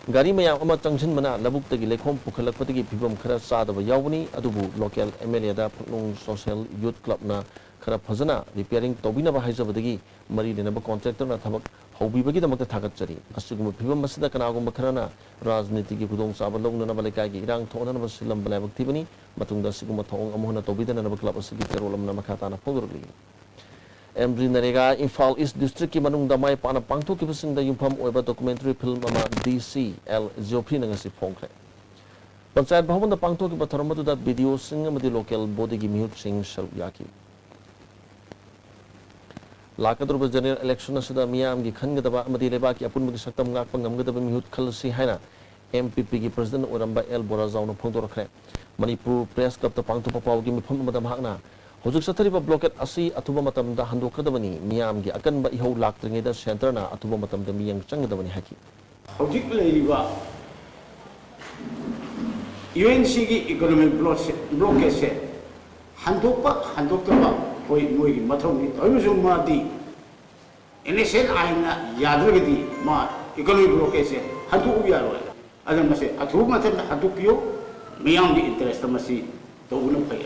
ꯒꯥꯔꯤ ꯃꯌꯥꯝ ꯑꯃ ꯆꯪꯁꯤꯟꯕꯅ ꯂꯧꯕꯨꯛꯇꯒꯤ ꯂꯩꯈꯣꯝ ꯄꯨꯈꯠꯂꯛꯄꯗꯒꯤ ꯐꯤꯕꯝ ꯈꯔ ꯆꯥꯗꯕ ꯌꯥꯎꯕꯅꯤ꯫ ꯑꯗꯨꯕꯨ ꯂꯣꯀꯦꯜ ꯑꯦꯝ ꯑꯦꯜ ꯑꯦꯗ ꯐꯠꯅꯨꯡ ꯁꯣꯁꯦꯜ ꯌꯨꯠ ꯀ꯭ꯂꯕꯅ ꯈꯔ ꯐꯖꯅ ꯔꯤꯄꯤꯌꯥꯔꯤꯡ ꯇꯧꯕꯤꯅꯕ ꯍꯥꯏꯖꯕꯗꯒꯤ ꯃꯔꯤ ꯂꯩꯅꯕ ꯀꯣꯟꯇ꯭ꯔꯦꯛꯇꯔꯅ ꯊꯕꯛ ꯍꯧꯕꯤꯕꯒꯤꯗꯃꯛꯇ ꯊꯥꯒꯠꯆꯔꯤ꯫ ꯑꯁꯤꯒꯨꯝꯕ ꯐꯤꯕꯝ ꯑꯁꯤꯗ ꯀꯅꯥꯒꯨꯝꯕ ꯈꯔꯅ ꯔꯥꯖꯅꯤꯇꯤꯒꯤ ꯈꯨꯗꯣꯡꯆꯥꯕ ꯂꯧꯅꯅꯕ ꯂꯩꯀꯥꯏꯒꯤ ꯏꯔꯥꯡ ꯊꯣꯛꯍꯟꯅꯕ ꯁꯤꯜꯂꯝꯕ ꯂꯥꯏꯕꯛ ꯊꯤꯕꯅꯤ꯫ ꯃꯇꯨꯡꯗ ꯑꯁꯤꯒꯨꯝꯕ ꯊꯧꯑꯣꯡ ꯑꯃꯨꯛ ꯍꯟꯅ ꯇꯧꯕꯤꯗꯅꯅꯕ ꯀ꯭ꯂꯕ ꯑꯁꯤꯒꯤ ꯆꯦꯔꯣꯜ ꯑꯃꯅ ꯃꯈꯥ ꯇꯥꯅ ꯐꯣꯡꯗꯣꯔꯛꯂꯤ꯫ ꯑꯦꯝ ꯗꯤ ꯅꯔꯦꯒꯥ ꯏꯝꯐꯥꯜ ꯏꯁ ꯗꯤꯁꯇ꯭ꯔꯤꯛꯀꯤ ꯃꯅꯨꯡꯗ ꯃꯥꯏ ꯄꯥꯛꯅ ꯄꯥꯡꯊꯣꯛꯈꯤꯕꯁꯤꯡꯗ ꯌꯨꯝꯐꯝ ꯑꯣꯏꯕ ꯗꯣꯀꯨꯃꯦꯟꯇꯔꯤ ꯐꯤꯂꯝ ꯑꯃ ꯗꯤ ꯁꯤ ꯑꯦꯜ ꯖꯤꯑꯣꯐ꯭ꯔꯤꯅ ꯉꯁꯤ ꯐꯣꯡꯈ꯭ꯔꯦ꯫ ꯄꯟꯆꯥꯌꯠ ꯚꯕꯟꯗ ꯄꯥꯡꯊꯣꯛꯈꯤꯕ ꯊꯧꯔꯝ ꯑꯗꯨꯗ ꯕꯤ ꯗꯤ ꯑꯣꯁꯤꯡ ꯑꯃꯗꯤ ꯂꯣꯀꯦꯜ ꯕꯣꯗꯤꯒꯤ ꯃꯤꯍꯨꯠꯁꯤꯡ ꯁꯔꯨꯛ ꯌꯥꯈꯤ꯫ ꯂꯥꯛꯀꯗꯧꯔꯤꯕ ꯖꯦꯅꯔꯦꯜ ꯏꯂꯦꯛꯁꯟ ꯑꯁꯤꯗ ꯃꯤꯌꯥꯝꯒꯤ ꯈꯟꯒꯗꯕ ꯑꯃꯗꯤ ꯂꯩꯕꯥꯛꯀꯤ ꯑꯄꯨꯟꯕꯒꯤ ꯁꯛꯇꯝ ꯉꯥꯛꯄ ꯉꯝꯒꯗꯕ ꯃꯤꯍꯨꯠ ꯈꯜꯂꯁꯤ ꯍꯥꯏꯅ ꯑꯦꯝ ꯄꯤ ꯄꯤꯒꯤ ꯄ꯭ꯔꯁꯤꯗꯦꯟꯠ ꯑꯣꯏꯔꯝꯕ ꯑꯦꯜ ꯕꯣꯔꯥꯖꯥꯎꯅ ꯐꯣꯡꯗꯣꯔꯛꯈ꯭ꯔꯦ꯫ ꯃꯅꯤꯄꯨꯔ ꯄ꯭ꯔꯦꯁ ꯀ꯭ꯂꯕꯇ ꯄꯥꯡꯊꯣꯛꯄ ꯄꯥꯎꯒꯤ ꯃꯤꯐꯝ ꯑꯃꯗ ꯃꯍꯥꯛꯅ ꯍꯧꯖꯤꯛ ꯆꯠꯊꯔꯤꯕ ꯕ꯭ꯂꯣꯀꯦꯠ ꯑꯁꯤ ꯑꯊꯨꯕ ꯃꯇꯝꯗ ꯍꯟꯗꯣꯛꯀꯗꯕꯅꯤ, ꯃꯤꯌꯥꯝꯒꯤ ꯑꯀꯟꯕ ꯏꯍꯧ ꯂꯥꯛꯇ꯭ꯔꯤꯉꯩꯗ ꯁꯦꯟꯇꯔꯅ ꯑꯊꯨꯕ ꯃꯇꯝꯗ ꯃꯤꯠꯌꯦꯡ ꯆꯪꯒꯗꯕꯅꯤ ꯍꯥꯏꯈꯤ꯫ ꯍꯧꯖꯤꯛ ꯂꯩꯔꯤꯕ ꯌꯨ ꯑꯦꯟ ꯁꯤꯒꯤ ꯏꯀꯣꯅꯣꯃꯤꯛ ꯕ꯭ꯂꯣꯛꯁꯦ, ꯕ꯭ꯂꯣꯀꯦꯠꯁꯦ ꯍꯟꯗꯣꯛꯄ ꯍꯟꯗꯣꯛꯇꯕ ꯍꯣꯏ ꯃꯣꯏꯒꯤ ꯃꯊꯧꯅꯤ꯫ ꯇꯧꯔꯤꯕꯁꯨ ꯃꯥꯗꯤ ꯏꯟꯇꯔꯅꯦꯁꯅꯦꯜ ꯑꯥꯏꯟꯅ ꯌꯥꯗ꯭ꯔꯒꯗꯤ ꯃꯥ ꯏꯀꯣꯅꯣꯃꯤꯛ ꯕ꯭ꯂꯣꯀꯦꯠꯁꯦ ꯍꯟꯗꯣꯛꯎ ꯌꯥꯔꯣꯏ꯫ ꯑꯗꯨꯅ ꯃꯁꯤ ꯑꯊꯨꯕ ꯃꯇꯝꯗ ꯍꯟꯗꯣꯛꯄꯤꯌꯨ꯫ ꯃꯤꯌꯥꯝꯒꯤ ꯏꯟꯇꯔꯦꯁꯇ ꯃꯁꯤ ꯇꯧꯕꯅ ꯐꯩ꯫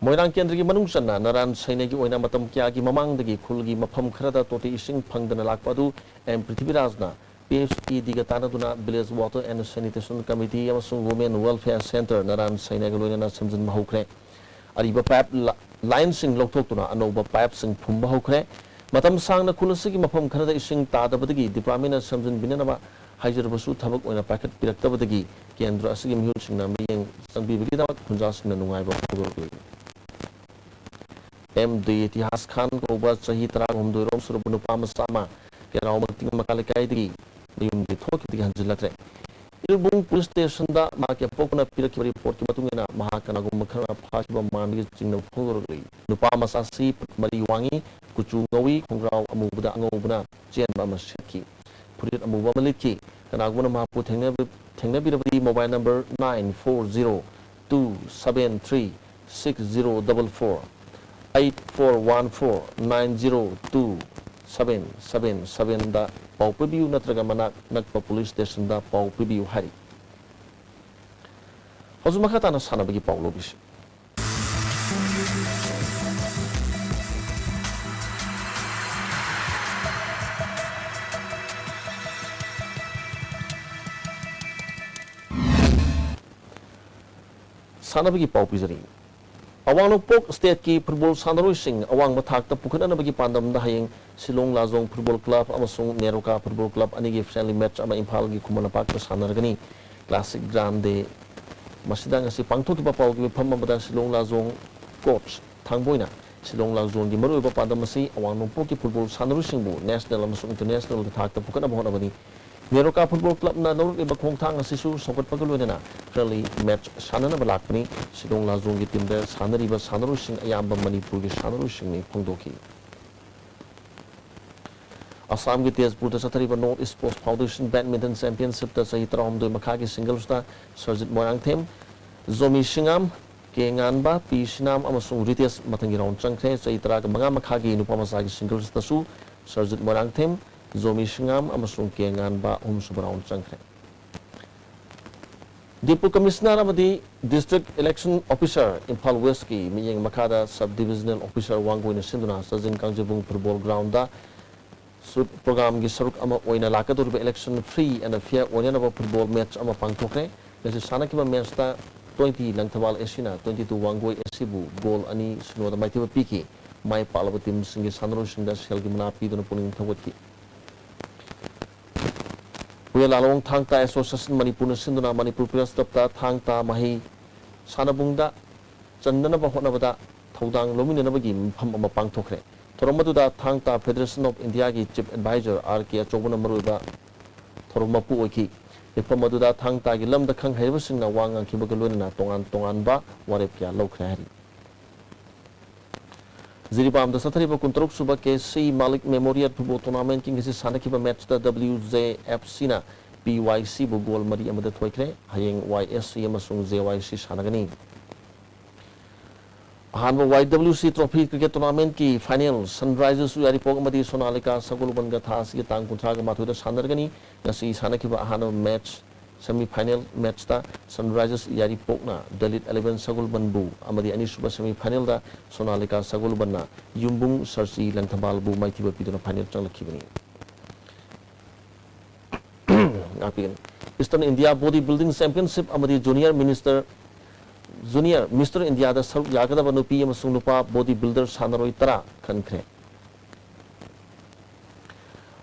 ꯃꯣꯏꯔꯥꯡ ꯀꯦꯟꯗ꯭ꯔꯒꯤ ꯃꯅꯨꯡ ꯆꯟꯅ ꯅꯔꯥꯟ ꯁꯩꯅꯩꯒꯤ ꯑꯣꯏꯅ ꯃꯇꯝ ꯀꯌꯥꯒꯤ ꯃꯃꯥꯡꯗꯒꯤ ꯈꯨꯜꯒꯤ ꯃꯐꯝ ꯈꯔꯗ ꯇꯣꯇꯤ ꯏꯁꯤꯡ ꯐꯪꯗꯅ ꯂꯥꯛꯄ ꯑꯗꯨ ꯑꯦꯝ ꯄ꯭ꯔꯤꯊꯤꯕꯤꯔꯥꯖꯅ ꯄꯤ ꯑꯩꯆ ꯏ ꯗꯤꯒ ꯇꯥꯟꯅꯗꯨꯅ village water and sanitation committee ꯑꯃꯁꯨꯡ ꯋꯨꯃꯦꯟ ꯋꯦꯜꯐꯤꯌꯔ ꯁꯦꯟꯇꯔ ꯅꯔꯥꯟ ꯁꯩꯅꯩꯒ ꯂꯣꯏꯅꯅ ꯁꯦꯝꯖꯤꯟꯕ ꯍꯧꯈ꯭ꯔꯦ꯫ ꯑꯔꯤꯕ ꯄꯥꯏꯞ ꯂ-, ꯂꯥꯏꯟꯁꯤꯡ ꯂꯧꯊꯣꯛꯇꯨꯅ ꯑꯅꯧꯕ ꯄꯥꯏꯞꯁꯤꯡ ꯐꯨꯝꯕ ꯍꯧꯈ꯭ꯔꯦ꯫ ꯃꯇꯝ ꯁꯥꯡꯅ ꯈꯨꯜ ꯑꯁꯤꯒꯤ ꯃꯐꯝ ꯈꯔꯗ ꯏꯁꯤꯡ ꯇꯥꯗꯕꯗꯒꯤ ꯗꯤꯄꯥꯔꯠꯃꯦꯟꯅ ꯁꯦꯝꯖꯤꯟꯕꯤꯅꯅꯕ ꯍꯥꯏꯖꯔꯕꯁꯨ ꯊꯕꯛ ꯑꯣꯏꯅ ꯄꯥꯏꯈꯠꯄꯤꯔꯛꯇꯕꯗꯒꯤ ꯀꯦꯟꯗ꯭ꯔ ꯑꯁꯤꯒꯤ ꯃꯤꯍꯨꯠꯁꯤꯡꯅ ꯃꯤꯠꯌꯦꯡ ꯆꯪꯕꯤꯕꯒꯤꯗꯃꯛ ꯈꯨꯟꯖꯥꯁꯤꯡꯅ ꯅꯨꯡꯉꯥꯏꯕ ꯐꯣꯡꯗꯣꯔꯛꯂꯤ꯫ ꯑꯦꯝ ꯗꯤ ꯏꯇꯤꯍꯥꯁ ꯈꯥꯟ ꯀꯧꯕ ꯆꯍꯤ ꯇꯔꯥꯍꯨꯝꯗꯣꯏ ꯔꯣꯝ ꯁꯨꯔꯕ ꯅꯨꯄꯥ ꯃꯆꯥ ꯑꯃ ꯀꯦꯔꯥꯎ ꯃꯇꯤꯡ ꯃꯀꯥ ꯂꯩꯀꯥꯏꯗꯒꯤ ꯃꯌꯨꯝꯗꯒꯤ ꯊꯣꯛꯈꯤꯕꯗꯒꯤ ꯍꯟꯖꯤꯜꯂꯛꯇ꯭ꯔꯦ꯫ ꯏꯔꯨꯕꯨꯡ ꯄꯨꯂꯤꯁ ꯁ꯭ꯇꯦꯁꯟꯗ ꯃꯍꯥꯛꯀꯤ ꯑꯄꯣꯛꯄꯅ ꯄꯤꯔꯛꯈꯤꯕ ꯔꯤꯄꯣꯔꯠꯀꯤ ꯃꯇꯨꯡ ꯏꯟꯅ, ꯃꯍꯥꯛ ꯀꯅꯥꯒꯨꯝꯕ ꯈꯔꯅ ꯐꯥꯈꯤꯕ ꯃꯥꯟꯕꯒꯤ ꯆꯤꯡꯅꯕ ꯐꯣꯡꯗꯣꯔꯛꯂꯤ꯫ ꯅꯨꯄꯥ ꯃꯆꯥ ꯑꯁꯤ ꯐꯨꯠ ꯃꯔꯤ ꯋꯥꯡꯏ, ꯀꯨꯆꯨ ꯉꯧꯏ, ꯈꯣꯡꯒ꯭ꯔꯥꯎ ꯑꯃꯨꯕꯗ ꯑꯉꯧꯕꯅ ꯆꯦꯟꯕ ꯑꯃ ꯁꯦꯠꯈꯤ꯫ ꯐꯨꯔꯤꯠ ꯑꯃꯨꯕ ꯑꯃ ꯂꯤꯠꯈꯤ꯫ ꯀꯅꯥꯒꯨꯝꯕꯅ ꯃꯍꯥꯛꯄꯨ ꯊꯦꯡꯅꯕꯤ-, ꯊꯦꯡꯅꯕꯤꯔꯕꯗꯤ mobile number nine four zero two seven three six zero double four, eight four one four nine zero two seven seven seven ꯗ ꯄꯥꯎ ꯄꯤꯕꯤꯌꯨ ꯅꯠꯇ꯭ꯔꯒ ꯃꯅꯥꯛ ꯅꯛꯄ police station ꯗ ꯄꯥꯎ ꯄꯤꯕꯤꯌꯨ ꯍꯥꯏꯔꯤ꯫ ꯍꯧꯖꯤꯛ ꯃꯈꯥ ꯇꯥꯅ ꯁꯥꯟꯅꯕꯒꯤ ꯄꯥꯎ ꯂꯧꯕꯤꯁꯤ꯫ ꯁꯥꯟꯅꯕꯒꯤ ꯄꯥꯎ ꯄꯤꯖꯔꯤ꯫ ꯑꯋꯥꯡ ꯅꯣꯡꯄꯣꯛ stateꯀꯤ football ꯁꯥꯟꯅꯔꯣꯏꯁꯤꯡ ꯑꯋꯥꯡꯕ ꯊꯥꯛꯇ ꯄꯨꯈꯠꯅꯅꯕꯒꯤ ꯄꯥꯟꯗꯝꯗ ꯍꯌꯦꯡ ꯁꯤꯂꯣꯡ ꯂꯥꯖꯣꯡ football club ꯑꯃꯁꯨꯡ ꯅꯦꯔꯣꯀꯥ football club ꯑꯅꯤꯒꯤ friendly match ꯑꯃ ꯏꯝꯐꯥꯜꯒꯤ ꯈꯨꯃꯟ ꯂꯝꯄꯥꯛꯇ ꯁꯥꯟꯅꯔꯒꯅꯤ꯫ Classic Grande ꯃꯁꯤꯗ ꯉꯁꯤ ꯄꯥꯡꯊꯣꯛꯈꯤꯕ ꯄꯥꯎꯒꯤ ꯃꯤꯐꯝ ꯑꯃꯗ ꯁꯤꯂꯣꯡ ꯂꯥꯖꯣꯡ coach ꯊꯥꯡꯕꯣꯏꯅ ꯁꯤꯂꯣꯡ ꯂꯥꯖꯣꯡꯒꯤ ꯃꯔꯨꯑꯣꯏꯕ ꯄꯥꯟꯗꯝ ꯑꯁꯤ ꯑꯋꯥꯡ ꯅꯣꯡꯄꯣꯛꯀꯤ football ꯁꯥꯟꯅꯔꯣꯏꯁꯤꯡꯕꯨ national ꯑꯃꯁꯨꯡ international ꯊꯥꯛꯇ ꯄꯨꯈꯠꯅꯕ ꯍꯣꯠꯅꯕꯅꯤ꯫ ꯅꯦꯔꯣꯀꯥ football clubꯅ ꯂꯧꯔꯛꯂꯤꯕ ꯈꯣꯡꯊꯥꯡ ꯑꯁꯤꯁꯨ ꯁꯧꯒꯠꯄꯒ ꯂꯣꯏꯅꯅ friendly match ꯁꯥꯟꯅꯅꯕ ꯂꯥꯛꯄꯅꯤ꯫ ꯁꯤꯂꯣꯡ ꯂꯥꯖꯣꯡꯒꯤ teamꯗ ꯁꯥꯟꯅꯔꯤꯕ ꯁꯥꯟꯅꯔꯣꯏꯁꯤꯡ ꯑꯌꯥꯝꯕ ꯃꯅꯤꯄꯨꯔꯒꯤ ꯁꯥꯟꯅꯔꯣꯏꯁꯤꯡꯅꯤ ꯐꯣꯡꯗꯣꯛꯈꯤ꯫ ꯑꯁꯥꯝꯒꯤ ꯇꯦꯖꯄꯨꯔꯗ ꯆꯠꯊꯔꯤꯕ North East Sports Foundation Badminton Championshipꯇ ꯆꯍꯤ ꯇꯔꯥꯍꯨꯝꯗꯣꯏ ꯃꯈꯥꯒꯤ singlesꯇ ꯁꯔꯖꯤꯠ ꯃꯣꯏꯔꯥꯡꯊꯦꯝ, ꯖꯣꯃꯤ ꯁꯤꯉꯥꯝ, ꯀꯦ ꯉꯥꯟꯕ, ꯄꯤ ꯁꯤꯅꯥꯝ ꯑꯃꯁꯨꯡ ꯔꯤꯇꯦꯁ ꯃꯊꯪꯒꯤ round ꯆꯪꯈ꯭ꯔꯦ꯫ ꯆꯍꯤ ꯇꯔꯥꯒ ꯃꯉꯥ ꯃꯈꯥꯒꯤ ꯅꯨꯄꯥ ꯃꯆꯥꯒꯤ singlesꯇꯁꯨ ꯁꯔꯖꯤꯠ ꯃꯣꯏꯔꯥꯡꯊꯦꯝ, ꯖꯣꯃꯤ ꯁꯤꯉꯥꯝ ꯑꯃꯁꯨꯡ ꯀꯦ ꯉꯥꯟꯕ ꯑꯍꯨꯝꯁꯨꯕ round ꯆꯪꯈ꯭ꯔꯦ꯫ ꯗꯤꯄꯨ Commissioner ꯑꯃꯗꯤ District Election Officer ꯏꯝꯐꯥꯜ Westꯀꯤ ꯃꯤꯠꯌꯦꯡ ꯃꯈꯥꯗ Sub Divisional Officer ꯋꯥꯡꯒꯣꯏꯅ ꯁꯤꯟꯗꯨꯅ ꯆꯥꯖꯤꯡ ꯀꯥꯡꯖꯩꯕꯨꯡ football groundꯗ ꯁꯨ-, programꯒꯤ ꯁꯔꯨꯛ ꯑꯃ ꯑꯣꯏꯅ ꯂꯥꯛꯀꯗꯧꯔꯤꯕ election free and fair ꯑꯣꯏꯅꯅꯕ football match ꯑꯃ ꯄꯥꯡꯊꯣꯛꯈ꯭ꯔꯦ꯫ ꯉꯁꯤ ꯁꯥꯟꯅꯈꯤꯕ matchꯇ twenty Langthabal ACꯅ twenty two Wangoi ACꯕꯨ goal ꯑꯅꯤ, zero ꯗ ꯃꯥꯏꯊꯤꯕ ꯄꯤꯈꯤ꯫ ꯃꯥꯏ ꯄꯥꯛꯂꯕ teamꯁꯤꯡꯒꯤ ꯁꯥꯟꯅꯔꯣꯏꯁꯤꯡꯗ ꯁꯦꯜꯒꯤ ꯃꯅꯥ ꯄꯤꯗꯨꯅ ꯄꯨꯛꯅꯤꯡ ꯊꯧꯒꯠꯈꯤ꯫ ꯍꯨꯌꯦꯟ ꯂꯥꯂꯣꯡ ꯊꯥꯡ ꯇꯥ Association ꯃꯅꯤꯄꯨꯔꯅ ꯁꯤꯟꯗꯨꯅ ꯃꯅꯤꯄꯨꯔ Press Clubꯇ ꯊꯥꯡ ꯇꯥ ꯃꯍꯩ ꯁꯥꯟꯅꯕꯨꯡꯗ ꯆꯟꯅꯅꯕ ꯍꯣꯠꯅꯕꯗ ꯊꯧꯗꯥꯡ ꯂꯧꯃꯤꯟꯅꯅꯕꯒꯤ ꯃꯤꯐꯝ ꯑꯃ ꯄꯥꯡꯊꯣꯛꯈ꯭ꯔꯦ꯫ ꯊꯧꯔꯝ ꯑꯗꯨꯗ ꯊꯥꯡ ꯇꯥ Federation of Indiaꯒꯤ Chief Advisor ꯑꯥꯔ ꯀꯦ ꯑꯆꯧꯕꯅ ꯃꯔꯨꯑꯣꯏꯕ ꯊꯧꯔꯝ ꯃꯄꯨ ꯑꯣꯏꯈꯤ꯫ ꯃꯤꯐꯝ ꯑꯗꯨꯗ ꯊꯥꯡ ꯇꯥꯒꯤ ꯂꯝꯗ ꯈꯪ ꯍꯩꯔꯕꯁꯤꯡꯅ ꯋꯥ ꯉꯥꯡꯈꯤꯕꯒ ꯂꯣꯏꯅꯅ ꯇꯣꯉꯥꯟ ꯇꯣꯉꯥꯟꯕ ꯋꯥꯔꯦꯞ ꯀꯌꯥ ꯂꯧꯈ꯭ꯔꯦ ꯍꯥꯏꯔꯤ꯫ ꯖꯤꯔꯤꯕꯥꯝꯗ ꯆꯠꯊꯔꯤꯕ ꯀꯨꯟꯇꯔꯨꯛ ꯁꯨꯕ ꯀꯦ ꯁꯤ ꯃꯥꯂꯤꯛ ꯃꯦꯃꯣꯔꯤꯌꯦꯜ ꯐꯨꯠꯕꯣꯜ ꯇꯣꯔꯅꯥꯃꯦꯟꯠꯀꯤ ꯉꯁꯤ ꯁꯥꯟꯅꯈꯤꯕ ꯃꯦꯠꯆꯇ W J F Cꯅ P Y Cꯕꯨ ꯒꯣꯜ ꯃꯔꯤ ꯑꯃꯗ ꯊꯣꯏꯈ꯭ꯔꯦ꯫ ꯍꯌꯦꯡ Y S C ꯑꯃꯁꯨꯡ J Y C ꯁꯥꯟꯅꯒꯅꯤ꯫ ꯑꯍꯥꯟꯕ Y W C trophy cricket tournamentꯀꯤ final Sunrisers Yairipok ꯑꯃꯗꯤ Sonalika ꯁꯒꯣꯜꯕꯟꯒ ꯊꯥ ꯑꯁꯤꯒꯤ ꯇꯥꯡ ꯀꯨꯟꯊ꯭ꯔꯥꯒ ꯃꯥꯊꯣꯏꯗ ꯁꯥꯟꯅꯔꯒꯅꯤ꯫ ꯉꯁꯤ ꯁꯥꯟꯅꯈꯤꯕ ꯑꯍꯥꯟꯕ match semi final ꯃꯦꯠꯆꯇ Sunrisers Yairipokꯅ Dalit eleven ꯁꯒꯣꯜꯕꯟꯕꯨ ꯑꯃꯗꯤ ꯑꯅꯤꯁꯨꯕ semi finalꯗ Sonalika ꯁꯒꯣꯜꯕꯟꯅ ꯌꯨꯝꯕꯨꯡ ꯁꯔꯆꯤ ꯂꯪꯊꯕꯥꯜꯕꯨ ꯃꯥꯏꯊꯤꯕ ꯄꯤꯗꯨꯅ final ꯆꯪꯂꯛꯈꯤꯕꯅꯤ꯫ ꯉꯥꯛꯄꯤꯒꯅꯤ꯫ Eastern India Body Building Championship ꯑꯃꯗꯤ Junior Minister, Junior Mister Indiaꯗ ꯁꯔꯨꯛ ꯌꯥꯒꯗꯕ ꯅꯨꯄꯤ ꯑꯃꯁꯨꯡ ꯅꯨꯄꯥ body builder ꯁꯥꯟꯅꯔꯣꯏ ꯇꯔꯥ ꯈꯟꯈ꯭ꯔꯦ꯫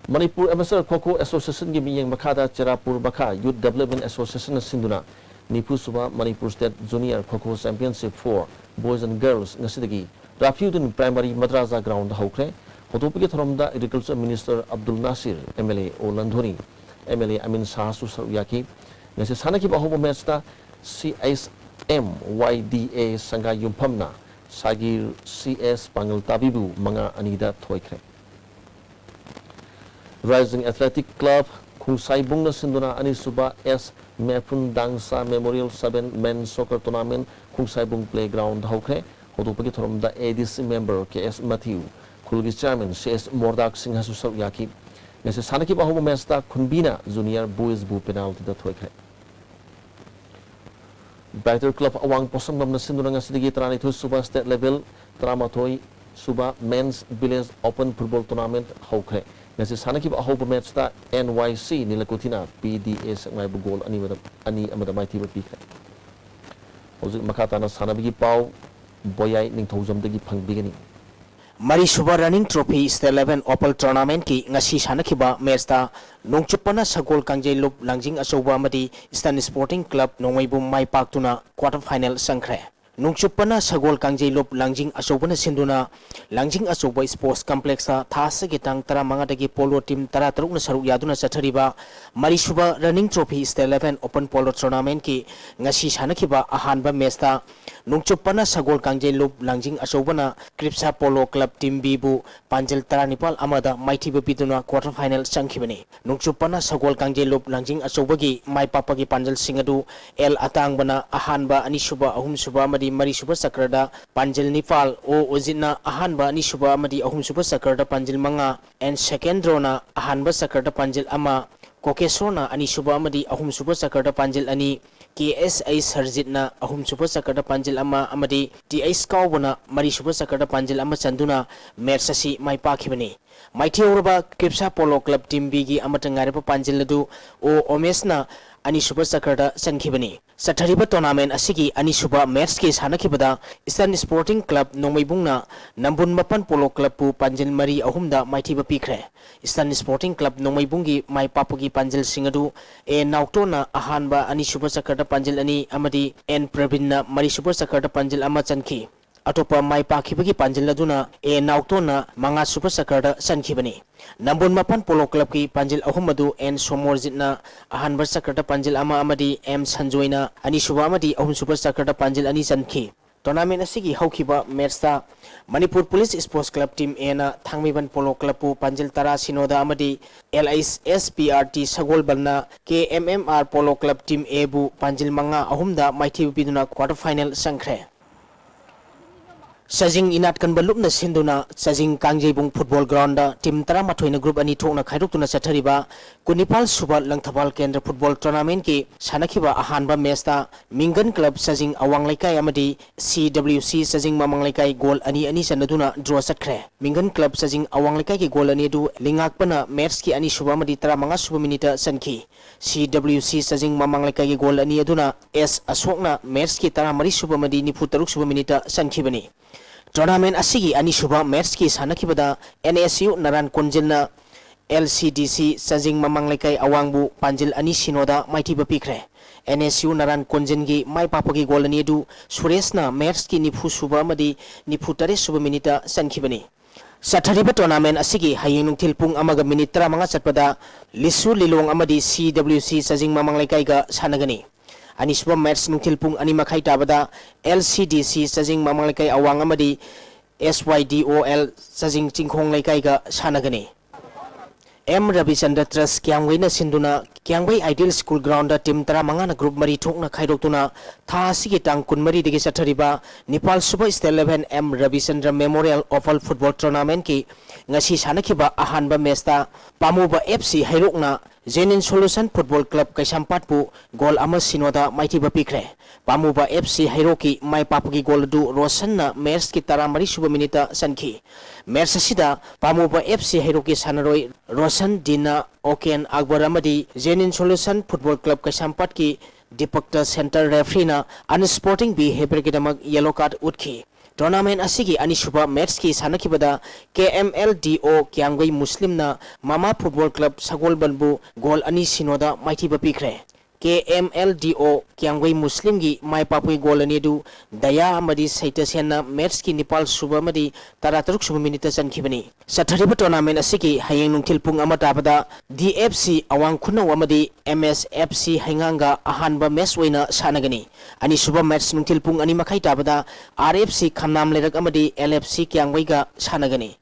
ꯃꯅꯤꯄꯨꯔ Amateur Kho Kho Associationꯒꯤ ꯃꯤꯠꯌꯦꯡ ꯃꯈꯥꯗ ꯆꯦꯔꯥꯄꯨꯔ ꯃꯈꯥ Youth Development Associationꯅ ꯁꯤꯟꯗꯨꯅ ꯅꯤꯐꯨ ꯁꯨꯕ Manipur State Junior Kho Kho Championship for Boys and Girls ꯉꯁꯤꯗꯒꯤ ꯔꯥꯐꯤꯎꯗꯤꯟ Primary ꯃꯗ꯭ꯔꯥꯖꯥ groundꯗ ꯍꯧꯈ꯭ꯔꯦ꯫ ꯍꯧꯗꯣꯛꯄꯒꯤ ꯊꯧꯔꯝꯗ Agriculture Minister Abdul Nasir, M L A O Landhoni, M L A Amin Shahꯁꯨ ꯁꯔꯨꯛ ꯌꯥꯈꯤ꯫ ꯉꯁꯤ ꯁꯥꯟꯅꯈꯤꯕ ꯑꯍꯧꯕ ꯃꯦꯠꯆꯇ C S M Y D A ꯁꯪꯒꯥꯏ ꯌꯨꯝꯐꯝꯅ Sagir C S ꯄꯥꯡꯒꯜ ꯇꯥꯕꯤꯕꯨ ꯃꯉꯥ ꯑꯅꯤꯗ ꯊꯣꯏꯈ꯭ꯔꯦ꯫ Rising Athletic Club ꯈꯣꯡꯁꯥꯏꯕꯨꯡꯅ ꯁꯤꯟꯗꯨꯅ ꯑꯅꯤꯁꯨꯕ S ꯃꯦꯐꯨꯟ ꯗꯥꯡꯁꯥ Memorial Seven Men Soccer Tournament ꯈꯣꯡꯁꯥꯏꯕꯨꯡ Playgroundꯗ ꯍꯧꯈ꯭ꯔꯦ꯫ ꯍꯧꯗꯣꯛꯄꯒꯤ ꯊꯧꯔꯝꯗ A D C member K S Matthew, ꯈꯨꯜꯒꯤ chairman C S ꯃꯣꯔꯗꯥꯛ ꯁꯤꯡꯍꯁꯨ ꯁꯔꯨꯛ ꯌꯥꯈꯤ꯫ ꯉꯁꯤ ꯁꯥꯟꯅꯈꯤꯕ ꯑꯍꯧꯕ ꯃꯦꯠꯆꯇ ꯈꯨꯟꯕꯤꯅ Junior Boysꯕꯨ penaltyꯗ ꯊꯣꯏꯈ꯭ꯔꯦ꯫ Brighter Club ꯑꯋꯥꯡ ꯄꯣꯠꯁꯪꯕꯝꯅ ꯁꯤꯟꯗꯨꯅ ꯉꯁꯤꯗꯒꯤ ꯇꯔꯥꯅꯤꯊꯣꯏ ꯁꯨꯕ State Level, ꯇꯔꯥꯃꯥꯊꯣꯏ ꯁꯨꯕ Men's Village Open Football Tournament ꯍꯧꯈ꯭ꯔꯦ꯫ ꯉꯁꯤ ꯁꯥꯟꯅꯈꯤꯕ ꯑꯍꯧꯕ ꯃꯦꯠꯆꯇ N Y C ꯅꯤꯂꯀꯨꯊꯤꯅ P D A ꯁꯦꯛꯃꯥꯏꯕꯨ ꯒꯣꯜ ꯑꯅꯤ ꯑꯃꯗ, ꯑꯅꯤ ꯑꯃꯗ ꯃꯥꯏꯊꯤꯕ ꯄꯤꯈ꯭ꯔꯦ꯫ ꯍꯧꯖꯤꯛ ꯃꯈꯥ ꯇꯥꯅ ꯁꯥꯟꯅꯕꯒꯤ ꯄꯥꯎ ꯕꯣꯌꯥꯏ ꯅꯤꯡꯊꯧꯖꯝꯗꯒꯤ ꯐꯪꯕꯤꯒꯅꯤ꯫ ꯃꯔꯤꯁꯨꯕ Running Trophy State Level Open Tournamentꯀꯤ ꯉꯁꯤ ꯁꯥꯟꯅꯈꯤꯕ ꯃꯦꯠꯆꯇ ꯅꯣꯡꯆꯨꯞꯄꯅ ꯁꯒꯣꯜ ꯀꯥꯡꯖꯩ ꯂꯨꯞ ꯂꯥꯡꯖꯤꯡ ꯑꯆꯧꯕ ꯑꯃꯗꯤ Eastern Sporting Club ꯅꯣꯡꯃꯩꯕꯨ ꯃꯥꯏ ꯄꯥꯛꯇꯨꯅ quarter final ꯆꯪꯈ꯭ꯔꯦ꯫ ꯅꯣꯡꯆꯨꯞꯄꯅ ꯁꯒꯣꯜ ꯀꯥꯡꯖꯩ ꯂꯨꯞ ꯂꯥꯡꯖꯤꯡ ꯑꯆꯧꯕꯅ ꯁꯤꯟꯗꯨꯅ ꯂꯥꯡꯖꯤꯡ ꯑꯆꯧꯕ Sports Complexꯇ ꯊꯥ ꯑꯁꯤꯒꯤ ꯇꯥꯡ ꯇꯔꯥꯃꯉꯥꯗꯒꯤ polo team ꯇꯔꯥꯇꯔꯨꯛꯅ ꯁꯔꯨꯛ ꯌꯥꯗꯨꯅ ꯆꯠꯊꯔꯤꯕ ꯃꯔꯤꯁꯨꯕ Running Trophy State Level Open Polo Tournamentꯀꯤ ꯉꯁꯤ ꯁꯥꯟꯅꯈꯤꯕ ꯑꯍꯥꯟꯕ ꯃꯦꯠꯆꯇ ꯅꯣꯡꯆꯨꯞꯄꯅ ꯁꯒꯣꯜ ꯀꯥꯡꯖꯩꯂꯨꯞ ꯂꯥꯡꯖꯤꯡ ꯑꯆꯧꯕꯅ ꯀ꯭ꯔꯤꯞꯁꯥ ꯄꯣꯂꯣ ꯀ꯭ꯂꯕ ꯇꯤꯝ ꯕꯤꯕꯨ ꯄꯥꯟꯖꯜ ꯇꯔꯥꯅꯤꯄꯥꯜ ꯑꯃꯗ ꯃꯥꯏꯊꯤꯕ ꯄꯤꯗꯨꯅ quarter final ꯆꯪꯈꯤꯕꯅꯤ꯫ ꯅꯣꯡꯆꯨꯞꯄꯅ ꯁꯒꯣꯜ ꯀꯥꯡꯖꯩꯂꯨꯞ ꯂꯥꯡꯖꯤꯡ ꯑꯆꯧꯕꯒꯤ ꯃꯥꯏ ꯄꯥꯛꯄꯒꯤ ꯄꯥꯟꯖꯜꯁꯤꯡ ꯑꯗꯨ ꯑꯦꯜ ꯑꯇꯥꯡꯕꯅ ꯑꯍꯥꯟꯕ, ꯑꯅꯤꯁꯨꯕ, ꯑꯍꯨꯝꯁꯨꯕ ꯑꯃꯗꯤ ꯃꯔꯤꯁꯨꯕ ꯆꯀ꯭ꯔꯗ ꯄꯥꯟꯖꯜ ꯅꯤꯄꯥꯜ, ꯑꯣ ꯑꯣꯖꯤꯠꯅ ꯑꯍꯥꯟꯕ, ꯑꯅꯤꯁꯨꯕ ꯑꯃꯗꯤ ꯑꯍꯨꯝꯁꯨꯕ ꯆꯀ꯭ꯔꯗ ꯄꯥꯟꯖꯜ ꯃꯉꯥ, ꯑꯦꯟ ꯁꯦꯀꯦꯟꯗ꯭ꯔꯣꯅ ꯑꯍꯥꯟꯕ ꯆꯀ꯭ꯔꯗ ꯄꯥꯟꯖꯜ ꯑꯃ, ꯀꯣꯀꯦꯁꯣꯔꯅ ꯑꯅꯤꯁꯨꯕ ꯑꯃꯗꯤ ꯑꯍꯨꯝꯁꯨꯕ ꯆꯀ꯭ꯔꯗ ꯄꯥꯟꯖꯜ ꯑꯅꯤ, ꯀꯦ ꯑꯦꯁ ꯑꯩ ꯁꯔꯖꯤꯠꯅ ꯑꯍꯨꯝꯁꯨꯕ ꯆꯀ꯭ꯔꯗ ꯄꯥꯟꯖꯜ ꯑꯃ ꯑꯃꯗꯤ ꯇꯤ ꯑꯩꯁ ꯀꯥꯎꯕꯅ ꯃꯔꯤꯁꯨꯕ ꯆꯀ꯭ꯔꯗ ꯄꯥꯟꯖꯜ ꯑꯃ ꯆꯟꯗꯨꯅ ꯃꯦꯠꯆ ꯑꯁꯤ ꯃꯥꯏ ꯄꯥꯛꯈꯤꯕꯅꯤ꯫ ꯃꯥꯏꯊꯤꯍꯧꯔꯕ ꯀ꯭ꯔꯤꯞꯁꯥ ꯄꯣꯂꯣ ꯀ꯭ꯂꯕ ꯇꯤꯝ ꯕꯤꯒꯤ ꯑꯃꯠꯇ ꯉꯥꯏꯔꯕ ꯄꯥꯟꯖꯜ ꯑꯗꯨ ꯑꯣ ꯑꯣꯃꯦꯁꯅ ꯑꯅꯤꯁꯨꯕ ꯆꯀ꯭ꯔꯗ ꯆꯟꯈꯤꯕꯅꯤ꯫ ꯆꯠꯊꯔꯤꯕ tournament ꯑꯁꯤꯒꯤ ꯑꯅꯤꯁꯨꯕ ꯃꯦꯠꯆꯀꯤ ꯁꯥꯟꯅꯈꯤꯕꯗ Eastern Sporting Club ꯅꯣꯡꯃꯩꯕꯨꯡꯅ ꯅꯝꯕꯨꯜ ꯃꯥꯄꯟ ꯄꯣꯂꯣ ꯀ꯭ꯂꯕꯄꯨ ꯄꯥꯟꯖꯜ ꯃꯔꯤ ꯑꯍꯨꯝꯗ ꯃꯥꯏꯊꯤꯕ ꯄꯤꯈ꯭ꯔꯦ꯫ Eastern Sporting Club ꯅꯣꯡꯃꯩꯕꯨꯡꯒꯤ ꯃꯥꯏ ꯄꯥꯛꯄꯒꯤ ꯄꯥꯟꯖꯜꯁꯤꯡ ꯑꯗꯨ ꯑꯦ ꯅꯥꯎꯇꯣꯟꯅ ꯑꯍꯥꯟꯕ, ꯑꯅꯤꯁꯨꯕ ꯆꯀ꯭ꯔꯗ ꯄꯥꯟꯖꯜ ꯑꯅꯤ ꯑꯃꯗꯤ ꯑꯦꯟ ꯄ꯭ꯔꯕꯤꯟꯅ ꯃꯔꯤꯁꯨꯕ ꯆꯀ꯭ꯔꯗ ꯄꯥꯟꯖꯜ ꯑꯃ ꯆꯟꯈꯤ꯫ ꯑꯇꯣꯞꯄ ꯃꯥꯏ ꯄꯥꯛꯈꯤꯕꯒꯤ ꯄꯥꯟꯖꯜ ꯑꯗꯨꯅ ꯑꯦ ꯅꯥꯎꯇꯣꯟꯅ ꯃꯉꯥꯁꯨꯕ ꯆꯀ꯭ꯔꯗ ꯆꯟꯈꯤꯕꯅꯤ꯫ ꯅꯝꯕꯣꯜ ꯃꯥꯄꯟ ꯄꯣꯂꯣ ꯀ꯭ꯂꯕꯀꯤ ꯄꯥꯟꯖꯜ ꯑꯍꯨꯝ ꯑꯗꯨ ꯑꯦꯟ ꯁꯣꯃꯣꯔꯖꯤꯠꯅ ꯑꯍꯥꯟꯕ ꯆꯀ꯭ꯔꯗ ꯄꯥꯟꯖꯜ ꯑꯃ ꯑꯃꯗꯤ ꯑꯦꯝ ꯁꯟꯖꯣꯏꯅ ꯑꯅꯤꯁꯨꯕ ꯑꯃꯗꯤ ꯑꯍꯨꯝꯁꯨꯕ ꯆꯀ꯭ꯔꯗ ꯄꯥꯟꯖꯜ ꯑꯅꯤ ꯆꯟꯈꯤ꯫ Tournament ꯑꯁꯤꯒꯤ ꯍꯧꯈꯤꯕ ꯃꯦꯠꯆꯇ Manipur police sports club team ꯑꯦꯅ ꯊꯥꯡꯃꯩꯕꯟ ꯄꯣꯂꯣ ꯀ꯭ꯂꯕꯄꯨ ꯄꯥꯟꯖꯜ ꯇꯔꯥ ꯁꯤꯅꯣꯗ ꯑꯃꯗꯤ L H S P R T ꯁꯒꯣꯜꯕꯜꯅ K M M R polo club team ꯑꯦꯕꯨ ꯄꯥꯟꯖꯜ ꯃꯉꯥ ꯑꯍꯨꯝꯗ ꯃꯥꯏꯊꯤꯕ ꯄꯤꯗꯨꯅ quarter final ꯆꯪꯈ꯭ꯔꯦ꯫ ꯆꯥꯖꯤꯡ ꯏꯅꯥꯠ ꯀꯟꯕ ꯂꯨꯞꯅ ꯁꯤꯟꯗꯨꯅ ꯆꯥꯖꯤꯡ ꯀꯥꯡꯖꯩꯕꯨꯡ ꯐꯨꯠꯕꯣꯜ ꯒ꯭ꯔꯥꯎꯟꯗ ꯇꯤꯝ ꯇꯔꯥꯃꯥꯊꯣꯏꯅ ꯒ꯭ꯔꯨꯞ ꯑꯅꯤ ꯊꯣꯛꯅ ꯈꯥꯏꯗꯣꯛꯇꯨꯅ ꯆꯠꯊꯔꯤꯕ ꯀꯨꯟꯅꯤꯄꯥꯜ ꯁꯨꯕ ꯂꯪꯊꯕꯥꯜ ꯀꯦꯟꯗ꯭ꯔ ꯐꯨꯠꯕꯣꯜ tournament ꯀꯤ ꯁꯥꯟꯅꯈꯤꯕ ꯑꯍꯥꯟꯕ ꯃꯦꯠꯆꯇ ꯃꯤꯡꯒꯟ ꯀ꯭ꯂꯕ ꯆꯥꯖꯤꯡ ꯑꯋꯥꯡ ꯂꯩꯀꯥꯏ ꯑꯃꯗꯤ ꯁꯤ ꯗꯕ꯭ꯂꯤꯎ ꯁꯤ ꯆꯥꯖꯤꯡ ꯃꯃꯥꯡ ꯂꯩꯀꯥꯏ ꯒꯣꯜ ꯑꯅꯤ ꯑꯅꯤ ꯆꯟꯅꯗꯨꯅ draw ꯆꯠꯈ꯭ꯔꯦ꯫ ꯃꯤꯡꯒꯟ ꯀ꯭ꯂꯕ ꯆꯥꯖꯤꯡ ꯑꯋꯥꯡ ꯂꯩꯀꯥꯏꯒꯤ ꯒꯣꯜ ꯑꯅꯤ ꯑꯗꯨ ꯂꯤꯉꯥꯛꯄꯅ ꯃꯦꯠꯆꯀꯤ ꯑꯅꯤꯁꯨꯕ ꯑꯃꯗꯤ ꯇꯔꯥꯃꯉꯥ ꯁꯨꯕ ꯃꯤꯅꯤꯠꯇ ꯆꯟꯈꯤ꯫ ꯁꯤ ꯗꯕ꯭ꯂꯤꯎ ꯁꯤ ꯆꯥꯖꯤꯡ ꯃꯃꯥꯡ ꯂꯩꯀꯥꯏꯒꯤ ꯒꯣꯜ ꯑꯅꯤ ꯑꯗꯨꯅ ꯑꯦꯁ ꯑꯁꯣꯛꯅ ꯃꯦꯠꯆꯀꯤ ꯇꯔꯥꯃꯔꯤ ꯁꯨꯕ ꯑꯃꯗꯤ ꯅꯤꯐꯨ ꯇꯔꯨꯛ ꯁꯨꯕ ꯃꯤꯅꯤꯠꯇ ꯆꯟꯈꯤꯕꯅꯤ꯫ Tournament ꯑꯁꯤꯒꯤ ꯑꯅꯤꯁꯨꯕ ꯃꯦꯠꯆꯀꯤ ꯁꯥꯟꯅꯈꯤꯕꯗ ꯑꯦꯟ ꯑꯦꯁ ꯌꯨ ꯅꯔꯥꯟ ꯀꯣꯟꯖꯤꯜꯅ ꯑꯦꯜ ꯁꯤ ꯗꯤ ꯁꯤ ꯆꯥꯖꯤꯡ ꯃꯃꯥꯡ ꯂꯩꯀꯥꯏ ꯑꯋꯥꯡꯕꯨ ꯄꯥꯟꯖꯤꯜ ꯑꯅꯤ ꯁꯤꯅꯣꯗ ꯃꯥꯏꯊꯤꯕ ꯄꯤꯈ꯭ꯔꯦ꯫ ꯑꯦꯟ ꯑꯦꯁ ꯌꯨ ꯅꯔꯥꯟ ꯀꯣꯟꯖꯤꯟꯒꯤ ꯃꯥꯏ ꯄꯥꯛꯄꯒꯤ ꯒꯣꯜ ꯑꯅꯤ ꯑꯗꯨ ꯁꯨꯔꯦꯁꯅ ꯃꯦꯠꯆꯀꯤ ꯅꯤꯐꯨ ꯁꯨꯕ ꯑꯃꯗꯤ ꯅꯤꯐꯨ ꯇꯔꯦꯠ ꯁꯨꯕ ꯃꯤꯅꯤꯠꯇ ꯆꯟꯈꯤꯕꯅꯤ꯫ ꯆꯠꯊꯔꯤꯕ tournament ꯑꯁꯤꯒꯤ ꯍꯌꯦꯡ ꯅꯨꯡꯊꯤꯜ ꯄꯨꯡ ꯑꯃꯒ ꯃꯤꯅꯤꯠ ꯇꯔꯥꯃꯉꯥ ꯆꯠꯄꯗ ꯂꯤꯁꯨ ꯂꯤꯂꯣꯡ ꯑꯃꯗꯤ ꯁꯤ ꯗꯕ꯭ꯂꯤꯎ ꯁꯤ ꯆꯥꯖꯤꯡ ꯃꯃꯥꯡ ꯂꯩꯀꯥꯏꯒ ꯁꯥꯟꯅꯒꯅꯤ꯫ ꯑꯅꯤꯁꯨꯕ ꯃꯦꯠꯆ ꯅꯨꯡꯊꯤꯜ ꯄꯨꯡ ꯑꯅꯤ ꯃꯈꯥꯏ ꯇꯥꯕꯗ L C D C ꯆꯥꯖꯤꯡ ꯃꯃꯥꯡ ꯂꯩꯀꯥꯏ ꯑꯋꯥꯡ ꯑꯃꯗꯤ S Y D O L ꯆꯥꯖꯤꯡ ꯆꯤꯡꯈꯣꯡ ꯂꯩꯀꯥꯏꯒ ꯁꯥꯟꯅꯒꯅꯤ꯫ M Ravichandra Trust ꯀ꯭ꯌꯥꯝꯒꯩꯅ ꯁꯤꯟꯗꯨꯅ Kyamgei Ideal School Ground team ꯇꯔꯥꯃꯉꯥꯅ group ꯃꯔꯤ ꯊꯣꯛꯅ ꯈꯥꯏꯗꯣꯛꯇꯨꯅ ꯊꯥ ꯑꯁꯤꯒꯤ ꯇꯥꯡ ꯀꯨꯟꯃꯔꯤꯗꯒꯤ ꯆꯠꯊꯔꯤꯕ ꯅꯤꯄꯥꯜ ꯁꯨꯕ State Eleven M Ravichandra Memorial Oval Football Tournamentꯀꯤ ꯉꯁꯤ ꯁꯥꯟꯅꯈꯤꯕ ꯑꯍꯥꯟꯕ ꯃꯦꯠꯆꯇ ꯄꯥꯃꯨꯕ F C ꯍꯩꯔꯣꯛꯅ Genuine Solution Football Club ꯀꯩꯁꯥꯝꯄꯥꯠꯄꯨ ꯒꯣꯜ ꯑꯃ ꯁꯤꯅꯣꯗ ꯃꯥꯏꯊꯤꯕ ꯄꯤꯈ꯭ꯔꯦ꯫ ꯄꯥꯃꯨꯕ F C ꯍꯩꯔꯣꯛꯀꯤ ꯃꯥꯏ ꯄꯥꯛꯄꯒꯤ ꯒꯣꯜ ꯑꯗꯨ ꯔꯣꯁꯟꯅ ꯃꯦꯠꯆꯀꯤ ꯇꯔꯥꯃꯔꯤ ꯁꯨꯕ ꯃꯤꯅꯤꯠꯇ ꯆꯟꯈꯤ꯫ ꯃꯦꯠꯆ ꯑꯁꯤꯗ ꯄꯥꯃꯨꯕ F C ꯍꯩꯔꯣꯛꯀꯤ ꯁꯥꯟꯅꯔꯣꯏ ꯔꯣꯁꯟ ꯗꯤꯟꯅ ꯑꯣꯀꯦꯟ ꯑꯛꯕꯔ ꯑꯃꯗꯤ Genuine Solution Football Club ꯀꯩꯁꯥꯝꯄꯥꯠꯀꯤ ꯗꯤꯄꯛꯇ center refereeꯅ unsporting behaviourꯒꯤꯗꯃꯛ yellow card ꯎꯠꯈꯤ꯫ Tournament ꯑꯁꯤꯒꯤ ꯑꯅꯤꯁꯨꯕ ꯃꯦꯠꯆꯀꯤ ꯁꯥꯟꯅꯈꯤꯕꯗ K M L D O ꯀ꯭ꯌꯥꯝꯒꯩ ꯃꯨꯁꯂꯤꯝꯅ ꯃꯃꯥ Football Club ꯁꯒꯣꯜꯕꯟꯕꯨ ꯒꯣꯜ ꯑꯅꯤ ꯁꯤꯅꯣꯗ ꯃꯥꯏꯊꯤꯕ ꯄꯤꯈ꯭ꯔꯦ꯫ K M L D O ꯀ꯭ꯌꯥꯝꯒꯩ ꯃꯨꯁꯂꯤꯝꯒꯤ ꯃꯥꯏ ꯄꯥꯛꯄꯒꯤ ꯒꯣꯜ ꯑꯅꯤ ꯑꯗꯨ ꯗꯌꯥ ꯑꯃꯗꯤ ꯁꯩꯇꯁꯦꯟꯅ ꯃꯦꯠꯆꯀꯤ ꯅꯤꯄꯥꯜ ꯁꯨꯕ ꯑꯃꯗꯤ ꯇꯔꯥꯇꯔꯨꯛ ꯁꯨꯕ ꯃꯤꯅꯤꯠꯇ ꯆꯟꯈꯤꯕꯅꯤ꯫ ꯆꯠꯊꯔꯤꯕ tournament ꯑꯁꯤꯒꯤ ꯍꯌꯦꯡ ꯅꯨꯡꯊꯤꯜ ꯄꯨꯡ ꯑꯃ ꯇꯥꯕꯗ D F C ꯑꯋꯥꯡ ꯈꯨꯅꯧ ꯑꯃꯗꯤ M S F C ꯍꯩꯉꯥꯡꯒ ꯑꯍꯥꯟꯕ ꯃꯦꯠꯆ ꯑꯣꯏꯅ ꯁꯥꯟꯅꯒꯅꯤ꯫ ꯑꯅꯤꯁꯨꯕ ꯃꯦꯠꯆ ꯅꯨꯡꯊꯤꯜ ꯄꯨꯡ ꯑꯅꯤ ꯃꯈꯥꯏ ꯇꯥꯕꯗ R F C ꯈꯝꯅꯥꯝ ꯂꯩꯔꯛ ꯑꯃꯗꯤ L F C ꯀ꯭ꯌꯥꯝꯒꯩꯒ ꯁꯥꯟꯅꯒꯅꯤ꯫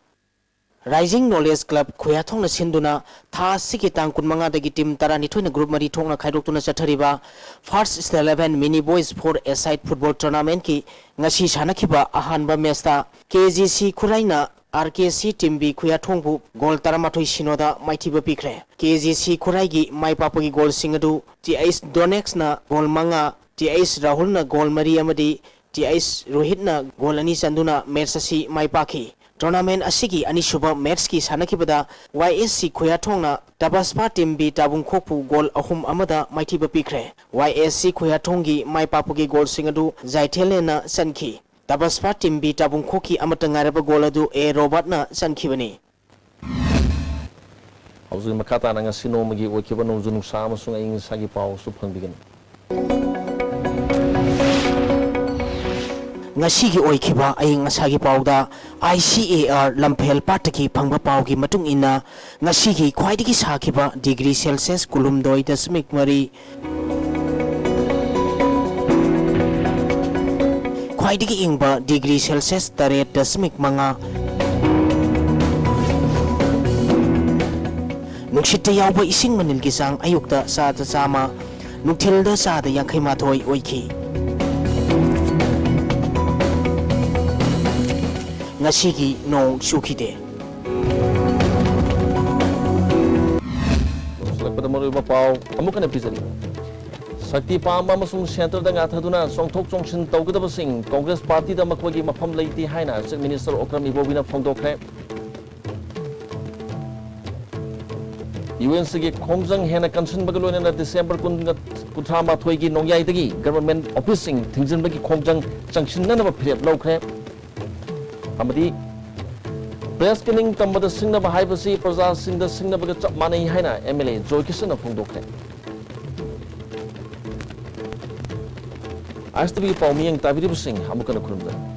Rising Knowledge Club ꯈꯨꯌꯥꯊꯣꯡꯅ ꯁꯤꯟꯗꯨꯅ ꯊꯥ ꯑꯁꯤꯒꯤ ꯇꯥꯡ ꯀꯨꯟꯃꯉꯥꯗꯒꯤ ꯇꯤꯝ ꯇꯔꯥꯅꯤꯊꯣꯏꯅ group ꯃꯔꯤ ꯊꯣꯛꯅ ꯈꯥꯏꯗꯣꯛꯇꯨꯅ ꯆꯠꯊꯔꯤꯕ First Eleven Mini Boys Four-a-side Football Tournamentꯀꯤ ꯉꯁꯤ ꯁꯥꯟꯅꯈꯤꯕ ꯑꯍꯥꯟꯕ ꯃꯦꯠꯆꯇ K G C ꯈꯨꯔꯥꯏꯅ R K C Team B ꯈꯨꯌꯥꯊꯣꯡꯕꯨ ꯒꯣꯜ ꯇꯔꯥꯃꯥꯊꯣꯏ ꯁꯤꯅꯣꯗ ꯃꯥꯏꯊꯤꯕ ꯄꯤꯈ꯭ꯔꯦ꯫ K G C ꯈꯨꯔꯥꯏꯒꯤ ꯃꯥꯏ ꯄꯥꯛꯄꯒꯤ ꯒꯣꯜꯁꯤꯡ ꯑꯗꯨ T H Donexꯅ ꯒꯣꯜ ꯃꯉꯥ, T H Rahulꯅ ꯒꯣꯜ ꯃꯔꯤ ꯑꯃꯗꯤ T H Rohitꯅ ꯒꯣꯜ ꯑꯅꯤ ꯆꯟꯗꯨꯅ ꯃꯦꯠꯆ ꯑꯁꯤ ꯃꯥꯏ ꯄꯥꯛꯈꯤ꯫ Tournament ꯑꯁꯤꯒꯤ ꯑꯅꯤꯁꯨꯕ ꯃꯦꯠꯆꯀꯤ ꯁꯥꯟꯅꯈꯤꯕꯗ Y S C ꯈꯨꯌꯥꯊꯣꯡꯅ ꯇꯕꯁꯄꯥ Team B ꯇꯥꯕꯨꯡꯈꯣꯛꯄꯨ ꯒꯣꯜ ꯑꯍꯨꯝ ꯑꯃꯗ ꯃꯥꯏꯊꯤꯕ ꯄꯤꯈ꯭ꯔꯦ꯫ Y S C ꯈꯨꯌꯥꯊꯣꯡꯒꯤ ꯃꯥꯏ ꯄꯥꯛꯄꯒꯤ ꯒꯣꯜꯁꯤꯡ ꯑꯗꯨ ꯖꯥꯏꯊꯦꯂꯦꯟꯅ ꯆꯟꯈꯤ꯫ ꯇꯕꯁꯄꯥ Team B ꯇꯥꯕꯨꯡꯈꯣꯛꯀꯤ ꯑꯃꯠꯇ ꯉꯥꯏꯔꯕ ꯒꯣꯜ ꯑꯗꯨ A Robertꯅ ꯆꯟꯈꯤꯕꯅꯤ꯫ ꯍꯧꯖꯤꯛ ꯃꯈꯥ ꯇꯥꯅ ꯉꯁꯤ ꯅꯣꯡꯃꯒꯤ ꯑꯣꯏꯈꯤꯕ ꯅꯣꯡꯖꯨ ꯅꯨꯡꯁꯥ ꯑꯃꯁꯨꯡ ꯑꯏꯪ ꯑꯁꯥꯒꯤ ꯄꯥꯎꯁꯨ ꯐꯪꯕꯤꯒꯅꯤ꯫ ꯉꯁꯤꯒꯤ ꯑꯣꯏꯈꯤꯕ ꯑꯏꯪ ꯑꯁꯥꯒꯤ ꯄꯥꯎꯗ I C A R ꯂꯝꯐꯦꯜ ꯄꯥꯠꯇꯒꯤ ꯐꯪꯕ ꯄꯥꯎꯒꯤ ꯃꯇꯨꯡ ꯏꯟꯅ, ꯉꯁꯤꯒꯤ ꯈ꯭ꯋꯥꯏꯗꯒꯤ ꯁꯥꯈꯤꯕ degree Celsius ꯀꯨꯟꯍꯨꯝꯗꯣꯏ ꯗꯁꯃꯤꯛ ꯃꯔꯤ, ꯈ꯭ꯋꯥꯏꯗꯒꯤ ꯏꯪꯕ ꯗꯤꯒ꯭ꯔꯤ ꯁꯦꯜꯁꯤꯌꯁ ꯇꯔꯦꯠ ꯗꯁꯃꯤꯛ ꯃꯉꯥ꯫ ꯅꯨꯡꯁꯤꯠꯇ ꯌꯥꯎꯕ ꯏꯁꯤꯡ ꯃꯅꯤꯜꯒꯤ ꯆꯥꯡ ꯑꯌꯨꯛꯇ ꯆꯥꯗ ꯆꯥꯝꯃ, ꯅꯨꯡꯊꯤꯜꯗ ꯆꯥꯗ ꯌꯥꯡꯈꯩ ꯃꯥꯊꯣꯏ ꯑꯣꯏꯈꯤ꯫ ꯉꯁꯤꯒꯤ ꯅꯣꯡ ꯆꯨꯈꯤꯗꯦ꯫ ꯂꯣꯏꯁꯤꯜꯂꯛꯄꯗ ꯃꯔꯨꯑꯣꯏꯕ ꯄꯥꯎ ꯑꯃꯨꯛ ꯍꯟꯅ ꯄꯤꯖꯔꯤ꯫ ꯁꯛꯇꯤ ꯄꯥꯝꯕ ꯑꯃꯁꯨꯡ ꯁꯦꯟꯇꯔꯗ ꯉꯥꯊꯗꯨꯅ ꯆꯣꯡꯊꯣꯛ ꯆꯣꯡꯁꯤꯟ ꯇꯧꯒꯗꯕꯁꯤꯡ ꯀꯣꯡꯒ꯭ꯔꯦꯁ ꯄꯥꯔꯇꯤꯗ ꯃꯈꯣꯏꯒꯤ ꯃꯐꯝ ꯂꯩꯇꯦ ꯍꯥꯏꯅ ꯆꯤꯐ ꯃꯤꯅꯤꯁꯇꯔ ꯑꯣꯀ꯭ꯔꯝ ꯏꯕꯣꯕꯤꯅ ꯐꯣꯡꯗꯣꯛꯈ꯭ꯔꯦ꯫ ꯌꯨ ꯑꯦꯟ ꯁꯤꯒꯤ ꯈꯣꯡꯖꯪ ꯍꯦꯟꯅ ꯀꯟꯁꯤꯟꯕꯒ ꯂꯣꯏꯅꯅ ꯗꯤꯁꯦꯝꯕꯔ ꯀꯨꯟ, ꯀꯨꯟꯊ꯭ꯔꯥ ꯃꯥꯊꯣꯏꯒꯤ ꯅꯣꯡꯌꯥꯏꯗꯒꯤ ꯒꯚꯔꯟꯃꯦꯟꯠ ꯑꯣꯐꯤꯁꯁꯤꯡ ꯊꯤꯡꯖꯤꯟꯕꯒꯤ ꯈꯣꯡꯖꯪ ꯆꯪꯁꯤꯟꯅꯅꯕ ꯐꯤꯔꯦꯞ ꯂꯧꯈ꯭ꯔꯦ꯫ ꯑꯃꯗꯤ ꯄ꯭ꯔꯦꯁꯀꯤ ꯅꯤꯡꯇꯝꯕꯗ ꯁꯤꯡꯅꯕ ꯍꯥꯏꯕꯁꯤ ꯄ꯭ꯔꯖꯥꯁꯤꯡꯗ ꯁꯤꯡꯅꯕꯒ ꯆꯞ ꯃꯥꯟꯅꯩ ꯍꯥꯏꯅ ꯑꯦꯝ ꯑꯦꯜ ꯑꯦ ꯖꯣꯏ ꯀꯤꯁꯟꯅ ꯐꯣꯡꯗꯣꯛꯈ꯭ꯔꯦ꯫ ꯑꯥꯏ ꯑꯦꯁ ꯇꯤ ꯚꯤꯒꯤ ꯄꯥꯎ ꯃꯤꯠꯌꯦꯡ ꯇꯥꯕꯤꯔꯤꯕꯁꯤꯡ ꯑꯃꯨꯛ ꯍꯟꯅ ꯈꯨꯔꯨꯝꯖꯔꯤ꯫